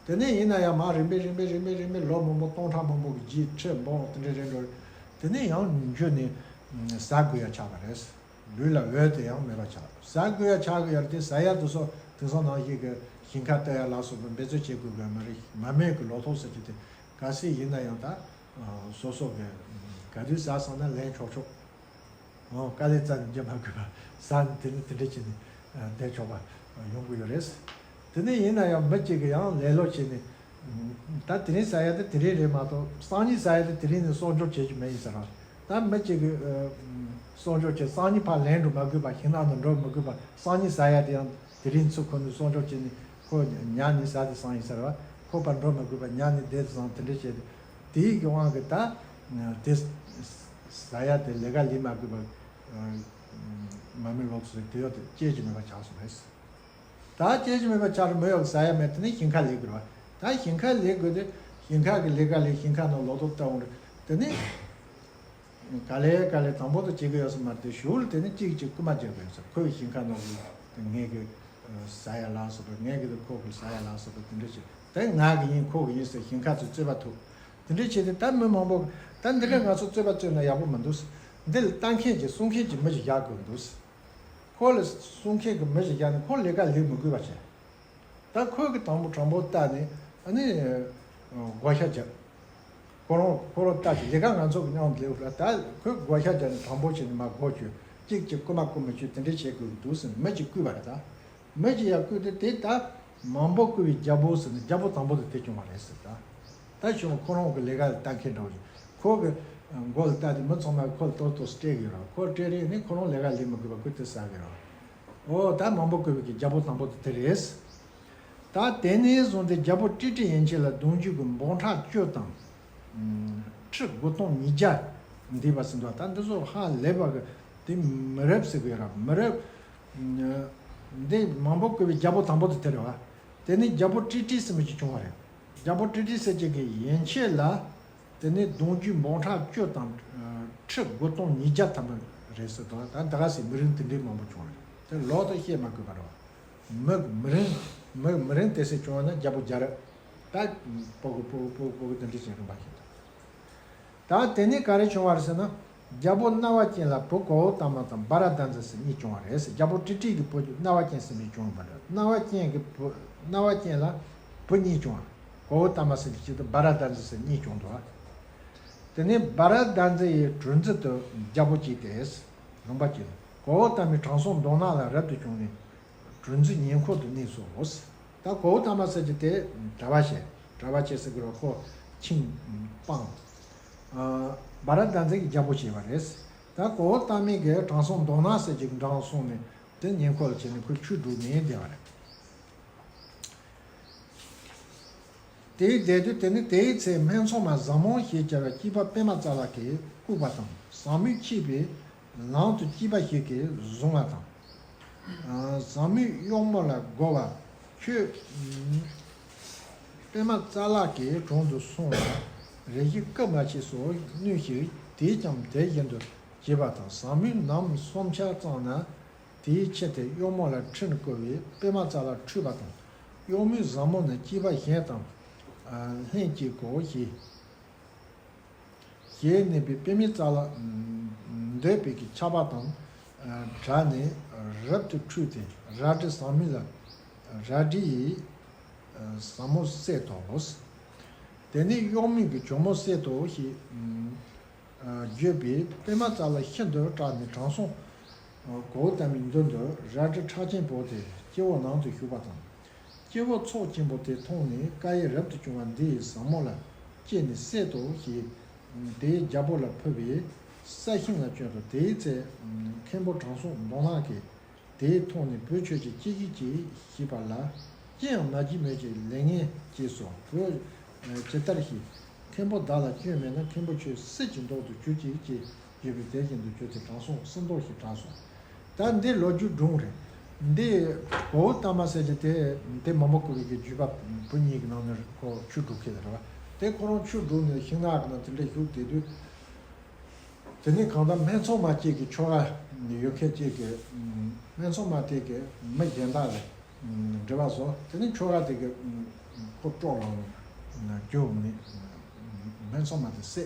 དེ་ནས་ཡིན་ན་ཡང་མར་རིམ་པས་རིམ་པས་རིམ་པས་རིམ་པས་ལོ་མང་པོ་སྟོང་ཕྲག་མང་པོ་གི་རྗེས་ཁྲི་འབུམ་དེ་འདྲ་རེད་འགྲོ། དེ་ནས་ཡང་འགྱུར་ནས་ཟ་དགོས་ཡ་ཆགས་པ་རེད། ལུས་ལ་འོད་དེ་ཡང་མེད་པ་ཆགས། ཟ་དགོས་ཡ་ཆགས་ཀྱི་ཡོད་རེད་དེ། ཟ་ཡ་དེ་ཚོ་དེང་སང་ནང་བཞིན་གྱི་ཞིང་ཁ་གཏོད་ཡ་ལ་སོགས་པའི་འབད་རྩོལ་བྱེད་དགོས་ཀྱི་མ་རེད། མ་རྨོས་ཀྱི་ལོ་ཐོག་ཟེར་གྱི་དེ་ག་སྲིད་ཡིན་ན་ཡང་ད་སོ་སོ་གི་ག་དུས་ཟ་བསམ་ན་ལེན་ཆོག་ཆོག་ཨོ། དཀའ་ལས་རྩ་ནས་རྒྱག་མ་དགོས་པ་ཟ་ནས་དེ་ནས་དེ་འདྲ་བྱས་ནས་བསྡད་ཆོག་པ་ཡོང་གི་ཡོད་རེད། དེ་ནས་ཡིན་ན་ཡང་མི་གཅིག་གིས་ཡང་ལེ་ལོ་བྱས་ནས། ད་དེ་རིང་ཟ་ཡ་དེ་དེ་རིང་རེད་མ་གཏོགས་སང་ཉིན་ཟ་ཡ་དེ་དེ་རིང་ནས་གསོག་འཇོག་བྱེད་རྒྱུ་མེད་ཡིན་ཟེར་བ། ད་མི་གཅིག་གིས་གསོག་འཇོག་བྱས་སང་ཉིན་ཕར་ལེན་འགྲོ་མ་དགོས་པ། ཞིང་ནང་དུ་འགྲོ་མི་དགོས་པ། སང་ཉིན་ཟ་ཡ་དེ་ཡང་དེ་རིང་ཚུར་ཁོ་ནས་གསོག་འཇོག་བྱས་ནས་ཁོ་ཉལ་ནས་ཟ་དེ་སང་ཡིན་ཟེར་བ། ཁོ་ཕར་འགྲོ་མི་དགོས་པ་ཉལ་ནས་བསྡད་དེ་སང་དེ་འདྲ་བྱས་ཏེ། དེའི་གི་དབང་གིས་ད་དེ་ཟ་ཡ་དེ་ལས་ཀ་ལས་མ་དགོས་པ། མ་རྨོས་ལོ་ཚོད་དེ་ཡོད་དེ་སྐྱེལ་གྱི་མེད་པ་ཆགས་སོང་རེད། ད་སྐྱེལ་གྱི་མེད་པ་ཆགས་རེད། མི་ཡོད་ཟ་ཡ་མེད། དེ་ནས་ཞིང་ཁ་ལས་དགོས་རེད་བ། ད་ཞིང་ཁ་ལས་དགོས་དེ་ཞིང་ཁ་གི་ལས་ཀ་ལས་ཞིང་ཁ་ནང་ལོ་ཏོག་བཏབ་འོང་རེད། དེ་ནས་ག་ལེ་ག་ལེ་དང་པོ་དུ་བྱེད་ཀྱི་ཡོད་ས་མ་རེད་དེ། ཞུ་ལ་དེ་ནས་གཅིག་གཅིག་རྐུ་མ་རྒྱག་གི་ཡོད་ས། ཁོའི་ཞིང་ཁ་ནང་གི་དེ་ངེད་ཀྱི་ཟ་ཡ་ལ་སོགས་པ། ངེད་ཀྱི་དེ་ཁོ་གི་ཟ་ཡ་ལ་སོགས་པ་དེ་འདྲ་བྱེད། དེ་ང་གི་ཡིན་ཁོ་གི་ཡིན་ཟེར་ཞིང་ཁ་ཚོས་རྩོད་པ་ཐུག་དེ་འདྲ་བྱེད་དེ་ད་མི་མང་པོ་ད་འདི་འདྲ་ང་ཚོ་རྩོད་པ་རྩོད་ན་ཡག་པོ་མི་འདུག་འདི་ལ་ལྟ་མཁན་གྱི་སྲུང་མཁན་གྱི་མི་ཞིག་བཞག་དགོས་འདུག་ཁོ་ལ་སྲུང་མཁན་གྱི་མི་ཞིག་བཞག་ནས་ཁོ་ལས་ཀ་ལས་མི་དགོས་པ་བྱས། ད་ཁོས་གི་དང་པོ་དྲང་པོ་བལྟས་ནས་ཨ་ནི་བགོ་བཤའ་རྒྱབ། ཁོ་རང་ཁོ་རང་ལྟ་ཅིག་ལས་ཀ་ང་ཚོ་གི་མཉམ་དུ་ལས་ཀ་ད་ཁོས་བགོ་བཤའ་རྒྱབ་ནས་དྲང་པོ་བྱས་ནས་མར་བགོ་བཅོས་གཅིག་གཅིག་རྐུ་མ་རྐུ་མི་བཅུག་དེ་འདྲ་བྱེད་དགོས་ཀྱི་འདུག་ཟེར་ནས་མི་གཅིག་བསྐུལ་བ་རེད་ད། མི་གཅིག་ཡར་བསྐུལ་ཏེ་དེ་ད་མང་པོ་བསྐུལ་བའི་རྒྱལ་པོ་ཟེར་ནས་རྒྱལ་པོ་དང་པོ་དེ་དེ་བྱུང་བ་རེད་ཟེར་ད། ད་བྱུང་ཁོ་རང་གི་ལས་ཀ་ལ་ལྟ་མཁན་འདྲ་བོ་ཞིག་ཁོ་གི་མགོ་ལ་ལྟ་དེ་མི་ཚང་མ་ཁོ་ལ་ཏོག་ཏོག་སྤྲད་གི་རེད། ཁོ་སྤྲད་རེས་ནས་ཁོ་རང་ལས་ཀ་ལས་མི་དགོས་པ་ཁོས་དེ་ཟ་གི་རེད། ཨོ་ད་མང་པོ་བསྐུལ་བའི་གི་རྒྱལ་པོ་དང་པོ་དེ་དེ་རེད། ད་དེ་ནས་བཟུང་སྟེ་རྒྱལ་པོ་ཀྲི་ཀྲི་ཡན་ཆད་ལ་གདུང་རྒྱུད་ཀྱི་འབུམ་ཕྲག་བཅུ་དང་། ཁྲི་དགུ་སྟོང་ཉིས་བརྒྱ་ འདས་པ་ཟིན་འདུག་ད་འདི་ཚོ་ཧ་ལས་པ་གི་དེ་མི་རབས་ཟེར་གི་ཡོད་ར། མི་རབས་འདི་མང་པོ་བཀོད་པའི་རྒྱལ་པོ་དང་པོ་དེ་དེ་རེད་བ། དེ་ནས་རྒྱལ་པོ་ཀྲི་ཀྲི་ཟེར་མི་ཅིག་བྱུང་བ་རེད། རྒྱལ་པོ་ཀྲི་ཀྲི་ཟེར་ཅིག་གི་ཡན་ཆད་ལ། དེ་ནས་གདུང་རྒྱུད་འབུམ་ཕྲག་བཅུ་དང་ཁྲི་དགུ་སྟོང་ཉིས་བརྒྱ་ཐམ་པ་རེད་ཟེར་དང་། ད་ད་ག་སེ་མི་རིགས་དེ་འདྲའི་མང་པོ་བྱུང་བ་རེད། དེ་ལོག་ཏུ་བཤད་མ་དགོས་པ་རེད་བ། མི་མི་རིང་མི་མི་རིང་དེ་སེ་བྱུང་བ་ན་རྒྱལ་པོ་རྒྱལ་རབས། ད་སྤོ་གི་སྤོ་གི་སྤོ་གི་སྤོ་གི་དེ་འདྲ་བྱས་རུང་བ་ཞིག་དང་། ད་དེ་ནས་ག་རེ་བྱུང་བ་རེད་ཟེར་ན། རྒྱལ་པོ་རྣ་བ་ཅན་ལ་བུ་གོའུ་ཏ་མ་དང་བྷ་ར་དཱ་ཛི་ཟེར་གཉིས་བྱུང་བ་རེད་ཟེར། རྒྱལ་པོ་ཀྲི་ཀྲི་གི་བུ་རྣ་བ་ཅན་ཟེར་མི་བྱུང་བ་རེད། རྣ་བ་ཅན་གྱི་བུ་རྣ་བ་ཅན་ལ་བུ་གཉིས་བྱུང་བ། གོའུ་ཏ་མ་ཟེར་གཅིག་དང་བྷ་ར་དཱ་ཛི་ཟེར་གཉིས་བྱུང་འདུག་དེ་ནས་བྷ་ར་དཱ་ཛི་ཡི་བྲུ་འཛི་དུ་རྒྱལ་པོ་གཅིག་སྟེ། ལུང་པ་གཅིག་ལ་གོའུ་ཏ་མའི་དྲང་སྲོང་མདོག་ནག་ལ་རབ་ཏུ་བྱུང་ནས། བྲུ་འཛི་ཉེ་འཁོར་དུ་གནས་སོ། ད་གོའུ་ཏ་མ་ཟེར་གྱི་དེ་གྲྭ་པ་བྱས། གྲྭ་པ་བྱས་ཟེར་གི་རོ་ཁོ་ཆིང་སྤང་། བྷ་ར་དཱ་ཛི་གི་རྒྱལ་པོ་བྱས་པ་རེད། ད་གོའུ་ཏ་མའི་གི་དྲང་སྲོང་མདོག་ནག་ཟེར་གྱི་འབྲང་སོང་ནས་དེ་ཉེ་འཁོར་ལ་བྱས་ནས་ཁོས་ཆོས་སྒྲུབ་ནས་བསྡད་པ་རེད། དེའི་འདས་དུས་དེ་ནི་དེའི་ཚེ་སྨད་འཚོང་མ་བཟང་མོ་ཞེས་བྱ་བའི་སྐྱེས་པ་པད་མ་ཙ་ལ་གིས་བཀུག་པ་དང་། བཟང་མོས་ཁྱེར་བའི་ལམ་དུ་སྐྱེས་པ་ཞིག་གིས་བཟུང་བ་དང་། བཟང་མོས་གཡོག་མོ་ལ་བསྒོ་བ། ཁྱོད་པད་མ་ཙ་ལ་གི་དྲུང་དུ་སོང་བ་རེ་ཞིག་སྐུ་མ་མཆིས་སོ་གནོད་ཞིག་དེས་ཀྱང་དེ་བཞིན་དུ་བྱས་པ་དང་། བཟང་མོས་ནམ་གསུམ་ཆ་བཙངས་ན། དེའི་ཕྱིར་དེ་གཡོག་མོ་ལ་ཁྲིད་ནས་བསྐུར་བས་པད་མ་ཙ་ལ་ཁྲོས་པ་དང་། གཡོག་མོའི་བཟང་མོ་ནི་སྐྱེས་པ་གཞན་དང་ལྷན་ཅིག་གོ་ཞེས་ཞེས་ནས་པའི་པད་མའི་ཙ་ལ་འདོད་པའི་གི་ཆགས་པ་དང་བྲལ་ནས་རབ་ཏུ་ཁྲོས་ཏེ་རལ་གྲི་བཟང་མོ་ལ་རལ་གྲི་ཡིས་བཟང་མོ་བསད་དོ། དེ་ནས་གཡོག་མོས་ཀྱི་གྱོག་མོ་བསད་དོ་ཞེས། བརྗོད་པས་པད་མ་ཙ་ལ་ཤིན་ཏུ་སྐྲག་ནས་དྲང་སྲོང་གོའུ་ཏ་མའི་མདུན་དུ་རལ་གྲི་ཁྲག་ཆེན་བོར་ཏེ་སྤྱི་བོ་ནང་དུ་ཞུགས་པ་དང་། སྤྱི་བོ་ཚོགས་ཆེན་པོ་དེ་མཐོང་ནས་དཀའ་ཡིས་རབ་ཏུ་བྱུང་བ་འདི་ཡི་བཟང་མོ་ལ་སྐྱེས་ནས་བསད་དོ་ཞེས་དེའི་རྒྱལ་པོ་ལ་ཕུལ་བས་ས་ཞིང་ལ་བསྐྱོན་ཏོ། དེའི་ཚེ་མཁན་པོ་དྲང་སྲོང་མདོག་ནག་གིས། དེས་མཐོང་ནས་བུ་ཁྱོད་ཀྱིས་ཅི་ཞིག་བྱེད་ཞེས་པ་ལ། ཅི་ཡང་མ་བགྱིས་མོད་ཀྱི་ལས་ངན་བྱས་སོ། བུ་ཇི་ལྟར་ཞིག་མཁན་པོ་བདག་ལ་སྐྱོན་མེད་ན་མཁན་པོ་ཁྱོད་གསེར་གྱི་མདོག་ཏུ་གྱུར་ཅིག་ཅེས་བརྗོད་པས་དེ་བཞིན་དུ་གྱུར་ཏེ་དྲང་སྲོང་གསེར་མདོག་ཞེས་གྲགས་སོ། ད་འདི་ལོ་རྒྱུས་སྒྲུང་རེད། འདི་གོའུ་ཏ་མ་ཟེར་གྱི་དེ་དེ་མང་པོ་བཀོད་པའི་གི་བརྒྱུད་པ་བུ་གཉིས་ཀྱི་ནང་ནས་ཁོ་ཆོས་སྒྲུབ་མཁན་རེད་བ། དེ་ཁོ་རང་ཆོས་སྒྲུབ་ནས་ཤིང་ནགས་ཀྱི་ནང་དེ་འདྲ་བཞུགས་བསྡད་དུས། དེ་ནས་གང་ལྟར་སྨད་འཚོང་མ་གཅིག་གི་ཁྱོ་ག་ཡོད་མཁན་གཅིག་གིས་སྨད་འཚོང་མ་དེ་གིས་མི་གཞན་དག་ལ་འབྲེལ་བ་བཟོ། དེ་ནས་ཁྱོ་ག་དེ་གིས་ཁོ་དཀྲོག་ལངས་ནས་རྒྱུགས་ནས་སྨད་འཚོང་མ་དེ་བསད།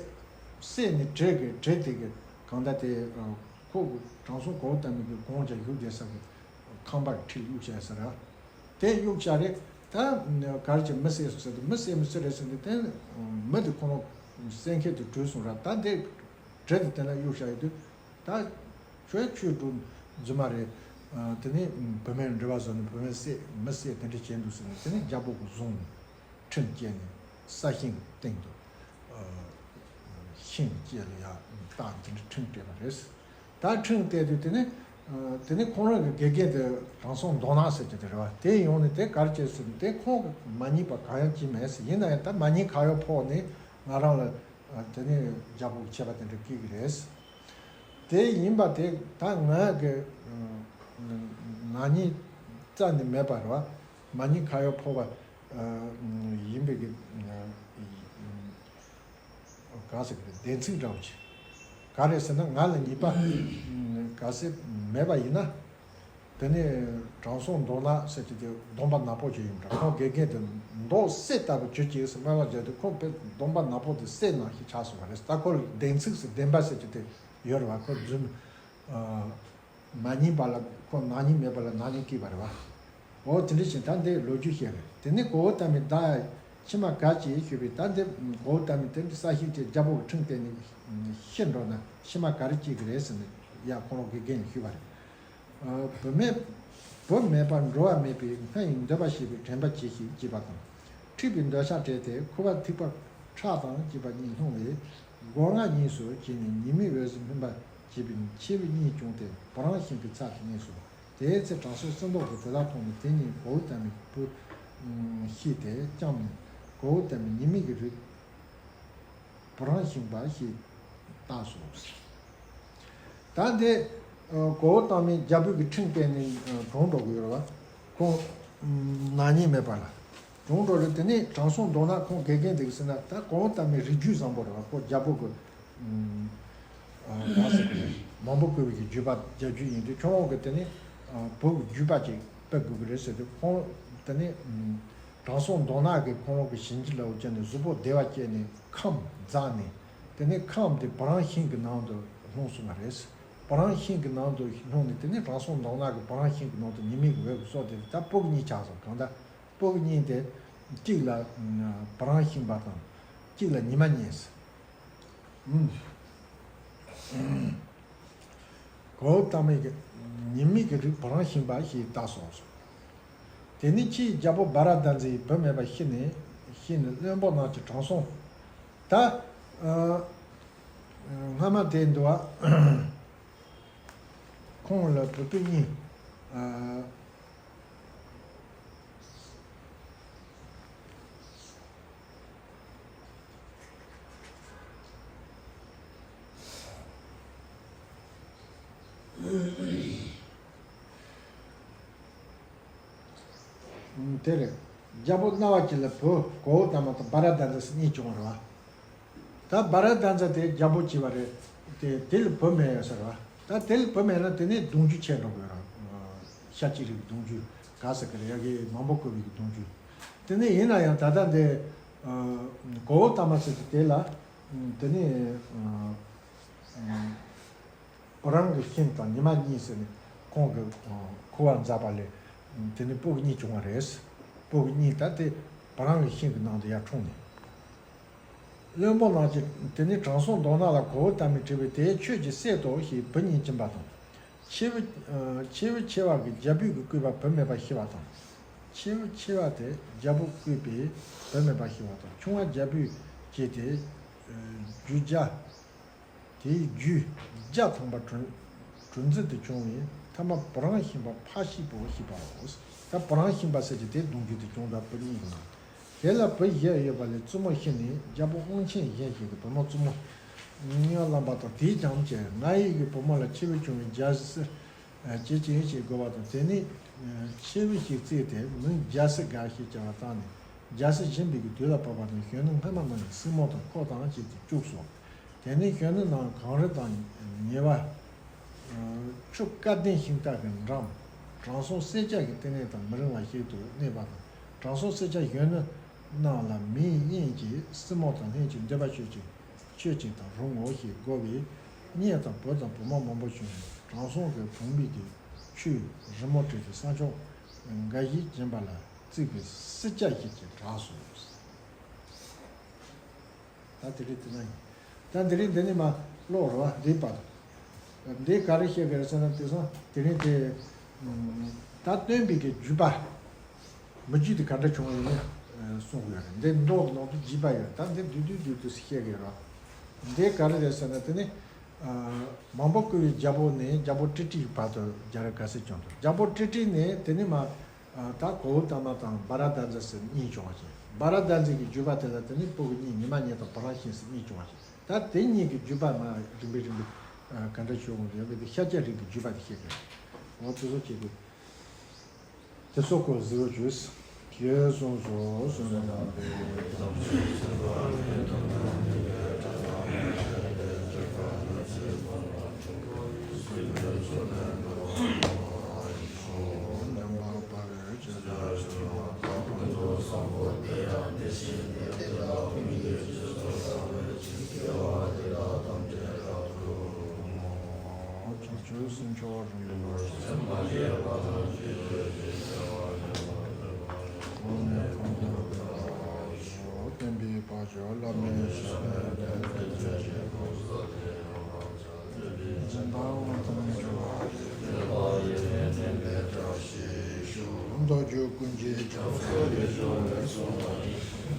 བསད་ནས་བྲེ་གི་བྲེ་དེ་གིས་གང་ལྟར་དེ་ཁོ་གི་དྲང་སྲོང་གོའུ་ཏ་མའི་གི་དགོངས་ཀྱང་བཞུགས་བསྡད་ས་གི་ཁང་པར་ཁྲིད་གཡུགས་བྱས་ས་རེད། དེ་གཡུགས་བཞག་རེད། ད་ག་རེ་བྱས་མི་བསད་སོང་ཟེར་དུས་མི་བསད་མི་བསད་རེད་ཟེར་དུས་དེ་མི་དེ་ཁོ་རང་བསད་མཁན་དེ་བྲོས་སོང་ར། ད་དེ་བྲེ་དེ་དེ་ལ་གཡུགས་བཞག་ཡོད་དུས་ད་ཁྱོད་ཆོས་སྒྲུབ་རྫུན་མ་རེད། དེ་ནས་བུད་མེད་འབྲེལ་བ་བཟོ་ནས་བུད་མེད་བསད་མི་བསད་དེ་འདྲ་བྱས་འདུག་ཟེར་ནས་དེ་ནས་རྒྱལ་པོ་གིས་བཟུང་ནས་ཁྲིམས་བཅད་ནས་ས་ཞིང་གི་སྟེང་དུ་ཤིང་བཅད་ལ་ཡར་བཏགས་དེ་འདྲ་ཁྲིམས་བཅད་པ་རེད། ད་ཁྲིམས་བཅད་དུས་དེ་ནས་དེ་ནས་ཁོང་རང་གི་དགེ་རྒན་དེ་དྲང་སྲོང་མདོག་ནག་ཟེར་གྱི་དེ་རེད་བ། དེ་ཡོང་ནས་དེ་ག་རེ་བྱས་ཟེར་ན་དེ་ཁོང་གིས་མ་ཉེས་པ་གང་ཡང་བྱས་མེད་ཟེར། ཡིན་ན་ཡང་ད་མ་ཉེས་གང་ཡང་ཕོག་ནས་ང་རང་ལ་དེ་ནས་རྒྱལ་པོ་གིས་ཆད་པ་དེ་འདྲ་བཀལ་གྱི་རེད། དེ་ཡིན་པ་དེ་ད་ང་གི་ནག་ཉེས་རྩ་ནས་མེད་པ་རེད་བ། མ་ཉེས་གང་ཡང་ཕོག་པ་ཡིན་པའི་གི་ག་ཟེར་གི་བདེན་ཚིག་འདྲ་བོ་ཅིག་ག་རེ་ཟེར་ན་ང་ལ་ཉེས་པ་ག་ཟེ་མེད་པ་ཡིན་ན། དེ་ནས་དྲང་སྲོང་མདོག་ནག་ཟེར་གྱི་དེ་གདོང་པ་ནག་པོ་ཅིག་ཡིན་འདྲ། ཁོང་དགེ་རྒན་དེ་མདོག་གསེར་ལྟ་བུ་གྱུར་ཅིག་ཟེར་སྨྲ་བ་མཛད་དུས་ཁོང་དཔེ་གདོང་པ་ནག་པོ་དེ་གསེར་ནང་བཞིན་ཆགས་སོང་བ་རེད། ད་ཁོ་ལ་བདེན་ཚིག་ཟེར་བདེན་པ་ཟེར་གྱི་དེ་ཡོད་རེད་བ། ཁོ་རྫུན་མ་ཉེས་པ་ལ་ཁོ་ནག་ཉེས་མེད་པ་ལ་ནག་ཉེས་བཀལ་བ་རེད་བ། འོ་དེ་འདྲ་བཞིན་ད་འདི་ལོ་རྒྱུས་བཤད་རེད། དེ་ནས་གོའུ་ཏ་མའི་བདག་ཕྱི་མ་ག་ཅེས་ཞུས་པས། ད་འདི་གོའུ་ཏ་མའི་དེ་འདི་ས་ཞིང་དེ་རྒྱལ་པོ་གི་ཁྲིམས་བརྟེན་ནས་ཤི་འགྲོ་ན་ཕྱི་མ་ག་རེ་སྐྱེ་གི་རེད་ཟེར་ནས་ཡ་ཁོ་རང་དགེ་རྒན་ནས་ཞུས་པ་རེད། བུ་མེད་བུ་མེད་པར་འགྲོ་བ་མེད་པའི་སྔར་ཡི་འདོད་པ་ཞེས་པའི་དྲན་པ་བྱེད་ཅིག་ཅེས་པ་དང་། འཁྲིད་པའི་འདོད་ཆགས་བྲལ་ཏེ་ཁུ་བ་ཐིགས་པ་ཁྲག་དང་བཅས་པ་གཉིས་ལྷུང་བས་སྒོ་ང་གཉིས་སུ་གྱེས་ནས་ཉི་མའི་འོད་ཟེར་སྨིན་པ་བྱེད་པའི་མཆེ་བ་གཉིས་བྱུང་སྟེ་བུ་རམ་ཤིང་གི་ཚལ་དུ་གནས་སོ། དེའི་ཚེ་དྲང་སྲོང་གསེར་མདོག་གིས་དེ་དག་མཐོང་ནས་དེ་ཉིད་གོའུ་ཏ་མའི་བུ་ཤེས་ཏེ་བསྐྱངས་ནས་གོའུ་ཏ་མའི་ཉི་མའི་གི་རིགས་བུ་རམ་ཤིང་པ་ཞེས་ བཏགས་སོ། ད་འདི་གོ་བོ་བཏང་མི་རྒྱལ་པོ་གི་ཁྲིམས་བརྟེན་ནས་གྲོངས་འགྲོ་གི་ཡོད་རེད་བ། ཁོང་ནག་ཉེས་མེད་པ་ལ་གྲོངས་འགྲོ་རེད། དེ་ནས་དྲང་སྲོང་མདོག་ནག་ཁོང་དགེ་རྒན་འདུག་ཟེར་ན། ད་གོ་བོ་བཏང་མི་རིགས་རྒྱུད་བཟང་པོ་རེད་བ། ཁོ་རྒྱལ་པོ་གི་ག་ཟེར་གི་རེད། མང་པོ་བསྐོས་པའི་རྒྱུད་པ་རྒྱལ་རྒྱུད་ཡིན་དུས། ཁྱོད་རང་གི་དེ་ནས་བུ་གི་རྒྱུད་པ་ཅིག་སྤེལ་དགོས་ཀྱི་རེད་ཟེར་དུས། ཁོང་དེ་ནས་དྲང་སྲོང་མདོག་ནག་གིས་ཁོང་རང་གི་བྱིན་གྱིས་བརླབས་བྱས་ནས་གཟུགས་པོ་བདེ་བ་སྐྱེས་ནས་ཁམས་འཛག་ནས། དེ་ནས་ཁམས་དེ་བུ་རམ་ཤིང་གི་ནང་དུ་ལྷུང་སོང་བ་རེད། བུ་རམ་ཤིང་གི་ནང་དུ་ལྷུང་ནས། དེ་ནས་དྲང་སྲོང་མདོག་ནག་གིས་བུ་རམ་ཤིང་གི་ནང་དུ་ཉི་མའི་འོད་ཀྱི་སོ་དེ་ད་སྤུ་གུ་གཉིས་ཆགས་སོང་། གང་ལྟར་སྤུ་གུ་གཉིས་དེ་གཅིག་ལ་བུ་རམ་ཤིང་པ་དང་གཅིག་ལ་ཉི་མ་གཉིས། ཨུམ། གོ་བོ་བཏང་མི་གི་ཉི་མའི་གི་རིགས་བུ་རམ་ཤིང་པ་ཞེས་བཏགས་སོ། དེ་ནས་ཕྱིས་རྒྱལ་པོ་བྷ་ར་དྷ་ཛའི་བུ་མེད་པ་ཤི་ནས། ཤི་ནས་བློན་པོ་རྣམས་ཀྱིས་དྲང་སྲོང་། ད་ཨ་སྔ་མ་དེ་འདུག་བ། ཁོང་ལ་བུ་སྤུན་གཉིས། ཨ། དེ་རེད། རྒྱལ་པོ་རྣ་བ་སྐྱིད་ལ་བུ་གོ་བོ་བཏང་མ་དང་བྷ་ར་དྷ་ཛ་ཟེར་གཉིས་བྱུང་བ་རེད་བ། ད་བྷ་ར་དྷ་ཛ་དེ་རྒྱལ་པོ་བྱས་པ་རེད། དེ་དེ་ལ་བུ་མེད་ཡོད་ས་རེད་བ། ད་དེ་ལ་བུ་མེད་ན་དེ་ནས་གདུང་རྒྱུད་ཆད་འགྲོ་གི་ཡོད་རེད། ཤཱཀྱའི་རིགས་གདུང་རྒྱུད་ག་ཟེར་གི་རེད། ཡ་གི་མང་པོ་བསྐོས་པའི་གདུང་རྒྱུད། དེ་ནས་ཡིན་ན་ཡང་ད་ལྟ་འདི་གོ་བོ་བཏང་མ་ཟེར་གི་དེ་ལ་དེ་ནས་བུ་རམ་གྱི་ཤིང་དང་ཉི་མ་གཉིས་ཟེར་ནས་ཁོང་གི་ཁུ་བ་མཛད་པ་ལས་དེ་ནས་སྤུ་གུ་གཉིས་བྱུང་བ་རེད། སྤུ་གུ་གཉིས་ད་དེ་བུ་རམ་གྱི་ཤིང་གི་ནང་དུ་ཡར་འཁྲུངས་ནས། བློན་པོ་རྣམས་ཀྱིས་དེ་ནས་དྲང་སྲོང་མདོག་ནག་ལ་གོ་བོ་བཏང་མི་དྲིས་པས། དེས་ཁྱོད་ཀྱིས་བསད་དོ་ཞེས་བུ་གཉིས་བྱིན་པ་དང་། ཆེ་བུ་ཆེ་བུ་ཆེ་བ་གིས་རྒྱལ་པོས་བསྐོས་པ་བུ་མེད་པ་ཤི་བ་དང་། ཆེ་བུ་ཆེ་བ་དེ་རྒྱལ་པོ་བསྐོས་པས་བུ་མེད་པ་ཤི་བ་དང་། ཆུང་བ་རྒྱལ་པོས་བྱས་ཏེ་རྒྱུད་བརྒྱ། དེའི་རྒྱུད་བརྒྱ་ཐམ་པ་གྲུ་གྲུ་འཛིན་དུ་བྱུང་བས། ཐ་མ་བུ་རམ་ཤིང་པ་ཕ་ཤི་བོ་ཤི་བའོ། ད་བུ་རམ་ཤིང་པ་ཟེར་གྱི་དེ་གདུང་རྒྱུད་དུ་བྱུང་བ་བུ་གཉིས་ཡིན། དེ་ལ་བུ་བཞི་ཡོད་པ་ལས་བཙུན་མོ་ཤི་ནས་རྒྱལ་པོ་དབང་ཆེན་གཞན་ཞིག་གི་བུ་མོ་བཙུན་མོ་ངའི་བླ་མ་དང་དེས་ཀྱང་བྱས། ང་ཡི་གི་བུ་མོ་ལ་ཆེ་བུ་བྱུང་བའི་རྒྱལ་སྲིད་ཅི་བྱེད་ཅེས་བསྒོ་བ་དང་། དེ་ནས་ཆེ་བུ་ཞིག་བཙས་ཏེ་མིང་རྒྱལ་སྲིད་དགའ་ཞེས་བྱ་བ་བཏགས་ནས། རྒྱལ་སྲིད་སྦྱིན་པའི་གི་དུས་ལ་བབ་པ་ན་གཞོན་ནུ་སྔ་མ་རྣམས་ཀྱིས་སྲིང་མོ་དང་ཁོ་དང་བཅས་ཏེ་བཅུག་སོ། དེ་ནས་གཞོན་ནུ་རྣམས་གངས་རི་དང་ཉེ་བ། ཆུ་སྐལ་ལྡན་ཤིང་རྟ་གི་འགྲམ། དྲང་སྲོང་སེར་སྐྱ་གི་བསྟི་གནས་དང་མི་རིང་བ་ཞིག་ཏུ་གནས་པ་དང་། དྲང་སྲོང་སེར་སྐྱ་གཞོན་ནུ་རྣམས་ལ་མིའི་དབྱིངས་ཀྱི་སྲིང་མོ་དང་ལྷན་ཅིག་འདོད་པ་ཆོས་ཅན། ཆོས་ཅན་དང་རུང་ངོ་ཞེས་བསྒོ་བས། མྱེས་དང་བུ་དང་བུ་མོ་མང་པོ་བྱུང་ནས་དྲང་སྲོང་གི་བུམ་པའི་གི་ཆུའི་རི་མོ་བྲིས་ཏེ་ས་ཕྱོགས་འགའ་ཞིག་སྦྱིན་པ་ལ་བརྩིས་པའི་སྲིད་སྐྱ་ཞིག་གིས་གྲགས་སོ། ད་དེ་རིང་དེ་ན་ཡིན། ད་དེ་རིང་འདི་ནས་མར་ཀློག་རོགས། འདིའི་བར་དུ། འདི་ག་རེ་བཤད་ཀྱི་རེད་ཟེར་ན། དེང་སང་དེ་རིང་དེ། ད་སྟོན་པའི་གི་བརྒྱུད་པ། མི་བརྒྱུད་དེ་ག་འདྲ་བྱུང་བ་ཡིན་ན་གསུང་གི་ཡོད་རེད། འདི་མདོ་གི་ནང་དུ་བརྒྱུད་པ་ཡོད། ད་འདི་བསྡུས་བསྡུས་བསྡུས་ཏེ་བཤད་ཀྱི་ཡོད་རེད། འདི་ག་རེ་རེད་ཟེར་ན། དེ་ནི་མང་པོ་བསྐོས་པའི་རྒྱལ་པོ་ནས་རྒྱལ་པོ་ཏྲི་ཏྲིའི་བར་དུ་རྒྱལ་རབས་ག་ཚོད་བྱུང་འདུག་རྒྱལ་པོ་ཏྲི་ཏྲི་ནས་དེ་ནི་མ། ད་གོ་བོ་ཏ་མ་དང་བྷ་ར་དྷ་ཛ་ཟེར་གཉིས་བྱུང་བ་བྱས། བྷ་ར་དྷ་ཛའི་གི་བརྒྱུད་པ་དེ་ལ་དེ་ནི་སྤུ་གུ་གཉིས། ཉི་མ་གཉིས་དང་བུ་རམ་ཤིང་ཟེར་གཉིས་བྱུང་བ་བྱས། ད་དེ་གཉིས་ཀྱི་བརྒྱུད་པ་མ་རིམ་པས་རིམ་པས་ག་འདྲ་བྱུང་ཡོད་པ་དེ་ཤཱཀྱ་རིགས་ཀྱི་བརྒྱུད་པ་དེ་བཤད་དགོས། འོ་དེ་ཚོ་བྱེད་དགོས། དེ་ཚོ་སྐོར་ཟེར་བ་བརྗོད། ཞེས་གསུངས་སོ། གསུངས་མདོ་རྒྱུད་ཀུན་གྱི་རྒྱལ་པོ།